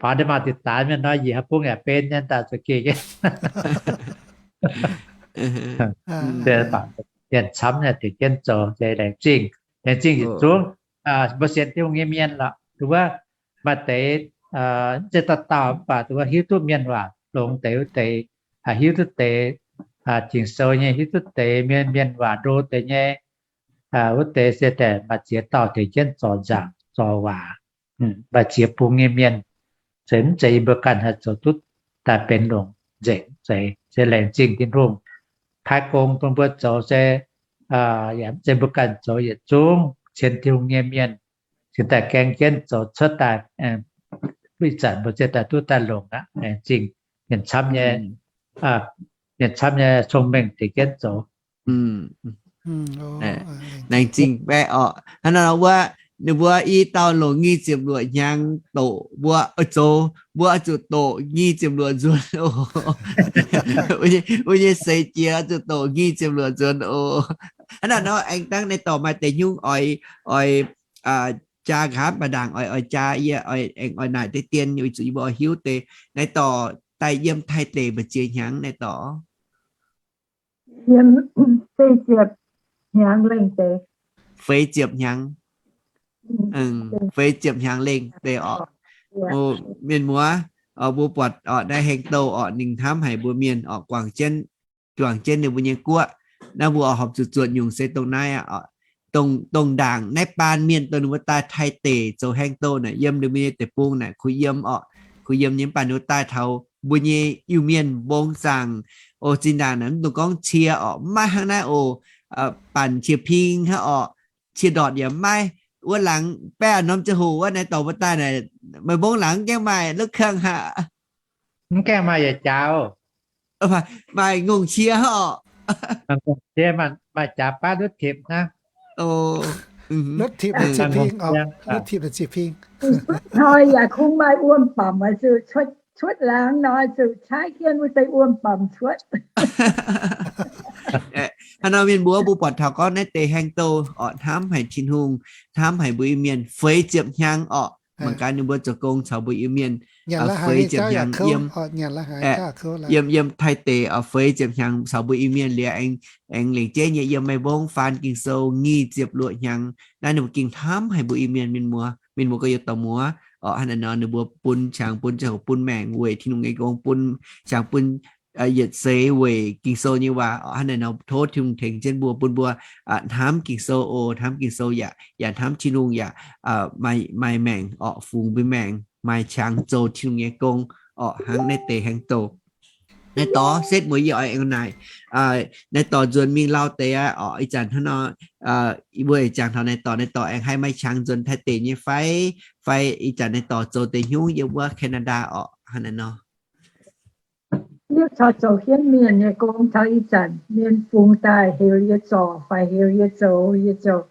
faaux ndeic-maac diqc daaix mienh nor, yie haaix bung yaac benx nyei, daaih zuqc geh jienv. Mienh camv nyei deix jienv zoux se laengz zingh, laengz zingh yietc zungv mbuo sienx Tin-Hungh nyei mienh lorqc. Wuov maaih deix mv zeiz dauh dauh mv baac wuov hiuv duqv mienh waac longx deix wuov deix, hiuv duqv deix Ging-Sou nyei, hiuv duqv deix mienh, mienh waac ndo deix nyei, wuov deix se daaih maaih ziex dauh tengx jienv zorc nzaangc zorc waac, maaih ziex bung nyei mienh. Zeiz mv zeiz yie mbuo ganh haih zoux duqv daaih benx longc nzengc, zeiz se laengz zingh Tin-Hungh. Pai gong bun mbuo zoux se yaac mv zeiz mbuo ganh zoux yietc zungv, cien Tin-Hungh nyei mienh cingx daaih gaeng jienv zoux cuotv daaih. Ih zanc mbuo ziouc daaih duqv daaih longc aqv. Laengz zingh mienh camv nyei, mienh camv nyei cong-mengh tengx jienv zoux. Laengz zingh baeqv orqc. Hnangv nor wuov, ninh mbuo i dauh longc nyic ziepc luoqc hnyangx doqc mbuo, zoux mbuo oix zuqc doqc nyic ziepc luoqc nzuonx oc. Mbuo nyei seix jiex oix zuqc doqc nyic ziepc luoqc nzuonx oc. Hnangv naaiv nor aengx dangh naaiv dorh maaih deix nyungc oix, oix jaa nqa'haav baac ndaangc oix, oix jaa yie, oix aengx oix naaic deix dien, weic zuqc yie mbuo oix hiuv deix. Naaiv dorh daaih yiem Taiv deic mbu'ziex hnyangx naaiv dorh? Yiem feix ziepc hnyangx lengh deix. Feix ziepc hnyangx. Feix ziepc hnyangx lengh deix orqc. Mienh muoz, mbuo buatc orqc, naaiv Heng Douh orqc, ninh hnamv haic mbuo mienh orqc, guangc jienv, guangc jienv ninh mbuo nyei guoqv. Naaiv mbuo horpc zuqc zuotc nyungc se dongh naaiv aqv. Dongh, dongh ndaangc naaiv baan mienh dongh ninh mbuo daaih Taiv deic zoux Heng Douh naaic, yiem ninh mbuo nyei deic-bung naaic kuh yiem orqc, kuh yiem nyei mv baac ninh mbuo daaih taux mbuo nyei Iu-Mienh mbong zaangc oc. Zinh ndaangc naaic mv dungx gorngv cie orqc, mv maaih hnangv naaiv oc. Banc qiex ping hnangv orqc, cie ndortc yaac mv maaih. Wuov laangz baeqv norm ziangh hoc wuov naaiv dorh mbuo daaih naaic, meih mbong laangz mv gaengh maaih lov kang haic. Mv gaengh maaih yaac jaaux. Maaih ngongh cie orqc. Ngongh cie maaih jaax baav lutv tipc hnangv. Lutv tipc, lutv tipc, hnoi yaac kungx maaih wuom bamc oix zuqc cuotv, cuotv laangz nor zuqc caaiv jienv wuov deix wuom bamc cuotv. Hnangv nor mienh mbuo mbuo buatc taux gorngv naaiv deix Heng Douh orqc, hnamv haic Tin-Hungh, hnamv haic mbuo Iu-Mienh, feix ziepc hnyangx orqc. Mangc gaax ninh mbuo zoux gong caux mbuo Iu-Mienh feix ziepc hnyangx yiem, yiem, yiem Taiv deic orqc, feix ziepc hnyangx caux mbuo Iu-Mienh liuz aengx, aengx lengc jeiv nyei yiem maiv mbong faan Ging-Sou nyic ziepc luoqc hnyangx. Naaiv ninh mbuo gengh hnamv haic mbuo Iu-Mienh. Mienh muoz, mienh muoz gorx-youz dorh muoz orqc, hnangv naaic nor ninh mbuo bun qangx bun ziangh hoc bun maengc weic Tin-Hungh nyei gong, bun qangx bun yietc seix weic Ging-Sou nyei waac orqc. Hnangv naaic nor tov Tin-Hungh tengx jienv mbuo, bun mbuo hnamv Ging-Sou oc, hnamv Ging-Sou yaac, yaac hnamv Tin-Hungh yaac maaih, maaih maengc orqc, fungx mbuo maengc, maaih qangx zoux Tin-Hungh nyei gong orqc, hnangv naaiv deix Heng Douh. Naaiv dorh setv mueiz yie oix aengx naaic, naaiv dorh nzuonx mingh Lauv deix aqv orqc. Ih zanc hnangv nor, mbuo jangx taux naaiv dorh, naaiv dorh aengx haih maaih qangx nzuonx Taiv deic nyei fai? Fai ih zanc naaiv dorh zoux deix hnyungv yiem wuov Canada orqc, hnangv naaic nor. Yie caux zoux hienv mienh nyei gong taux ih zanc, mienh fungx daaih heuc yie zorc fai heuc yie zoux, yie zoux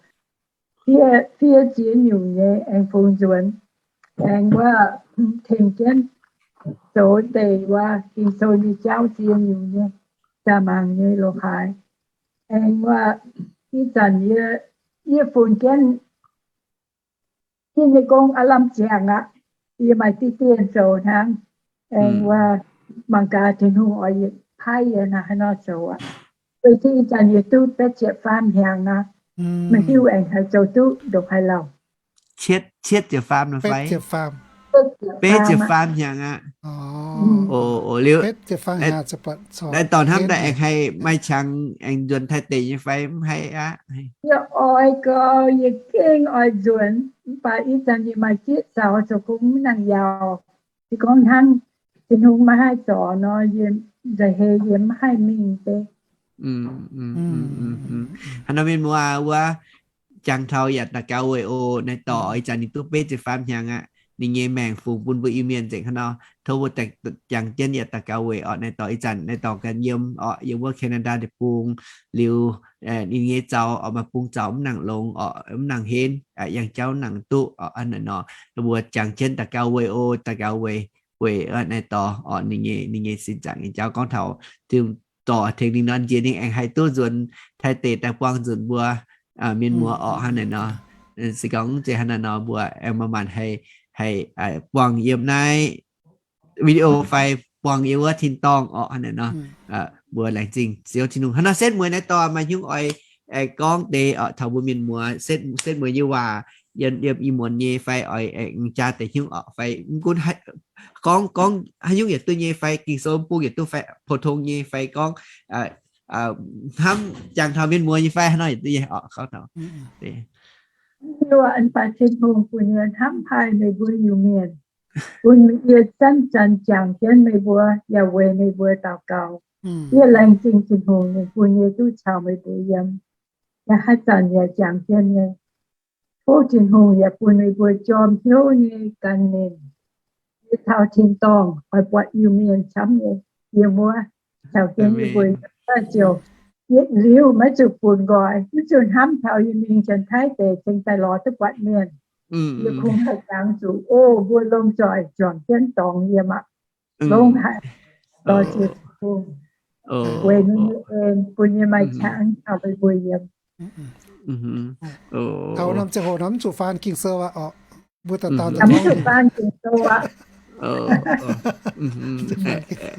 fiev, fiev ziex nyungc nyei aengx fungx nzuonx, aengx wuov tengx jienv zoux deix wuov Ging-Sou nyei jauv ziex nyungc nyei, zaah mangc nyei loz-haaix. Aengx wuov ih zanc yie, yie fungx jienv Yie nyei gong aav lamh ziangx aqv. Yie maaih diqv dien zoux hnangv. Aengx wuov mangc gaax Tin-Hungh oix yietc paaiv yie naaiv haaix nor zoux aqv. Weic zuqc ih zanc yie duqv betv ziepc faam hnyangx aqv. Maiv hiuv aengx haih zoux duqv ndongc haaix lauh. Cietv ziepc faam nor fai? Betv ziepc faam hnyangx aqv. Oc, liuz, naaiv dorh hnamv daaih aengx haih maaih qangx aengx nzuonx Taiv deic nyei fai mv haih aqv? Yie oix gau, yie gengh oix nzuonx, mv baac ih zanc yie maaih jieqv zaux zoux gong mv nangc yaauc. Se gorngv hnangv Tin-Hungh maiv haih zorc nor, yie nza'heix yie mv haih mingh deix. Haaix nor mienh muoz wuov, jangx taux yaac daux gaux weic oc. Naaiv dorh ih zanc ninh duqv betv ziepc faam hnyangx aqv. Ninh nyei maengc fungx bun mbuo Iu-Mienh nzengc hnangv nor. Tov mbuo jangx jienv yaac daux gaux weic oc. Naaiv dorh ih zanc naaiv dorh gan yiem oc, yiem wuov Canada deic-bung. Liuz ninh nyei zaux oc, maaih bung zaux mv nangc longx oc, mv nangc henv, yangh jauv mv nangc duqv oc. Hnangv naaic nor, mbuo jangx jienv daux gaux weic oc, daux gaux weic, weic naaiv dorh oc, ninh nyei, ninh nyei sin zaangc nyei jauv gorngv taux Tin-Hungh dorh tengx ninh nor njiec ninh aengx haih duqv nzuonx Taiv deic daaih buangh nzunc mbuo mienh muoz oc. Hnangv naaic nor, se gorngv zeiz hnangv naaic nor mbuo aengx maaih maanc haih, haih buangh yiem naaiv video fai buangh yiem wuov tin-dorngh oc. Hnangv naaic nor, mbuo laengz zingh Ziouv Tin-Hungh. Hnangv nor setv mueiz naaiv dorh maaih hnyouv oix, aengx gorngv deix oc taux mbuo mienh muoz, setv, setv mueiz nyei waac yiem, yiem ih muonz nyei fai oix, aengx jaa deix hnyouv oc fai mv gunv gorngv, gorngv haaix nyungc yietc duqv nyei fai Ging-Sou bung yietc duqv fai pou-tong nyei fai gorngv hnamv jangx taux mienh muoz nyei fai haaix nor yietc duqv nyei oc gorngv taux. Mv hiuv an baac Tin-Hungh bun yie hnamv haih meih mbuo Iu-Mienh, bun yie zanc-zanc jangx jienv meih mbuo yaac weic meih mbuo daux gaux. Yie laengz zingh Tin-Hungh ninh bun yie duqv caux meih mbuo yiem, yaac haaix zanc yaac jangx jienv nyei. Tov Tin-Hungh yaac bun meih mbuo jorm hnyouv nyei gan ninh, yie taux tin-dorngh oix buatc Iu-Mienh camv nyei yiem wuov, caux jienv yie mbuo yiem wuov ziouc yietc liuz maiv zuqc funx nqoi, maiv zuqc hnamv taux yie mingh Janx-Taiv deic cingx daaih lorz duqv buatc mienh. Yie kungx haih jangx zuqc, o, mbuo lomh nzoih juangc jienv dorngx yiem aqv. Longx haic. Lorz Ziouv Tin-Hungh weic ninh nyei en bun yie maaih qangx caux meih mbuo yiem. Taux norm ziangh hoc nor mv zuqc faan Ging-Sou aqv oc. Mbuo dauh dauh mv zuqc faan Ging-Sou aqv.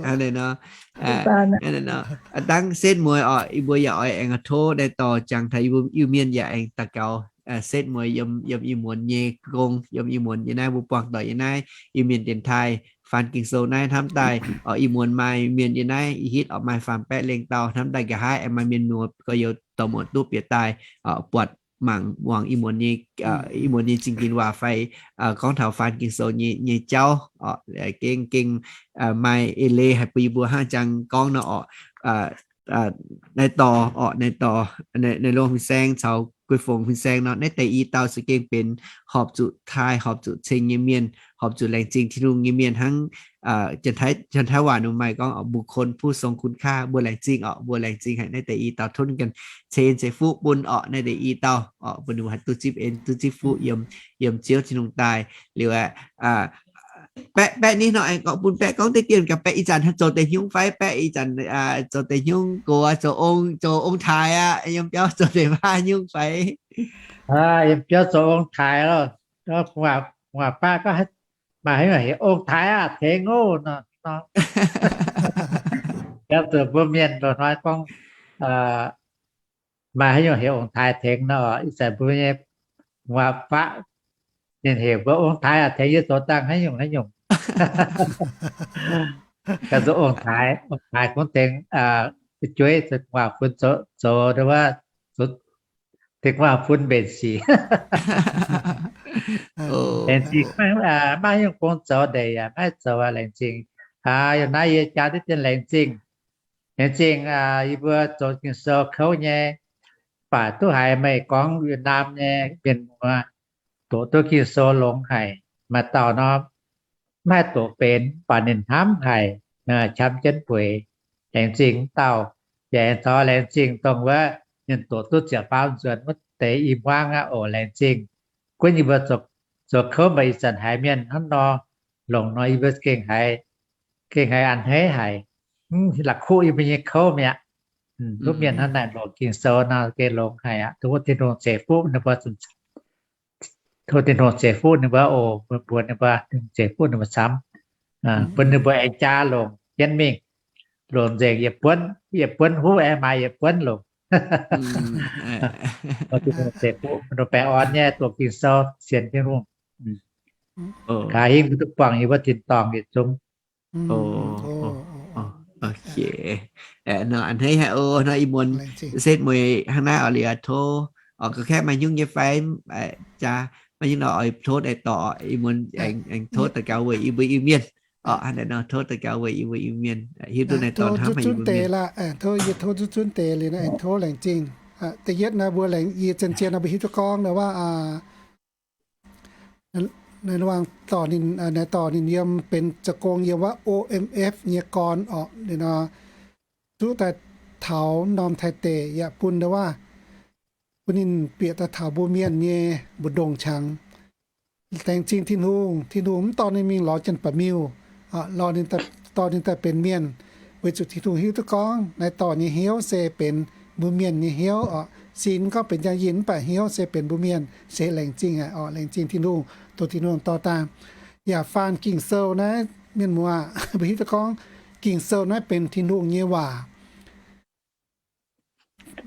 Hnangv naaiv nor, dangv setv mueiz oc, yie mbuo yaac oix aengx tov naaiv dorh jangx taux Iu-Mienh yaac aengx daux gaux setv mueiz yiem, yiem ih muonz nyei gong, yiem ih muonz nyei naaiv mbuo buangh doic nyei naaiv Iu-Mienh dienx taaih faan Ging-Sou naaiv hnamv daaih oc, ih muonz maaih mienh nyei naaiv ih hitv oc maaih faam baeqv lengh dauh hnamv daaih nqa'haav aengx maaih mienh muoz gorx-youz dorh muoz duqv bieqc daaih buatc mangc muangx ih muonz nyei, ih muonz nyei zingh dinx waac fai gorngv taux faan Ging-Sou nyei, nyei jauv oc, gengh, gengh maaih eix leiz haic bun yie mbuo hnangv jangx gorngv nor oc. Naaiv dorh oc, naaiv dorh, naaiv longx fin-saeng caux guei fongc fin-saeng nor, naaiv deix i dauh se gengh benx horpc zuqc taaih, horpc zuqc ceng nyei mienh, horpc zuqc laengz zingh Tin-Hungh nyei mienh hnangv. Janx-Taiv waac ninh maaih gorngv บุคคลผู้ทรงคุณค่า mbuo laengz zingh oc, mbuo laengz zingh haic naaiv deix i dauh tov ninh ganh ceix en ceix fuqv bun oc, naaiv deix i dauh oc bun ninh mbuo haih duqv zipv en duqv zipv fuqv yiem, yiem Ziouv Tin-Hungh daaih liuz aqv. Baeqv, baeqv ni nor aengx gorngv bun baeqv gorngv deix dien gaax, baeqv ih zanc haih zoux deix hnyungv fai, baeqv ih zanc zoux deix hnyungv gox, zoux ong, zoux ong-taaix aqv, yiem biauv zoux deix baav hnyungv fai? Yiem biauv zoux ong-taaix loh. Gu'nguaaz baav gorngv maaih haaix nyungc heuc ong-taaix aqv tengx oc nor. Biauv zoux mbuo mienh loz-hnoi gorngv maaih haaix nyungc heuc ong-taaix tengx nor, ih zanc mbuo nyei gu'nguaaz baav ninh heuc mbuo ong-taaix aqv tengx yie zoux dangh haaix nyungc haaix nyungc. Gaax zoux ong-taaix, ong-taaix kungx tengx fu'jueiv zoux gu'nguaaz fun zoux, zoux wuov, tengx gu'nguaaz fun mbenc sic. Laengz zingh, maiv haaix nyungc gong zoux ndeic yaac maiv zoux, laengz zingh. Yiem naaiv yie jaa diqv dien laengz zingh. Laengz zingh yie mbuo zoux Ging-Sou kouv nyei, mv baac duqv haiz meih gorngv Yietc Naamh nyei mienh muoz doqc duqv Ging-Sou longx haic. Maaih dauh nor maiv haih doqc benx, mv baac ninh hnamv haic, qam jienv bueix. Laengz zingh wuov dauh. Yaac aengx caux laengz zingh dongh wuov ninh doqc duqv ziepc faam nzuonx wuov deix i hmuangv aqv oc. Laengz zingh. Gunv yie mbuo zoux kouv mbaac ih zanc haiz mienh hnangv nor longc nor, yie mbuo gengh haiz, gengh haiz a'hneiv haic. Mv la'kuqv yie mbuo nyei kouv mi'aqv. Duqv mienh hnangv naaic longc Ging-Sou nor gengh longx haic aqv. Tov Tin-Hungh ceix fuqv ninh mbuo, tov Tin-Hungh ceix fuqv ninh mbuo oc. Mbuox ninh mbuo, Tin-Hungh ceix fuqv ninh mbuo camv, bun ninh mbuo aengx jaa longc jienv mingh, longc nzengc yietc buonv, yietc buonv huv aengx maaih yietc buonv longc. Tov Tin-Hungh ceix fuqv ninh mbuo baengh orn nyei doqc Ging-Sou sienx Tin-Hungh. Gaax hingv mbuo duqv buangh yie mbuo tin-dorngh yietc zungv. A'hneiv haic oc. Nor ih muonz setv mueiz hnangv naaiv oc, liuz tov oc, ga'kaeqv maaih nyungc nyei fai, jaa, maaih nyungc nor oix tov daaih dorh, ih muonz aengx tov daux gaux weic yie mbuo Iu-Mienh oc. Hnangv naaiv nor tov daux gaux weic yie mbuo Iu-Mienh hiuv duqv naaiv dorh hnamv haic yie mbuo Mienh. Tov, yie tov zuqc zunv deix liuz naaiv aengx tov laengz zingh. Da'yietv naaiv mbuo laengz, yie zien-zien nor mbuo hiuv duqv gorngv nor wuov, naaiv dorh ninh, naaiv dorh ninh yiem benx zoux gong yiem wuov O M F nyei gorn orqc. Ninh nor duqv daaih taux norm Taiv deic yaac bun wuov, bun ninh bieqc daaih taux mbuo Mienh nyei mbu'ndongx qangx. Laengz zingh Tin-Hungh, Tin-Hungh mv dorh ninh mingh lorz janx-baeqc miuh, dorh ninh daaih benx mienh, weic zuqc Tin-Hungh hiuv duqv gorngv naaiv dorh nyei hnyouv se benx mbuo Mienh nyei hnyouv orqc. Sin gorngv benx njang-yinh mv baac hnyouv se benx mbuo Mienh, se laengz zingh haic orqc. Laengz zingh Tin-Hungh, dongh Tin-Hungh dorh daaih. Yaac faan Ging-Sou naaiv, mienh muoz, mbuo hiuv duqv gorngv Ging-Sou naaiv benx Tin-Hungh nyei waac.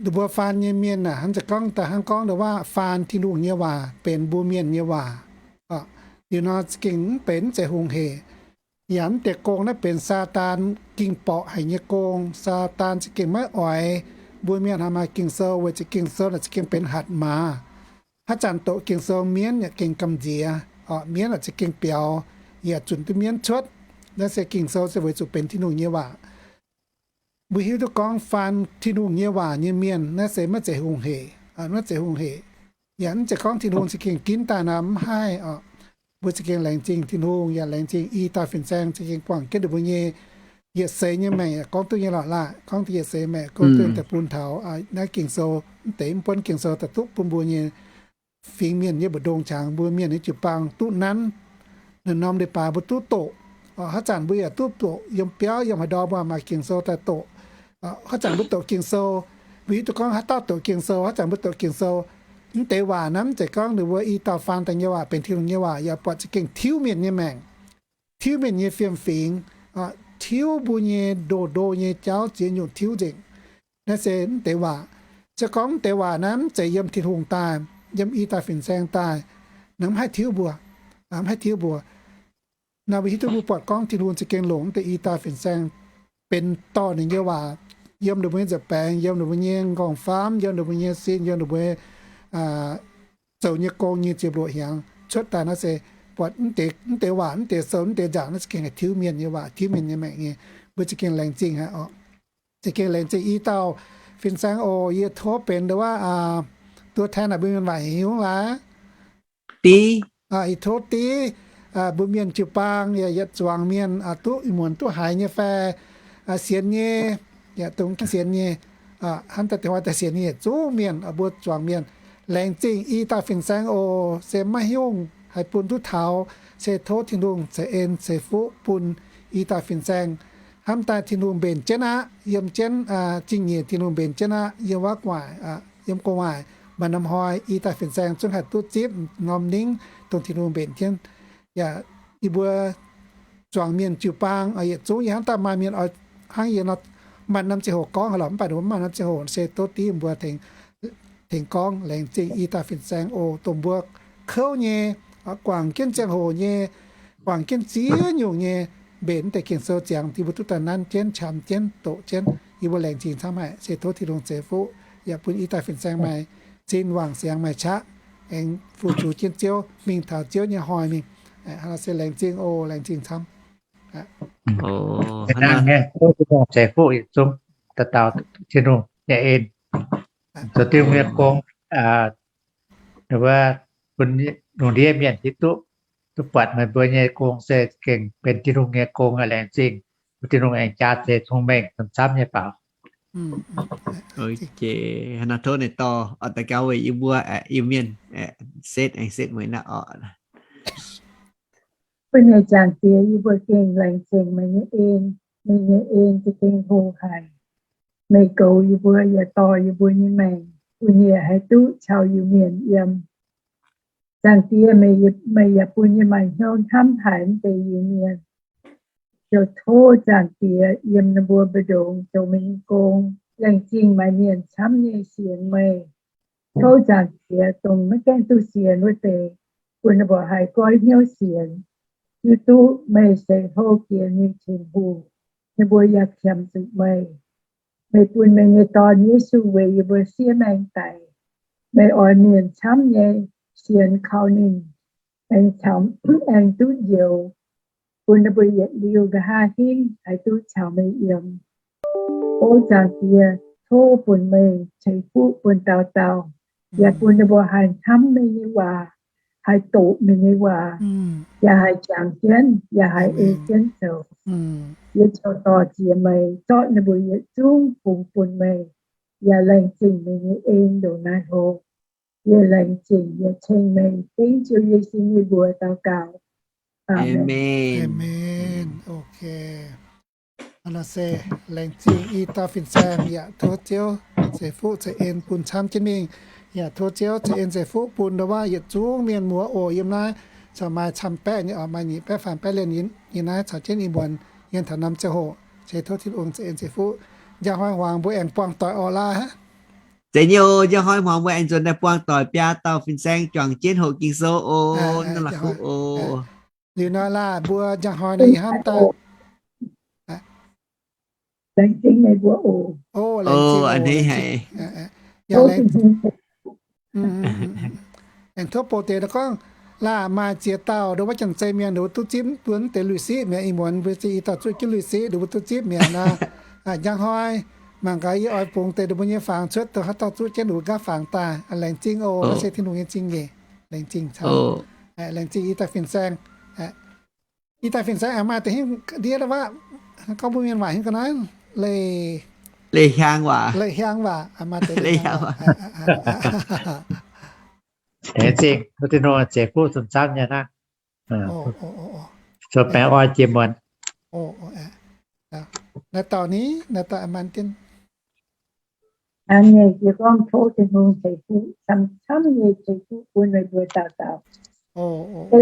mbuo faan nyei mienh aah, hnangv za'gengh daaih hnangv gorngv ndau waac faan Tin-Hungh nyei waac benx mbuo mienh nyei waac. Liuz nor za'gengh mv benx mv zeiz hungh heic. Yaac mv deix gong naaiv benx Saadaan ging-borqc haic nyei gong. Saadaan za'gengh maiv oix mbuo mienh haih maaih Ging-Sou, weic zuqc Ging-Sou naaic za'gengh benx hatc maaz. Haaix zanc doqc Ging-Sou mienv yaac gengh gamh nziex, mienv yaac za'gengh biaux, yaac zunc duqv mienv cuotv. Naaiv se Ging-Sou se weic zuqc benx Tin-Hungh nyei waac. Mbuo hiuv duqv gorngv faan Tin-Hungh nyei waac nyei mienh naaiv se maiv zeiz hungh heic, maiv zeiz hungh heic. Yaac mv zeiz gorngv Tin-Hungh za'gengh ginv daaih nor mv haih oc. Mbuo za'gengh laengz zingh Tin-Hungh, yaac laengz zingh i dauh fin-saeng za'gengh buangh jienv ninh mbuo nyei yietc seix nyei maengc, yaac gorngv duqv nyei lorqc laah, gorngv duqv yietc seix maengc, gorngv duqv daaih bun taux naaiv Ging-Sou, mv deix mv buonv Ging-Sou daaih duqv bun mbuo nyei fingx mienh yiem mbu'ndongx qangx mbuo mienh nyei jiu-baang duqv nanv. Naaiv norm leiz-baaix mbuo duqv doqc. Haaix zanc mbuo yaac duqv doqc yiem biauv yiem haaix ndau mbuo maaih Ging-Sou daaih doqc. Haaix zanc mbuo doqc Ging-Sou, mbuo hiuv duqv gorngv haaix dauh doqc Ging-Sou, haaix zanc mbuo doqc Ging-Sou. Mv deix waac naaiv mv zeiz gorngv ninh mbuo i dauh faan daaih nyei waac benx Tin-Hungh nyei waac, yaac buatc za'gengh tiuv mienh nyei maengc, tiuv mienh nyei fiem-fingx, tiuv mbuo nyei ndo ndo nyei jauv ziex nyungc tiuv nzengc. Naaiv se mv deix waac. Se gorngv mv deix waac naaiv mv zeiz yiem Tin-Hungh daaih, yiem i dauh fin-saeng daaih, naaiv mv haih tiuv mbuo, mv haih tiuv mbuo. Naaiv mbuo hiuv duqv mbuo buatc gorngv Tin-Hungh za'gengh longc mv deix i dauh fin-saeng benx dorh ninh nyei waac yiem ninh mbuo nyei nza'baengx, yiem ninh mbuo nyei nqorngv-faamv, yiem ninh mbuo nyei sin, yiem ninh mbuo zoux nyei gong nyei ziepc luoqc hnyangx cuotv daaih naaiv se buatc mv deix waac, mv deix sou, mv deix nzangc naaiv za'gengh haih tiuv mienh nyei waac, tiuv mienh nyei maengc nyei. Mbuo za'gengh laengz zingh haic oc. Za'gengh laengz zingh i dauh fin-saeng oc. Yie tov benx nduov, aa, ตัวแทน naaic mbuo mienh waac hnyungv laaix. Div, aa, yie tov div mbuo mienh jiu-baang yaac yietc zuangx mienh duqv ih muonz duqv haiz nyei fai sienx nyei, yaac dongh sienx nyei, hnamv daaih dingh hnoi daaih sienx nyei yietc zungv mienh, mbuo zuangx mienh. Laengz zingh i dauh fin-saeng oc. Se maiv hiuv haaix bun duqv taux, se tov Tin-Hungh ceix en ceix fuqv bun i dauh fin-saeng. Hnamv daaih Tin-Hungh mbenc jienv aqv, yiem jienv zingh nyeic Tin-Hungh mbenc jienv aqv, yiem wuov gu'nguaaic, yiem gu'nguaaic maaih norm hnoi i dauh fin-saeng zungv haih duqv zipv norm ningv dongh Tin-Hungh mbenc jienv. Yaac yie mbuo zuangx mienh jiu-baang yietc zungv, yie hnamv daaih maaih mienh oix hnangv yie nor, maaih norm ziangh hoc gorngv haic lorqc, mv baac ninh mbuo maaih norm ziangh hoc se tov div mbuo tengx gorngv. Laengz zingh i dauh fin-saeng oc, dongh mbuo kouv nyei, guangc jienv ziangh hoc nyei, guangc jienv ziex nyungc nyei, mbenc mv deix Ging-Sou ziangx, yie mbuo duqv daaih nanv jienv, qam jienv, doqc jienv. Yie mbuo laengz zingh camv haic. Se tov Tin-Hungh ceix fuqv yaac bun i dauh fin-saeng maaih zinh wangc siangx maaih qaqv, aengx fu-sux jienv Ziouv, mingh taux Ziouv nyei hnoi mingh. Hnangv naaic se laengz zingh oc. Laengz zingh camv. Tov Tin-Hungh ceix fuqv yietc zungv dauh dauh Tin-Hungh nyei en. Zoux Tin-Hungh nyei gong, wuov, bun lungh ndiev mienh hiuv duqv, duqv buatc meih mbuo nyei gong se gengh benx Tin-Hungh nyei gong aqv. Laengz zingh, bun Tin-Hungh aengx jaa ceix cong-mengh camv-camv nyei faaux. Tov ninh dorh oix daux gaux weic yie mbuo Iu-Mienh setv, aengx setv mueiz naaiv oc. Bun nyei Zaangc Diex, yie mbuo gengh laengz zingh meih nyei en. Meih nyei en za'gengh hoqc haic. Meih goux yie mbuo yaac dorh yie mbuo nyei maengc bun yie haih duqv caux Iu-Mienh yiem. Zaangc Diex, meih yaac bun yie maaih hnyouv hnamv haic mv deix Iu-Mienh. Ziouc tov Zaangc Diex yiem ninh mbuo mbu'ndongx zoux meih nyei gong. Laengz zingh maaih mienh camv nyei sienx meih. Tov Zaangc Diex dongh maiv gaengh duqv sienx wuov deix, bun ninh mbuo haih goiv hnyouv sienx, hiuv duqv meih se hlo jiex nyei Tin-Hungh, ninh mbuo yaac qiemx zuqc meih. Meih bun meih nyei Dorn, Yesu, weic yie mbuo siev maengx daic. Meih oix mienh camv nyei sienx kaux ninh, aengx caux, aengx duqv njoux, bun ninh mbuo yietc liuz nqa'haav hingv haih duqv caux meih yiem. O Zaangc Diex, tov bun meih ceix fuqv bun dauh dauh, yaac bun ninh mbuo haih hnamv meih nyei waac, haih doqc meih nyei waac, yaac haih jangx jienv, yaac haih ei jienv zoux. Yie ziouc dor-ziec meih zorqv ninh mbuo yietc zungv fungx bun meih, yaac laengz zingh meih nyei en ndongc naaiv hlo. Yie laengz zingh yaac ceng meih dengv Ziouv Yesu nyei mbuox daux gaux. Aamen. Aamen. Ok. Hnangv naaic se laengz zingh i dauh fin-saeng yaac tov Ziouv ceix fuqv ceix en bun camv jienv mingh. Yaac tov Ziouv ceix en ceix fuqv bun ndau wuov yietc zungv mienh muoz oc. Yiem naaiv caux maaih camv baeqv nyei oc, maaih nyic baeqv faam baeqv lienh yiem naaiv caux jienv ih muonz yiem taux norm ziangh hoc. Se tov Tin-Hungh ceix en ceix fuqv. Njang hnoi hmuangx mbuo aengx buangh doic oc laah. Zeiz nyei oc. Njang hnoi muangx mbuo aengx nzuonx daaih buangh doic biaa dauh fin-saeng juangc jienv hoqc Ging-Sou oc. Naaiv la'kuqv oc. Liuz nor laah mbuo njang hnoi nor yie hnamv daaih laengz zingh meih mbuo oc. Oc, a'hneiv haic. Aengx tov bouh deix gorngv, laah maaih ziex dauh nduov wuov janx-zei mienh nduov duqv zipv mbuo deix lui-siqv mi'aqv. Ih muonz mbuo za'gengh dauh zuqv jienv lui-siqv nduov mbuo duqv zipv mi'aqv nor, njang hnoi mangc gaax yie oix bungx deix nduov mbuo nyei fangx cuotv, dongh haaix dauh zuqv jienv nduov nqaapv fangx daaih. Laengz zingh oc. Naaiv se Tin-Hungh nyei zingh nyeic. Laengz zingh caux, laengz zingh yie daaih fin-saeng. Yie daaih fin-saeng aengx maaih deix hingv ndiev wuov, gorngv mbuo mienh waac hingv ga'naaiv, leih, leih hiaang waac, leih hiaang waac, maaih deix leih hiaang waac. Laengz zingh, tov Tin-Hungh zeix fuqv zunc camv nyei naaiv. Zoux baengh orn jiex muonc. Naaiv dauh ni, naaiv dauh a'maanh jienv. Hnangv nyei, yie gorngv tov Tin-Hungh ceix fuqv, camv-camv nyei ceix fuqv bun meih mbuo dauh dauh.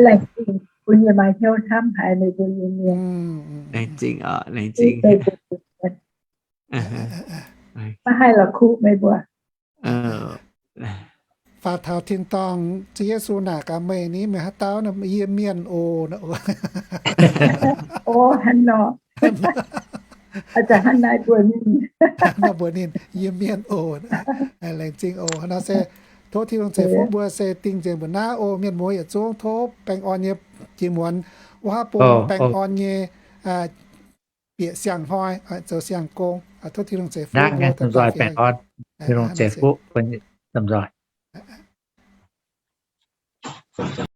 Laengz zingh bun yie maaih hnyouv hnamv haiz meih mbuo nyei mienh. Laengz zingh oc, laengz zingh. Maiv haih la'kuqv meih mbuo. Faaux taux tin-dorngh, Ziouv Yesu naaic gaax meih ni, meih haaix dauh? Yie mienh oc. O, hnangv nor. Hnangv naaiv mbuox ninh, yie mienh oc. Laengz zingh oc. Hnangv nor se tov Tin-Hungh ceix fuqv mbuo se dingh nzengc mbuo naaiv oc. Mienh muoz yietc zungv tov baengh orn nyei jiex muonc, wuov haav bung baengh orn nyei bieqc siang-hnoi, zoux siang-gong. Tov Tin-Hungh ceix fuqv mbuo. Baengh orn, Tin-Hungh ceix fuqv, lomh nzoih.